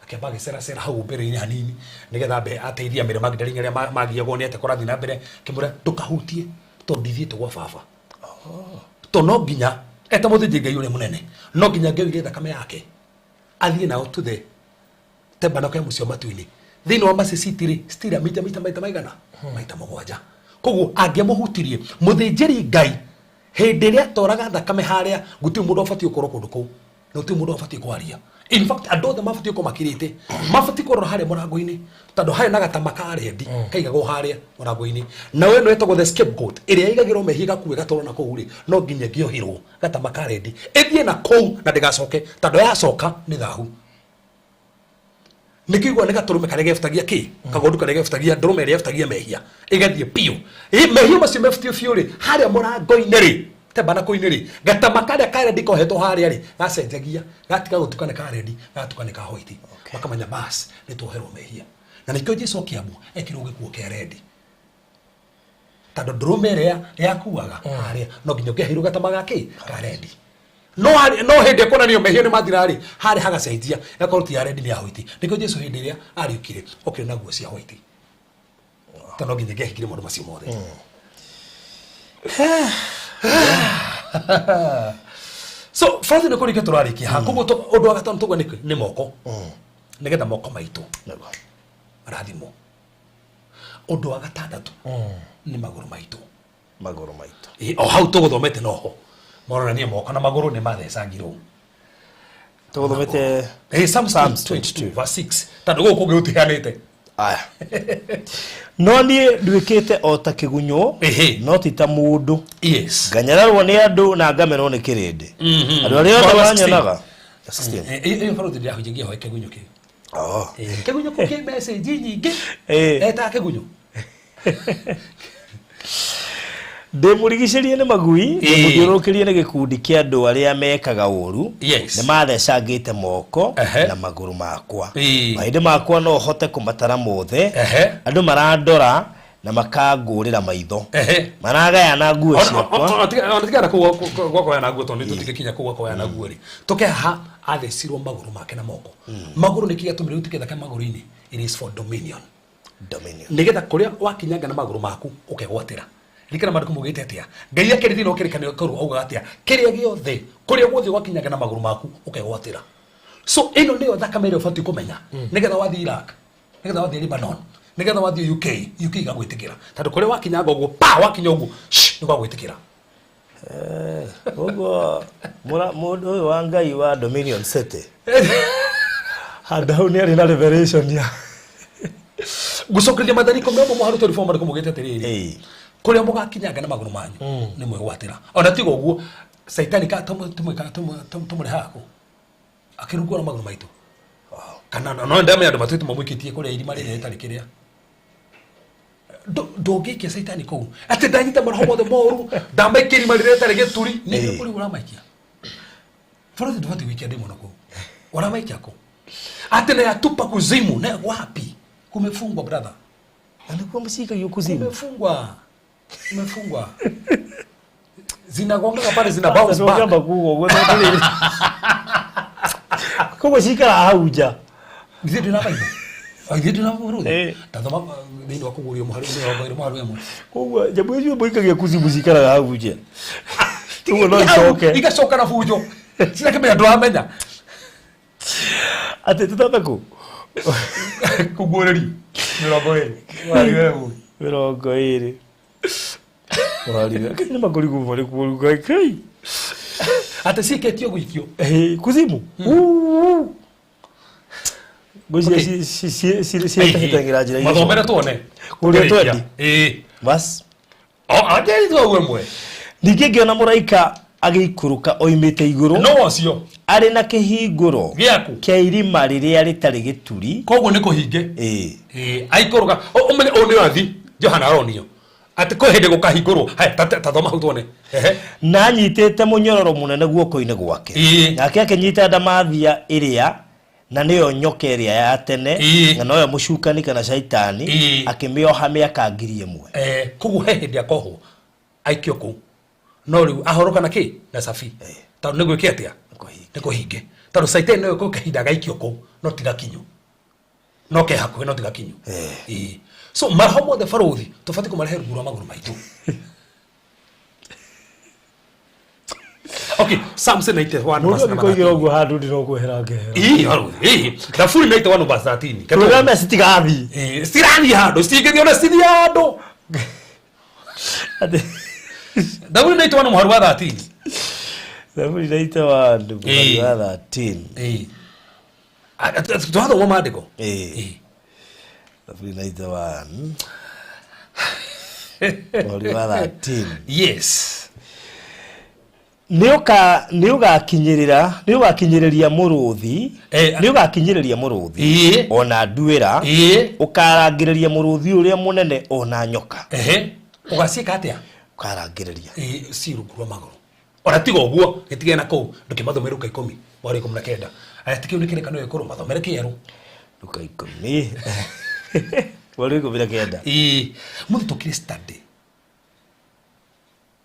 Akĩamba agĩceracera hau mbere-inĩ hanini nĩgetha ambe ateithie Mary Magdalene arĩa magiagwo nĩ atĩa kũrathiĩ na mbere, akĩmwĩra ndũkahutie tondũ ndithiĩte gwa baba. Tondũ no nginya eta mũthĩnjĩri Ngai ũrĩa mũnene, no nginya angĩoire thakame yake athiĩ nayo to the tabernacle ya mũciĩ wa matu-inĩ. Thĩinĩ wa Mercy Seat rĩ, still amĩte maita maita maigana? Maita mũgwanja. Koguo angĩamũhutirie mũthĩnjĩri Ngai hĩndĩ ĩrĩa atoraga thakame harĩa, gũtirĩ mũndũ wabatiĩ gũkorwo kũndũ kũu na gũtirĩ mũndũ wabatiĩ kwaria. In fact, andũ othe mabatiĩ gũkorwo makirĩte, mabatiĩ kũrora harĩa mũrango-inĩ, tondũ harĩ na gatama ka rendi kaigagwo harĩa mũrango-inĩ, na we ĩno ĩtagwo the scapegoat, ĩrĩa ĩigagĩrwo mehia ĩgakuo ĩgatwarwo na kũu rĩ, no nginya ĩngĩohirwo gatama ka rendi ĩthiĩ na kũu na ndĩgacoke, tondũ yacoka nĩ thahu. Nĩkĩo igua nĩ gatũrũme karĩa gebutagia kĩ kagondu karĩa gebutagia ndũrũme ĩrĩa yebutagia mehia ĩgathiĩ biũ. Mehia macio mebutio biũ rĩ, harĩa mũrango-inĩ rĩ, tabernacle-inĩ rĩ, gatama karĩa ka rendi kohetwo harĩa rĩ, gacenjagia gatiga gũtuka nĩ ka rendi, gatuka nĩ ka white. Makamenya bas nĩ tuoherwo mehia. Na nĩkĩo Jesu akĩambwo ekĩrwo gĩkuo kĩa rendi, tondũ ndũrũme ĩrĩa yakuaga harĩa no nginya ũngĩaheirwo gatama ga kĩ ka rendi. No no hĩndĩ ĩkuonanio mehia nĩ mathira rĩ, harĩa hagacenjia ĩgakorwo ti ya rendi nĩ ya white. Nĩkĩo Jesu hĩndĩ ĩrĩa ariũkire okire na nguo cia white, tondũ no nginya ingĩahingire maũndũ macio mothe. So first nĩ kũrĩkia tũrarĩkia haha. Koguo ũndũ wa gatano tũgwe nĩ moko, nĩgetha moko maitũ marathimwo. Ũndũ wa gatandatũ nĩ magũrũ maitũ. Magũrũ maitũ. O hau tũgũthomete noho moronania moko na magũrũ nĩ mathecangirwo. Tũgũthomete Psalms Psalms 22 verse 6 tondũ gũkũ kũngĩ gũtiheanĩte. Aya, no niĩ nduĩkĩte o ta kĩgunyũ, no ti ta mũndũ. Nganyararwo nĩ andũ na ngamenwo nĩ kĩrĩndĩ. Andũ arĩa othe Mũhari wa 16. manyonaga. 16. Ĩyo barũthi ndĩrahunjagia hoe kĩgunyũ kĩu. Oh. Kĩgunyũ kĩu kĩ message nyingĩ. Etaga kĩgunyũ. Ndĩmũrigicĩrie nĩ magui, ndĩmũthiũrũrũkĩrie nĩ gĩkundi kĩa andũ arĩa mekaga ũũru. Nĩ mathecangĩte moko na magũrũ makwa. Mahĩndĩ makwa no hote kũmatara mothe. Andũ marandora na makangũrĩra maitho. Maragayana nguo ciakwa. Ona tigana kũu gwakoyana nguo, tondũ tũtingĩkinya kũu gwakoyana nguo rĩ, tũke haha athecirwo magũrũ make na moko. Magũrũ nĩkĩ gĩatũmire ũtuĩke thakame magũrũ-inĩ? It is for dominion. Dominion. Nĩgetha kũrĩa wakinyanga na magũrũ maku ũkegwatĩra. Ririkana maandĩko maugĩte atĩa? Ngai akĩrĩ thĩinĩ wa kĩrĩkanĩro kĩerũ augaga atĩa? Kĩrĩa gĩothe, kũrĩa guothe wakinyanga na magũrũ maku ũkegwatĩra. So ĩno nĩyo thakame ĩrĩa ũbatiĩ kũmenya, nĩgetha wathiĩ Iraq, nĩgetha wathiĩ Lebanon, nĩgetha wathiĩ UK, UK igagwĩtĩkĩra, tondũ kũrĩa wakinyanga ũguo pa wakinya ũguo nĩ gwagwĩtĩkĩra. Ũguo mũndũ ũyũ wa Ngai wa Dominion City handũ hau nĩ arĩ na revelation ya Ngũcokeria mathani ikũmi ũmwe mũharu 24, maandĩko maugĩte atĩrĩrĩ, kũrĩa mũgakinyanga na magũrũ manyu nĩ mwĩgwatĩra. Ona tiga ũguo, caitani ka tũmũrehaga kũ akĩrungwo na magũrũ maitũ, kana no ndamenya andũ matuĩte mamũikĩtie kũrĩa irima rĩrĩa rĩtarĩ kĩrĩa. Ndũngĩikia caitani kũu atĩ ndanyita maroho mothe moru, ndamaikia irima rĩrĩa rĩtarĩ gĩturi. Nĩ kũrĩ ũramaikia bũrũri, ndũbatiĩ gũikia ndĩ mũno kũu. Ũramaikia kũ atĩ na yatupa kuzimu na wapi? Kumefungwa, brother. Na nĩkuo mũcikagio kuzimu. Kumefungwa, kumefungwa, zinagongaga pale, zina bounce back. Ũngĩamba kuga ũguo, tondũ rĩrĩ koguo cikaraga hau nja. Ithuĩ ndĩ na Bible. Ithuĩ ndĩ na bũrũri. Tathoma thĩinĩ wa kũguũrio mũhari 20 mũhari 1. Koguo nyamũ icio mũikagia kuzimu cikaraga hau nja, ũguo no icoke. Igacoka na bunjo cirakĩmenya ndũramenya. Atĩ tũtambe kũ? Kũguũrĩrio 20 mũhari wa 1. 20 mũhari Ngai, nĩ makũrigwo marĩkũ Ngai Ngai. Atĩ ciĩkĩtio gũikio. Kuzimu ngwĩciria ciĩtahĩtagĩra njĩra iria. Mathomere tuone. Kũrĩa twendi. Ĩĩ. Bas. Anjĩrĩtwo ũguo ĩmwe. Ningĩ ngĩona mũraika agĩikũrũka oimĩte igũrũ, No ũcio arĩ na kĩhingũro gĩaku kĩa irima rĩrĩa rĩtarĩ gĩturi. Koguo nĩ kũhinge. Ĩĩ. Ĩĩ, aikũrũka ũmenye ũyũ nĩ ũrathi Johana aronio atĩ kwĩ hĩndĩ gũkahingũrwo. Haya, ta thoma hau tuone. Ehe. Na anyitĩte mũnyororo mũnene guoko-inĩ gwake. Nake akĩnyita ndamathia ĩrĩa, na nĩyo nyoka ĩrĩa ya tene, na noyo mũcukani kana caitani, akĩmĩoha mĩaka 1000. Koguo he hĩndĩ akohwo aikio kũu, no rĩu ahoroka na kĩ na cabi, tondũ nĩ gwĩke atĩa? Nĩ kũhinge, tondũ caitani noyo kwĩ kahinda agaikio kũu, no tigakinyu, no ke hakuhĩ, no tigakinyu. Ĩĩ. So maroho mothe, barũthi, tũbatiĩ kũmarehe rungu rwa magũrũ maitũ. Okay, Psalms 91 Mũndũ verse number angĩkoigĩra 13. ũguo handũ ndĩ no kwehera ngehera. Ĩĩ, barũthi, ĩĩ. Thaburi 91 verse 13. Tũrũgame, citigathiĩ. Ĩĩ, citirathiĩ handũ, citingĩthiĩ ona cithiĩ handũ. Atĩ Thaburi 91 mũhari wa 13. Thaburi 91 mũhari wa 13. Ĩĩ. Twathoma maandĩko. Ĩĩ. Thaburi 91 mũhari wa 13. Yes. Nĩ ũgakinyĩrĩria mũrũthi, nĩ ũgakinyĩrĩria mũrũthi ona nduĩra, ũkarangĩrĩria mũrũthi ũrĩa mũnene ona nyoka. Ehe, ũgaciĩka atĩa? Ũkarangĩrĩria. Ĩĩ, ci rungu rwa magũrũ. Ona tiga ũguo, gĩtigane na kũu, ndũkĩmathomere Luka 10 mweri 19. Aya, ti kĩu nĩ kĩrĩkanĩro gĩkũrũ, mathomere kĩerũ. Luka 10 mweri 19. Ĩĩ, mũthĩ tũkire study.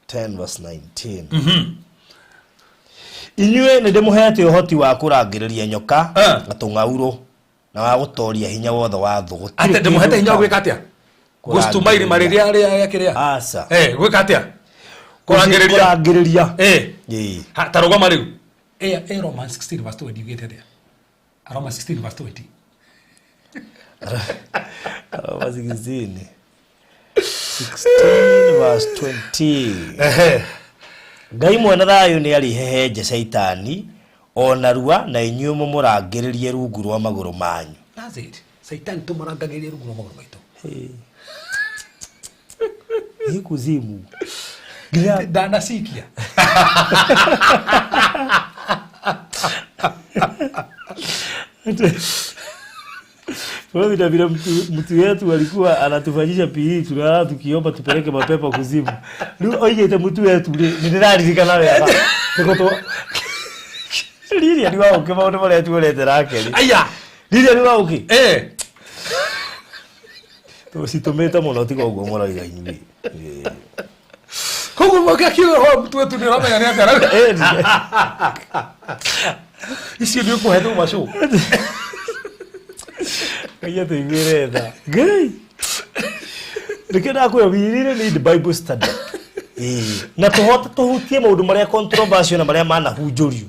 10 verse 19. Inyuĩ nĩ ndĩmũhete ũhoti wa kũrangĩrĩria nyoka na tũng'aurũ, na wa gũtoria hinya wothe wa thũ. Gũtirĩ Atĩ ndĩmũhete kĩndũ hinya wa gwĩka atĩa? Gũcituma irima rĩrĩa rĩa kĩrĩa. Aca. Gwĩka atĩa? Kũrangĩrĩria. Kũrangĩrĩria. Ĩĩ. Ha, ta rũgama rĩu. Ĩ Romans 16 verse 20 yugĩte atĩa? Romans 16 verse 20. Roma 16 verse 20. Ehe. Ngai mwene thayũ nĩ arĩhehenje caitani o O narua na inyuĩ mũmũrangĩrĩrie rungu rwa magũrũ manyu. That's it. Saitani tũmũrangagĩrĩrie rungu rwa magũrũ maitũ. Hii kuzimu. Nginya Ndanacikia. Wewe vile mtu wetu alikuwa anatufanyisha PE tunalala tukiomba tupeleke mapepo kuzimu. Rĩu oigĩte mtu wetu rĩ nĩ ndĩraririkana wega. Nĩko twa Lilia ni waũkĩ maũndũ marĩa tuonete nake rĩ. Aya. Lilia ni waũkĩ. Eh. Tũcitũmĩte mũno tiga ũguo mũroiga inyuĩ. Koguo mwaka akiuga ũhoro mtu wetu nĩ ũramenya nĩ atĩa. Icio nĩ ũkũhe tũ macũ. Ngai atũiguĩre tha. Ngai. Nĩkĩo ndakwĩra we really need Bible study. Ĩĩ. Na tũhote tũhutie maũndũ marĩa controversial na marĩa manahunjũrio.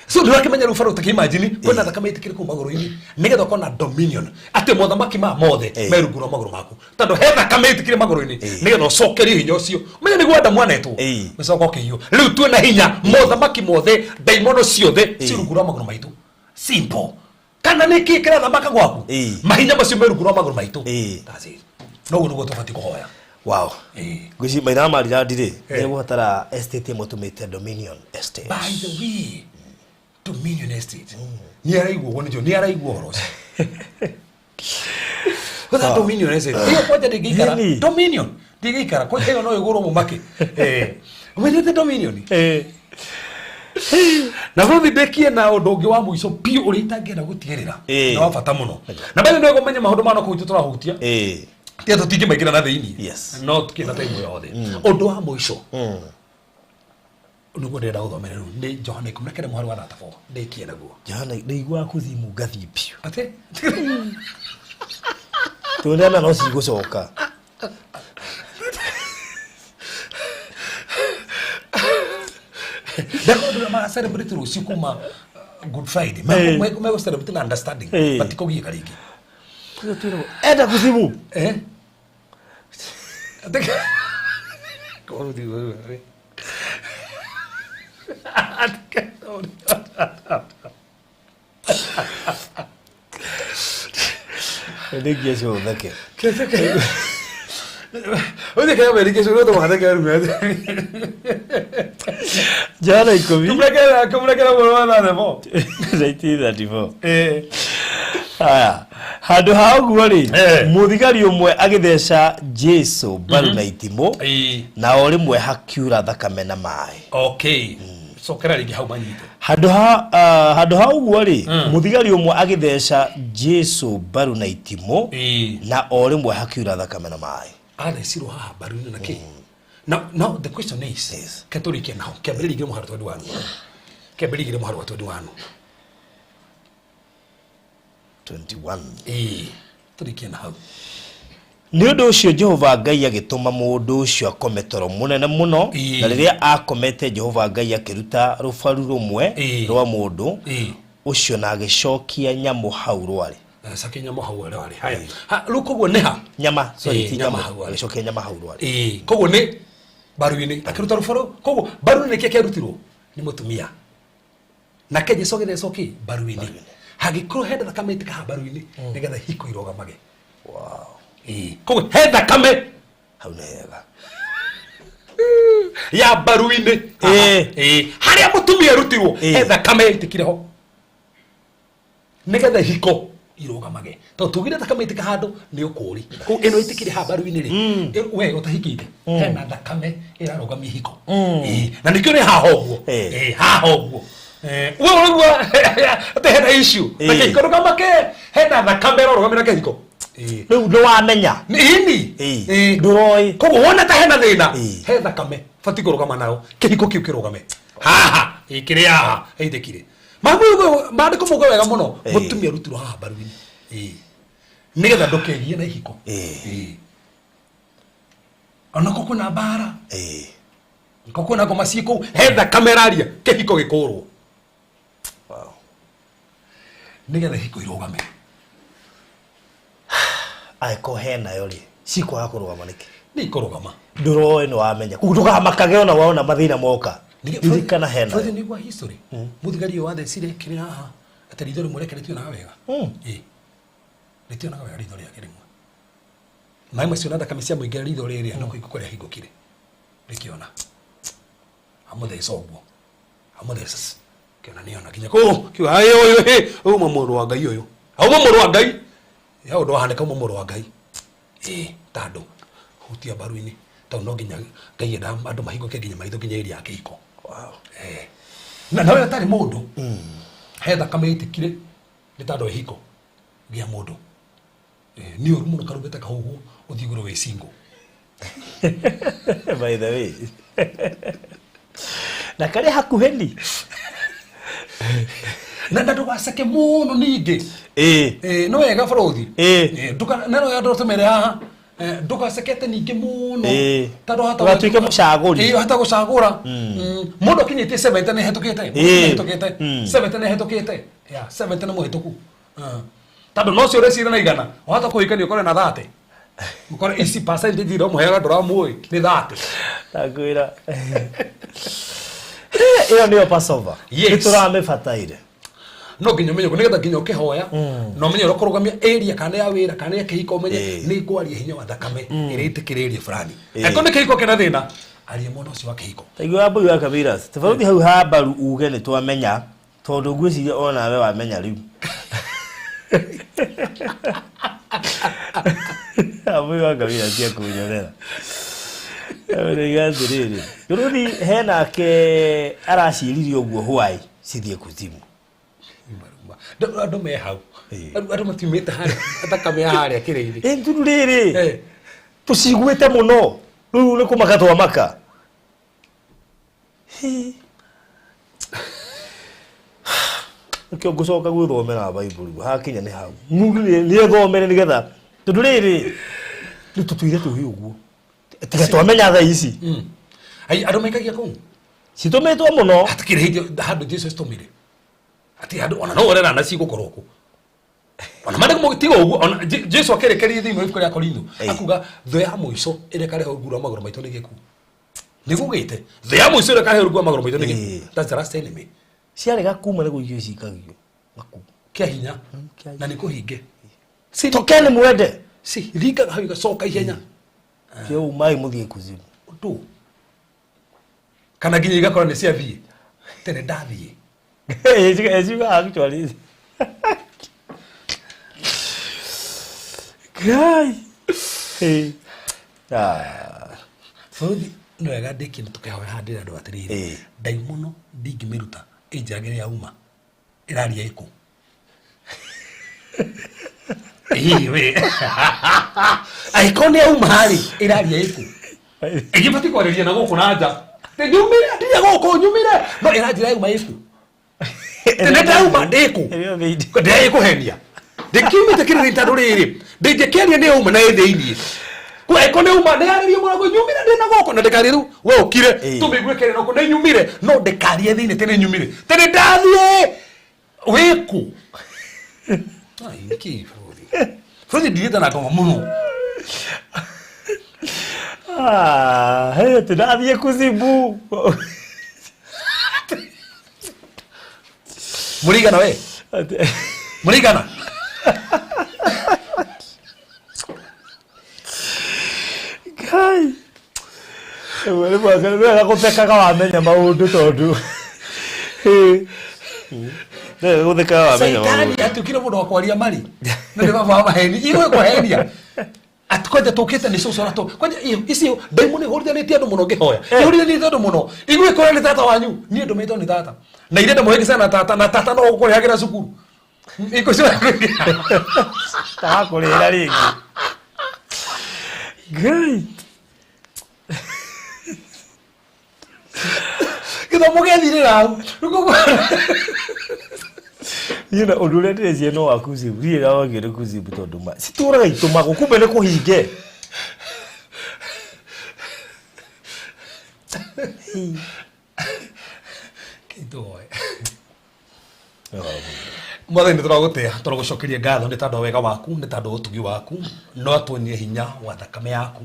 So nĩ ũrakĩmenya rĩu barũ takĩimagine kwĩna thakame ĩtĩkĩre kũu magũrũ-inĩ nĩgetha ũkorwo na dominion atĩ mothamaki ma mothe me rungu rwa magũrũ maku tondũ he thakame ĩtĩkĩre magũrũ-inĩ nĩgetha ũcokerie hinya ũcio menya nĩguo Adamu anetwo ũcoka ũkĩiywo rĩu twĩna hinya mothamaki mothe ndaimono ciothe ci rungu rwa magũrũ maitũ simple kana nĩ kĩĩ kĩrathamaka gwaku mahinya macio me rungu rwa magũrũ maitũ. That's it. Noguo nĩguo tũbatiĩ kũhoya. Wow. Ngwĩciria maitha ma Rirandi rĩ nĩ gũbatara estate ĩmwe tũmĩte Dominion Estate. By the way, Dominion Estate. Nĩ araigua ũguo nĩkĩo nĩ araigua ũhoro ũcio. Gũtha Dominion Estate. Ĩyo kwanja ndĩngĩikara. Nini? Dominion ndĩngĩikara. Kwanja ĩyo no ĩgũrwo mũmake. Eh. Wendete Dominion? Eh. Na rũthi ndĩkie na ũndũ ũngĩ wa mũico biũ ũrĩa itangĩenda gũtigĩrĩra. Eh. Na wa bata mũno. Na mbere nĩ ũkũmenya maũndũ mana kũu tũrahutia. Eh. Tiga tũtingĩmaingĩra na thĩinĩ. Yes. No tũkĩenda time yothe. Ũndũ wa mũico. Nĩguo ndĩrenda gũthomera rĩu nĩ Johana 19 mũhari wa 34 ndĩkie naguo. Johana ndĩiguaga kuzimu ngathiĩ biũ. Atĩ? Tũrĩa no cigũcoka. Ndakorwo ndĩra mara celebrate rũciũ kuma Good Friday. Eh. Megũ celebrate na understanding. Eh. Matikũgiĩka rĩngĩ. Enda kuzimu. Eh? Atĩ? Korwo ti wewe. Ndĩngia cio theke. Ũthiĩ kaya merike cio no tũmatheke rĩu. Johana 10. Kũmũrekera kũmũrekera mũhari wa 34. 1934. Eh. Haya, handũ ha ũguo rĩ Eh. mũthigari ũmwe agĩtheca Jesu mbaru na itimũ Ĩĩ. na o rĩmwe hakiura thakame na maĩ. Okay. Cokera rĩngĩ hau manyite. Handũ ha handũ ha ũguo rĩ mũthigari ũmwe agĩtheca Jesu mbaru na itimũ Ĩĩ. na o rĩmwe hakiura thakame na maĩ. Athecirwo haha mbaru-inĩ na kĩ? Now, now the question is, Yes. ke tũrĩkie naho kĩambĩrĩria igĩrĩ mũhari 21. Kĩambĩrĩria igĩrĩ mũhari wa 21. 21. Ĩĩ. Tũrĩkie na hau. Nĩ ũndũ ũcio Jehova Ngai agĩtũma mũndũ ũcio akome toro mũnene mũno Ĩĩ. na rĩrĩa akomete Jehova Ngai akĩruta rũbaru rũmwe Ĩĩ. rwa mũndũ Ĩĩ. ũcio na agĩcokia nyamũ hau rwarĩ. Cokia nyamũ hau rwarĩ. Haya. Ha, rĩu koguo nĩ ha? Nyama, sorry, Ĩĩ, ti nyama nyamũ. hau rwarĩ. Agĩcokia nyama hau rwarĩ. Ĩĩ. Koguo nĩ mbaru-inĩ akĩruta rũbaru. Koguo mbaru-inĩ nĩkĩo kĩarutirwo nĩ mũtumia. Nake Jesũ agĩthecwo kĩ? Mbaru-inĩ. Hangĩkorwo hena thakame ĩtĩka haha mbaru-inĩ nĩgetha hiko irũgamage. Wow. Ĩĩ. Koguo he thakame Hau nĩ hega. ya mbaru-inĩ. Ĩĩ. Ĩĩ. Harĩa mũtumia arutirwo Ĩĩ. he thakame ĩtĩkire ho nĩgetha hiko irũgamage tondũ tugire thakame ĩtĩka handũ nĩ ũkũũri kũu ĩno ĩtĩkire haha mbaru-inĩ rĩ we ũtahikĩte hena thakame ĩrarũgamia hiko. Ĩĩ. Na nĩkĩo nĩ haha ũguo. Ĩĩ. Ĩĩ, haha ũguo. We ũraigua atĩ hena issue na Ĩĩ. kĩhiko ndũkamake hena thakame ĩrarũgamĩra kĩhiko. Ĩĩ. Rĩu nĩ wamenya. Nĩ ini. Ĩĩ. Ĩĩ. Ndũroĩ. Koguo wona ta hena thĩna Ĩĩ. he thakame batiĩ kũrũgama nayo kĩhiko kĩu kĩrũgame haha ĩĩ, kĩrĩ haha ĩitĩkire maandĩko mauga wega mũno Ĩĩ. mũtumia arutirwo haha mbaru-inĩ. Ĩĩ. Nĩgetha ndũkegie na ihiko. Ĩĩ. Ĩĩ. Onako kwĩna mbara Ĩĩ. ko kwĩna ngoma ciĩ kũu he thakame ĩraria kĩhiko gĩkũrwo Wow. nĩgetha ihiko irũgame. Angĩkorwo henayo rĩ cikwaga kũrũgama nĩkĩ? Nĩ ikũrũgama. Ndũroĩ nĩ wamenya. Koguo ndũkamakage ona wona mathĩna moka. Ririkana hena. Bũrũri nĩ gwa history. Mũthigari ũyũ wathecire kĩrĩa haha atĩ ritho rĩmwe rĩake rĩtionaga wega. Ĩĩ. Rĩtionaga wega ritho rĩake rĩmwe. Maĩ macio na thakame cia mũingĩra ritho rĩrĩa no kũhingũka rĩahingũkire. Rĩkĩona. Amũtheca ũguo. Amũtheca. Kĩona nĩona nginya kũu. Kiuga "Hĩ, ũyũ hĩ, ũyũ mũrũ wa Ngai ũyũ. Auma mũrũ wa Ngai. Ya ũndũ wahanĩka auma mũrũ wa Ngai. Ĩĩ, tandũ hutia mbaru-inĩ tondũ no nginya Ngai endaga andũ mahingũke nginya maitho nginya area ya kĩhiko. Wow. Eh. Na nawe atarĩ mũndũ he thakame ĩtĩkire nĩ tandũ ĩhiko gĩa mũndũ. Eh, nĩ ũru mũno karumbeta kahuhwo ũthiĩ igũrũ wĩ single. By the way. Na karĩ hakuhĩ ni. Na na ndũgaceke mũno ningĩ. Ĩĩ. Eh, no wega bũrũthi. Ĩĩ. Eh, nduka na no andũ tũmere haha. Eh, ndũgacekete ningĩ mũno. Ĩĩ. Tondũ hata Ndũgatuĩke mũcagũri. Ĩĩ, hata gũcagũra. Mũndũ akinyĩtie 70 nĩ hetũkĩte. Ĩĩ. Hetũkĩte. 70 nĩ hetũkĩte. Yeah, 70 nĩ mũhetũku. Tondũ no cio ũreciria na igana, wahota kũhikania ũkore na 30. Ũkore ici percentage iria ũmũheaga ndũramũĩ nĩ 30. Ndakwĩra. Ĩyo nĩyo Passover. Yes. Nĩ tũramĩbataire. No nginya ũmenye ũguo, nĩgetha nginya ũkĩhoya na ũmenye ũrĩa ũkũrũgamia area kana ya wĩra kana ya kĩhiko ũmenye nĩ ngwaria hinya wa thakame ĩrĩa ĩtĩkĩrĩrie area fulani. Angĩkorwo nĩ kĩhiko kĩna thĩna aria mwena ũcio wa kĩhiko. Taigua mbui wa Kabiras. Tofauti hau ha mbaru uge nĩ twamenya tondũ ngwĩciria onawe wamenya rĩu. Mbui wa Kabiras cia kũnyorera. Rĩu atĩrĩrĩ, Rũthi henake araciĩrire ũguo hwai cithiĩ kuzimu. Andũ me hau. Andũ matiumĩte harĩa thakame ya harĩa kĩrĩirĩ. Ĩ nturu rĩrĩ tũciguĩte mũno rĩu nĩ kũmaka twamaka. Nĩkĩo ngũcoka gwĩthomera Baibuli hakinya nĩ hau. Mũndũ nĩ ethomere nĩgetha tondũ rĩrĩ rĩu tũtũire tũĩ ũguo tiga twamenya thaa ici. Ai andũ maikagia kũu. Citũmĩtwo mũno. Hatikĩrĩ hĩndĩ handũ Jesu acitũmire. Hatirĩ handũ ona no ũrera na cigũkorwo kũ. Ona mandĩko tiga ũguo ona Jesu akĩrekereria thĩinĩ wa ibuku rĩa Korintho akuga thũ ya mũico ĩrĩa ĩkarehe rungu rwa magũrũ maitũ nĩ gĩkuũ. Nĩgũgĩte thũ ya mũico ĩrĩa ĩkarehe rungu rwa magũrũ maitũ nĩ gĩkuũ. That's the last enemy. Ciarega kuma nĩ gũikio cikagio. Kĩa hinya na nĩ kũhinge. Tokeni mwende. Si ringaga hau igacoka ihenya. Kĩo umai mũthiĩ kuzimu. Ũndũ. Kana nginya igakora nĩ ciathiĩ. Tene ndathiĩ. Ciuga actually. Ngai. Bũrũri nĩ wega ndĩkie nĩ tũkĩhoya handĩre andũ atĩrĩrĩ. Ndaimono ndingĩmĩruta ĩnjagĩre yauma. Ĩraria ĩkũ. Ĩĩ we. Angĩkorwo nĩ yauma rĩ, ĩraria ĩkũ. Ĩngĩbatiĩ kwarĩria na gũkũ na nja. Nyumire, ndirĩ gũkũ nyumire. No ĩranjĩra yauma ĩkũ. Tene ndauma ndĩkũ. Ndĩkũhenia. Ndĩkiumĩte kĩrĩrĩ tondũ rĩrĩ. Ndĩngĩkĩaria nĩ yauma na ĩ thĩiniĩ. Kwa ĩko nĩ uma ndĩarĩrie mũrango nyumire ndĩ na gũkũ na ndĩkarie rĩu we ũkire tũmĩigue kĩrĩ nako nĩ nyumire no ndĩkarie thĩiniĩ tene nyumire tene ndathiĩ wĩkũ. Ai nĩkĩ bũrũri. Bũrũri ndirĩte na ngoma mũno. Hey, tũrathiĩ kuzimu. Mũrigana we. Mũrigana. Ngai. Rĩmwe nĩ wega gũthekaga wamenya maũndũ tondũ. Nĩ wega gũthekaga wamenya Caitani maũndũ. atuĩkire mũndũ wa kwaria mari. Na nĩ baba wa maheni. Igwe kũhenia. Ati kwanja tũkĩte nĩ cũcũ na tũ kwanja ici ndaimono ihũrithanĩtie andũ mũno ngĩhoya. Ihũrithanĩtie andũ mũno. Igwe kũrĩa nĩ tata wanyu. Niĩ ndũmĩtwo nĩ tata. Na ithe ndamũhĩngĩcana na tata na tata no gũkũrĩhagĩra cukuru. Iko cio. Ndagakũrĩhĩra rĩngĩ. Ngai. Gĩthomo gĩathirĩra hau. Niĩ na ũndũ ũrĩa ndĩreciria no wa kuzimu. Niĩ ndawagio nĩ kuzimu tondũ ma citũraga itũmagwo kumbe nĩ kũhinge. Kĩndoe. Mwathani nĩ tũragũtĩa tũragũcokeria ngatho nĩ tondũ wa wega waku nĩ tondũ wa ũtugi waku no atuonie hinya wa thakame yaku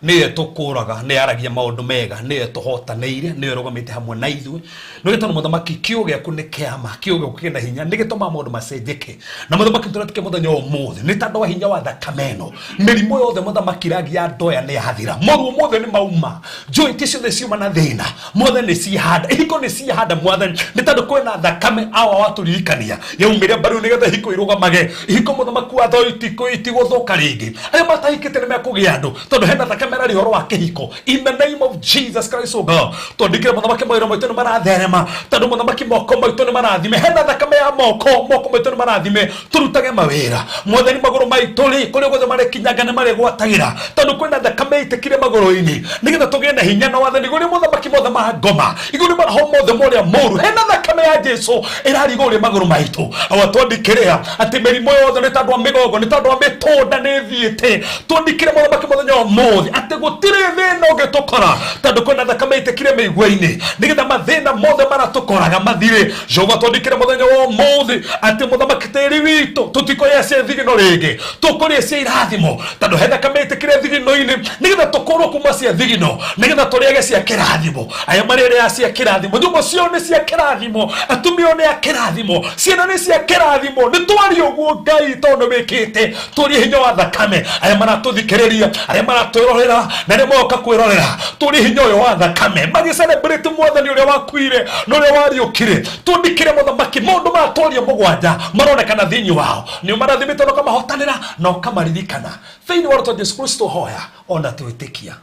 Nĩyo ĩtũkũraga, nĩyo yaragia maũndũ mega, nĩyo ĩtũhotanĩire, nĩyo ĩrũgamĩte hamwe na ithuĩ. Nĩ gĩtũma mũthamaki kiugo gĩaku nĩ kĩama, kiugo gĩaku kĩna hinya, nĩ gĩtũmaga maũndũ macenjeke. Na mũthamaki tũretĩkia mũthenya wa ũmũthĩ nĩ tondũ wa hinya wa thakame ĩno, mĩrimũ yothe mũthamaki iragia andũ aya nĩ yathira, moruo mothe nĩ mauma, joint ciothe ciuma na thĩna, mothe nĩ ciahanda, ihiko nĩ ciahanda mwathani, nĩ tondũ kwĩna thakame awa watũririkania yaumire mbaru nĩgetha ihiko irũgamage. Ihiko mũthamaki wa thoo itigũthũka rĩngĩ, arĩa matahikĩte nĩ mekũgĩa andũ tondũ hena thakame ĩraria ũhoro wa kĩhiko. In the name of Jesus Christ, oh God, twandĩkĩre mũthamaki mawĩra maitũ nĩ maratherema, tondũ mũthamaki moko maitũ nĩ marathime, hena thakame ya moko, moko maitũ nĩ marathime, tũrutage mawĩra mwathani, magũrũ maitũ rĩ kũrĩa guothe marekinyanga nĩ marĩgwatagĩra, tondũ kwĩna thakame ĩitĩkire magũrũ-inĩ nĩgetha tũgĩe na hinya na wathani igũrũ rĩa mothamaki mothe ma ngoma, igũrũ rĩa maroho mothe ma ũrĩa mũũru. Hena thakame ya Jesu ĩraria igũrũ rĩa magũrũ maitũ. Awa twandĩkĩrĩa atĩ mĩrimũ yothe nĩ tondũ wa mĩgongo, nĩ tondũ wa mĩtũnda nĩ ĩthiĩte. Twandĩkĩre mũthamaki mũthenya wa ũmũthĩ atĩ gũtirĩ thĩna ũngĩtũkora, tondũ kwĩna thakame ĩitĩkire mĩigua-inĩ nĩgetha mathĩna mothe maratũkoraga mathire. Jehova twandĩkĩre mũthenya wa ũmũthĩ atĩ mũthamaki tĩri witũ tũtikũrĩa cia thigino rĩngĩ, tũkũrĩa cia irathimo, tondũ he thakame ĩtĩkire thigino-inĩ nĩgetha tũkũrwo kuma cia thigino nĩgetha tũrĩage cia kĩrathimo. Aya marĩrĩa cia kĩrathimo, nyũmba ciao nĩ cia kĩrathimo, atumia ao nĩ a kĩrathimo, ciana nĩ cia kĩrathimo. Nĩ twaria ũguo Ngai tondũ nĩ wĩkĩte. Tũrie hinya wa thakame arĩa maratũthikĩrĩria, arĩa maratwĩrorera na arĩa moka kwĩrorera, tũrie hinya ũyũ wa thakame magĩcelebrate mwathani ũrĩa wakuire na ũrĩa wariũkire. Tũndikĩre mũthamaki maũndũ maya twaria mũgwanja maronekana thĩinĩ wao, nĩ ũmarathimĩte na ũkamahotanĩra na ũkamaririkana thĩinĩ wa rĩtwa Jesu Kristo hoya ona twĩtĩkia.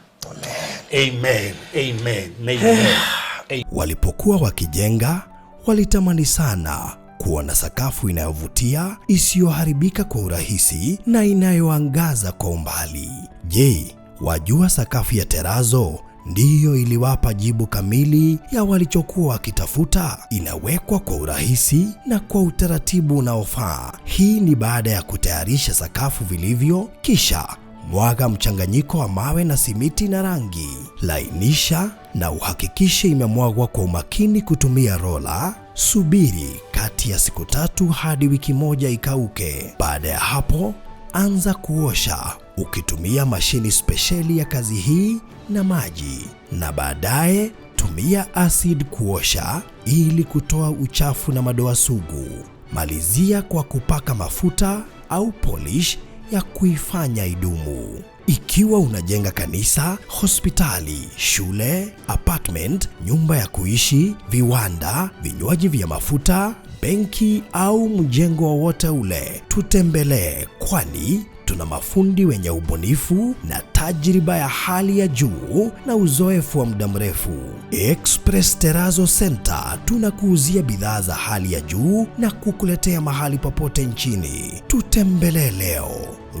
Amen. Amen. Amen. Walipokuwa wakijenga, walitamani sana kuona sakafu inayovutia, isiyoharibika kwa urahisi na inayoangaza kwa umbali. Je, wajua sakafu ya terazo ndiyo iliwapa jibu kamili ya walichokuwa wakitafuta? Inawekwa kwa urahisi na kwa utaratibu unaofaa. Hii ni baada ya kutayarisha sakafu vilivyo, kisha mwaga mchanganyiko wa mawe na simiti na rangi. Lainisha na uhakikishe imemwagwa kwa umakini kutumia rola. Subiri kati ya siku 3 hadi wiki 1 ikauke. Baada ya hapo, anza kuosha ukitumia mashini spesheli ya kazi hii na maji, na baadaye tumia acid kuosha ili kutoa uchafu na madoa sugu. Malizia kwa kupaka mafuta au polish ya kuifanya idumu. Ikiwa unajenga kanisa, hospitali, shule, apartment, nyumba ya kuishi, viwanda, vinywaji vya mafuta, benki au mjengo wowote ule, tutembelee, kwani tuna mafundi wenye ubunifu na tajriba ya hali ya juu na uzoefu wa muda mrefu. Express Terrazzo Center tunakuuzia bidhaa za hali ya juu na kukuletea mahali popote nchini. Tutembelee leo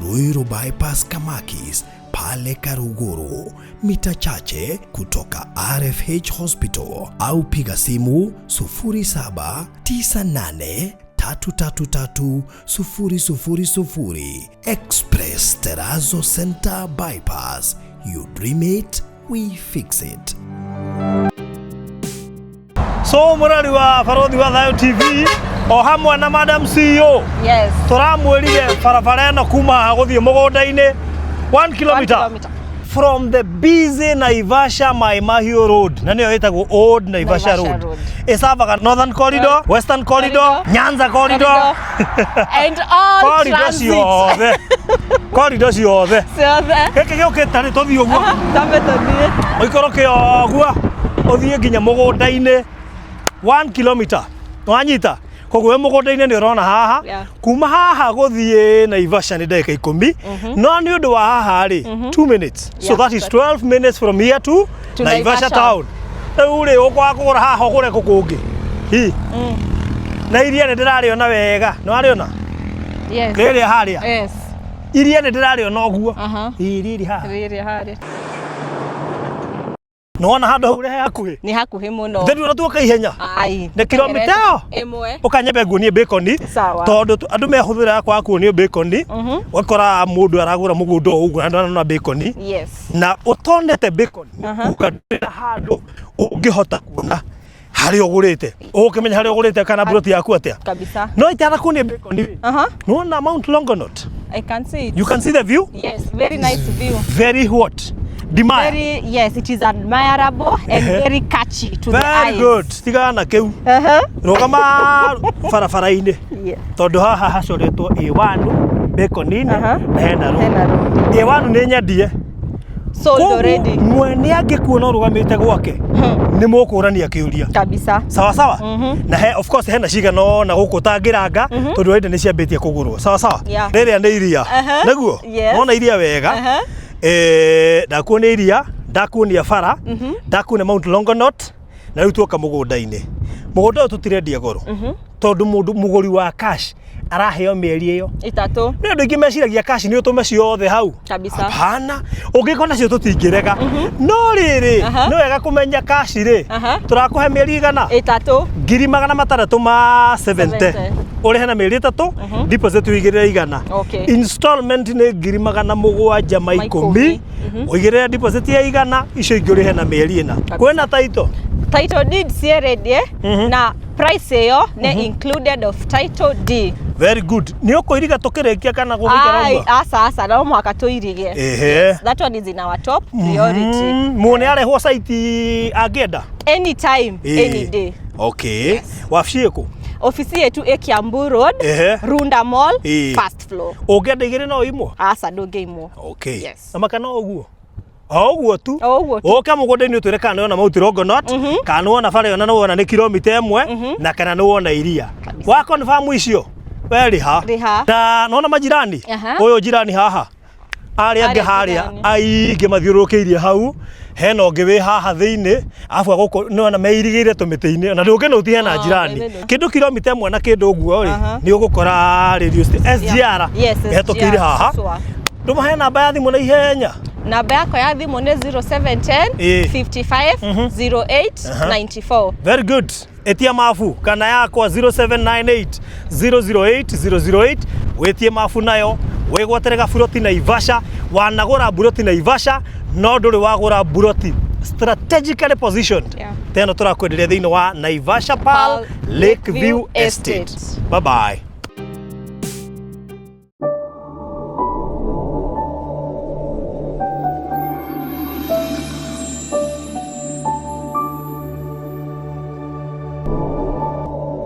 Ruiru Bypass Kamakis pale Karuguru, mita chache kutoka RFH Hospital, au piga simu sufuri saba tisa nane tatu tatu tatu sufuri sufuri sufuri. Express Terrazzo Center Bypass. You dream it, we fix it. So murari wa Barothi wa Thayo TV o hamwe na Madam CEO. Yes. Turamwĩrire barabara ĩno kuma haha gũthiĩ mũgũnda-inĩ 1 kilometer. 1 kilometer. From the busy Naivasha Mai Mahiu Road, na nĩyo ĩtagwo Old Naivasha Naivasha Road. Road. Ĩcavaga Northern Corridor, Western Corridor, Corridor. Nyanza Corridor. And all Corridor transit. ciothe. Corridor ciothe. Ciothe. Gĩkĩ gĩũkĩte rĩ, tũthiĩ ũguo. Tambe tũthiĩ. Ũikũrũke ũguo, ũthiĩ nginya mũgũnda-inĩ 1 kilometer. Wanyita? Koguo wĩ mũgũnda-inĩ nĩ ũrona haha. Kuma haha gũthiĩ Naivasha nĩ ndagĩka 10. No nĩ ũndũ wa haha rĩ, 2 minutes. So that is 12 minutes from here to To Naivasha Naivasha. town. Rĩu rĩ, ũkwaga kũgũra haha ũgũre kũ kũngĩ? Hi. Na iria nĩ ndĩrarĩona wega. Nĩ warĩona? Yes. Rĩrĩa harĩa. Yes. Iria nĩ ndĩrarĩona ũguo. Aha. Ĩ, rĩrĩ haha. Rĩrĩa harĩa. Nĩwona handũ hau he hakuhĩ? Nĩ hakuhĩ mũno. Then ũratuoka ihenya. Ai. Nĩ kilomita ĩyo? Ĩmwe. Ũkanyambe nguonie bacon. Sawa. Tondũ andũ mehũthĩra kwaga kuonio bacon. Ũgakora mũndũ aragũra mũgũnda o ũguo na ndarona bacon. Yes. Na ũtonete bacon, Aha. ũkandĩra handũ ũngĩhota kuona harĩa ũgũrĩte. Ũgũkĩmenya harĩa ũgũrĩte kana plot yaku atĩa. Kabisa. No itanakuonia bacon rĩ. Aha. Nĩwona Mount Longonot? I can see it. You can see the view? Yes, very nice view. Very what? Dimaya. Very, yes, it is admirable and very catchy to the Very eyes. good. Tigana na kĩu. Rũgama barabara-inĩ. Yeah. Tondũ haha hacoretwo A1 bacon-inĩ na hena road. Hena road. A1 nĩ nyendie. Sold Koguo, already. mwene angĩkuona ũrũgamĩte gwake nĩ mũkũrania kĩũria. Kabisa. Sawa sawa. Na he, of course hena cigana ona gũkũ ũtangĩranga tondũ already nĩ ciambĩtie kũgũrwo. Sawa sawa. Yeah. Rĩrĩa nĩ iria. Nĩguo? Yes. Wona iria wega. Ndakuonia iria, ndakuonia bara, ndakuonia Mount Longonot, na rĩu tuoka mũgũnda-inĩ. Mũgũnda ũyũ tũtirendia goro. Tondũ mũndũ mũgũri wa cash araheo mĩeri ĩyo. Ĩtatũ. Nĩ andũ aingĩ meciragia cash nĩ ũtũme ciothe hau. Kabisa. Hapana, ũngĩkorwo nacio tũtingĩrega. No rĩrĩ, nĩ wega kũmenya cash rĩ, tũrakũhe mĩeri igana? Ĩtatũ. 670,000. 70. Ũrĩhe na mĩeri ĩtatũ, deposit ũigĩrĩre 100. Okay. Installment nĩ 710,000, ũigĩrĩre deposit ya 100, icio ingĩ ũrĩhe na mĩeri ĩna. Kwĩna title? Title deed ciĩrĩndie na price ĩyo nĩ included of title deed. Very good. Nĩ ũkũiriga tũkĩrĩkia kana gũgũikara Ai, ũguo? aca aca, no mũhaka tũirige. Ehe. That one is in our top priority. Muone arehwo site angĩenda? Anytime, any day. Okay. Wabici ĩkũ? Ofisi yetu ĩ Kiambu Road, Ehe. Runda Mall, Ĩĩ. first floor. Ũngĩenda igĩrĩ no imwe? Aca ndũngĩimwo. Okay. Yes. Na maka no ũguo? O ũguo tu. O ũguo tu. Ũke mũgũnda-inĩ ũtwĩre kana nĩwona Mount Longonot, kana nĩwona bara ĩyo na nĩwona nĩ kilomita ĩmwe, na kana nĩwona iria. Kabisa. Wa confirm icio, we rĩha. Rĩha. Na nĩwona majirani? Ũyũ jirani haha. Arĩa angĩ Arĩa harĩa jirani. aingĩ mathiũrũrũkĩirie hau, hena ũngĩ wĩ haha thĩinĩ, arabu gũkũ nĩwona meirigĩire tũmĩtĩ-inĩ, na ndũngĩnũti hena Ah, jirani. nĩ- Kĩndũ kilomita ĩmwe na kĩndũ ũguo rĩ, nĩ ũgũkora radio SGR Yes, ĩhetũkĩire SGR, haha. Suswa. Ndũmahe namba ya thimũ na ihenya. Namba yakwa ya thimũ nĩ 0710 Ĩĩ. 55 08 94. Very good. Etia mabu kana yakwa 0798 008 008 wĩtie mabu nayo wĩgwatĩre gaburoti Naivasha. Wanagũra buroti Naivasha no ndũrĩ wagũra buroti strategically positioned. Yeah. Teno tũrakwenderia thĩinĩ wa Naivasha Pearl Pearl Lakeview Lakeview Estate. Estate. Bye bye.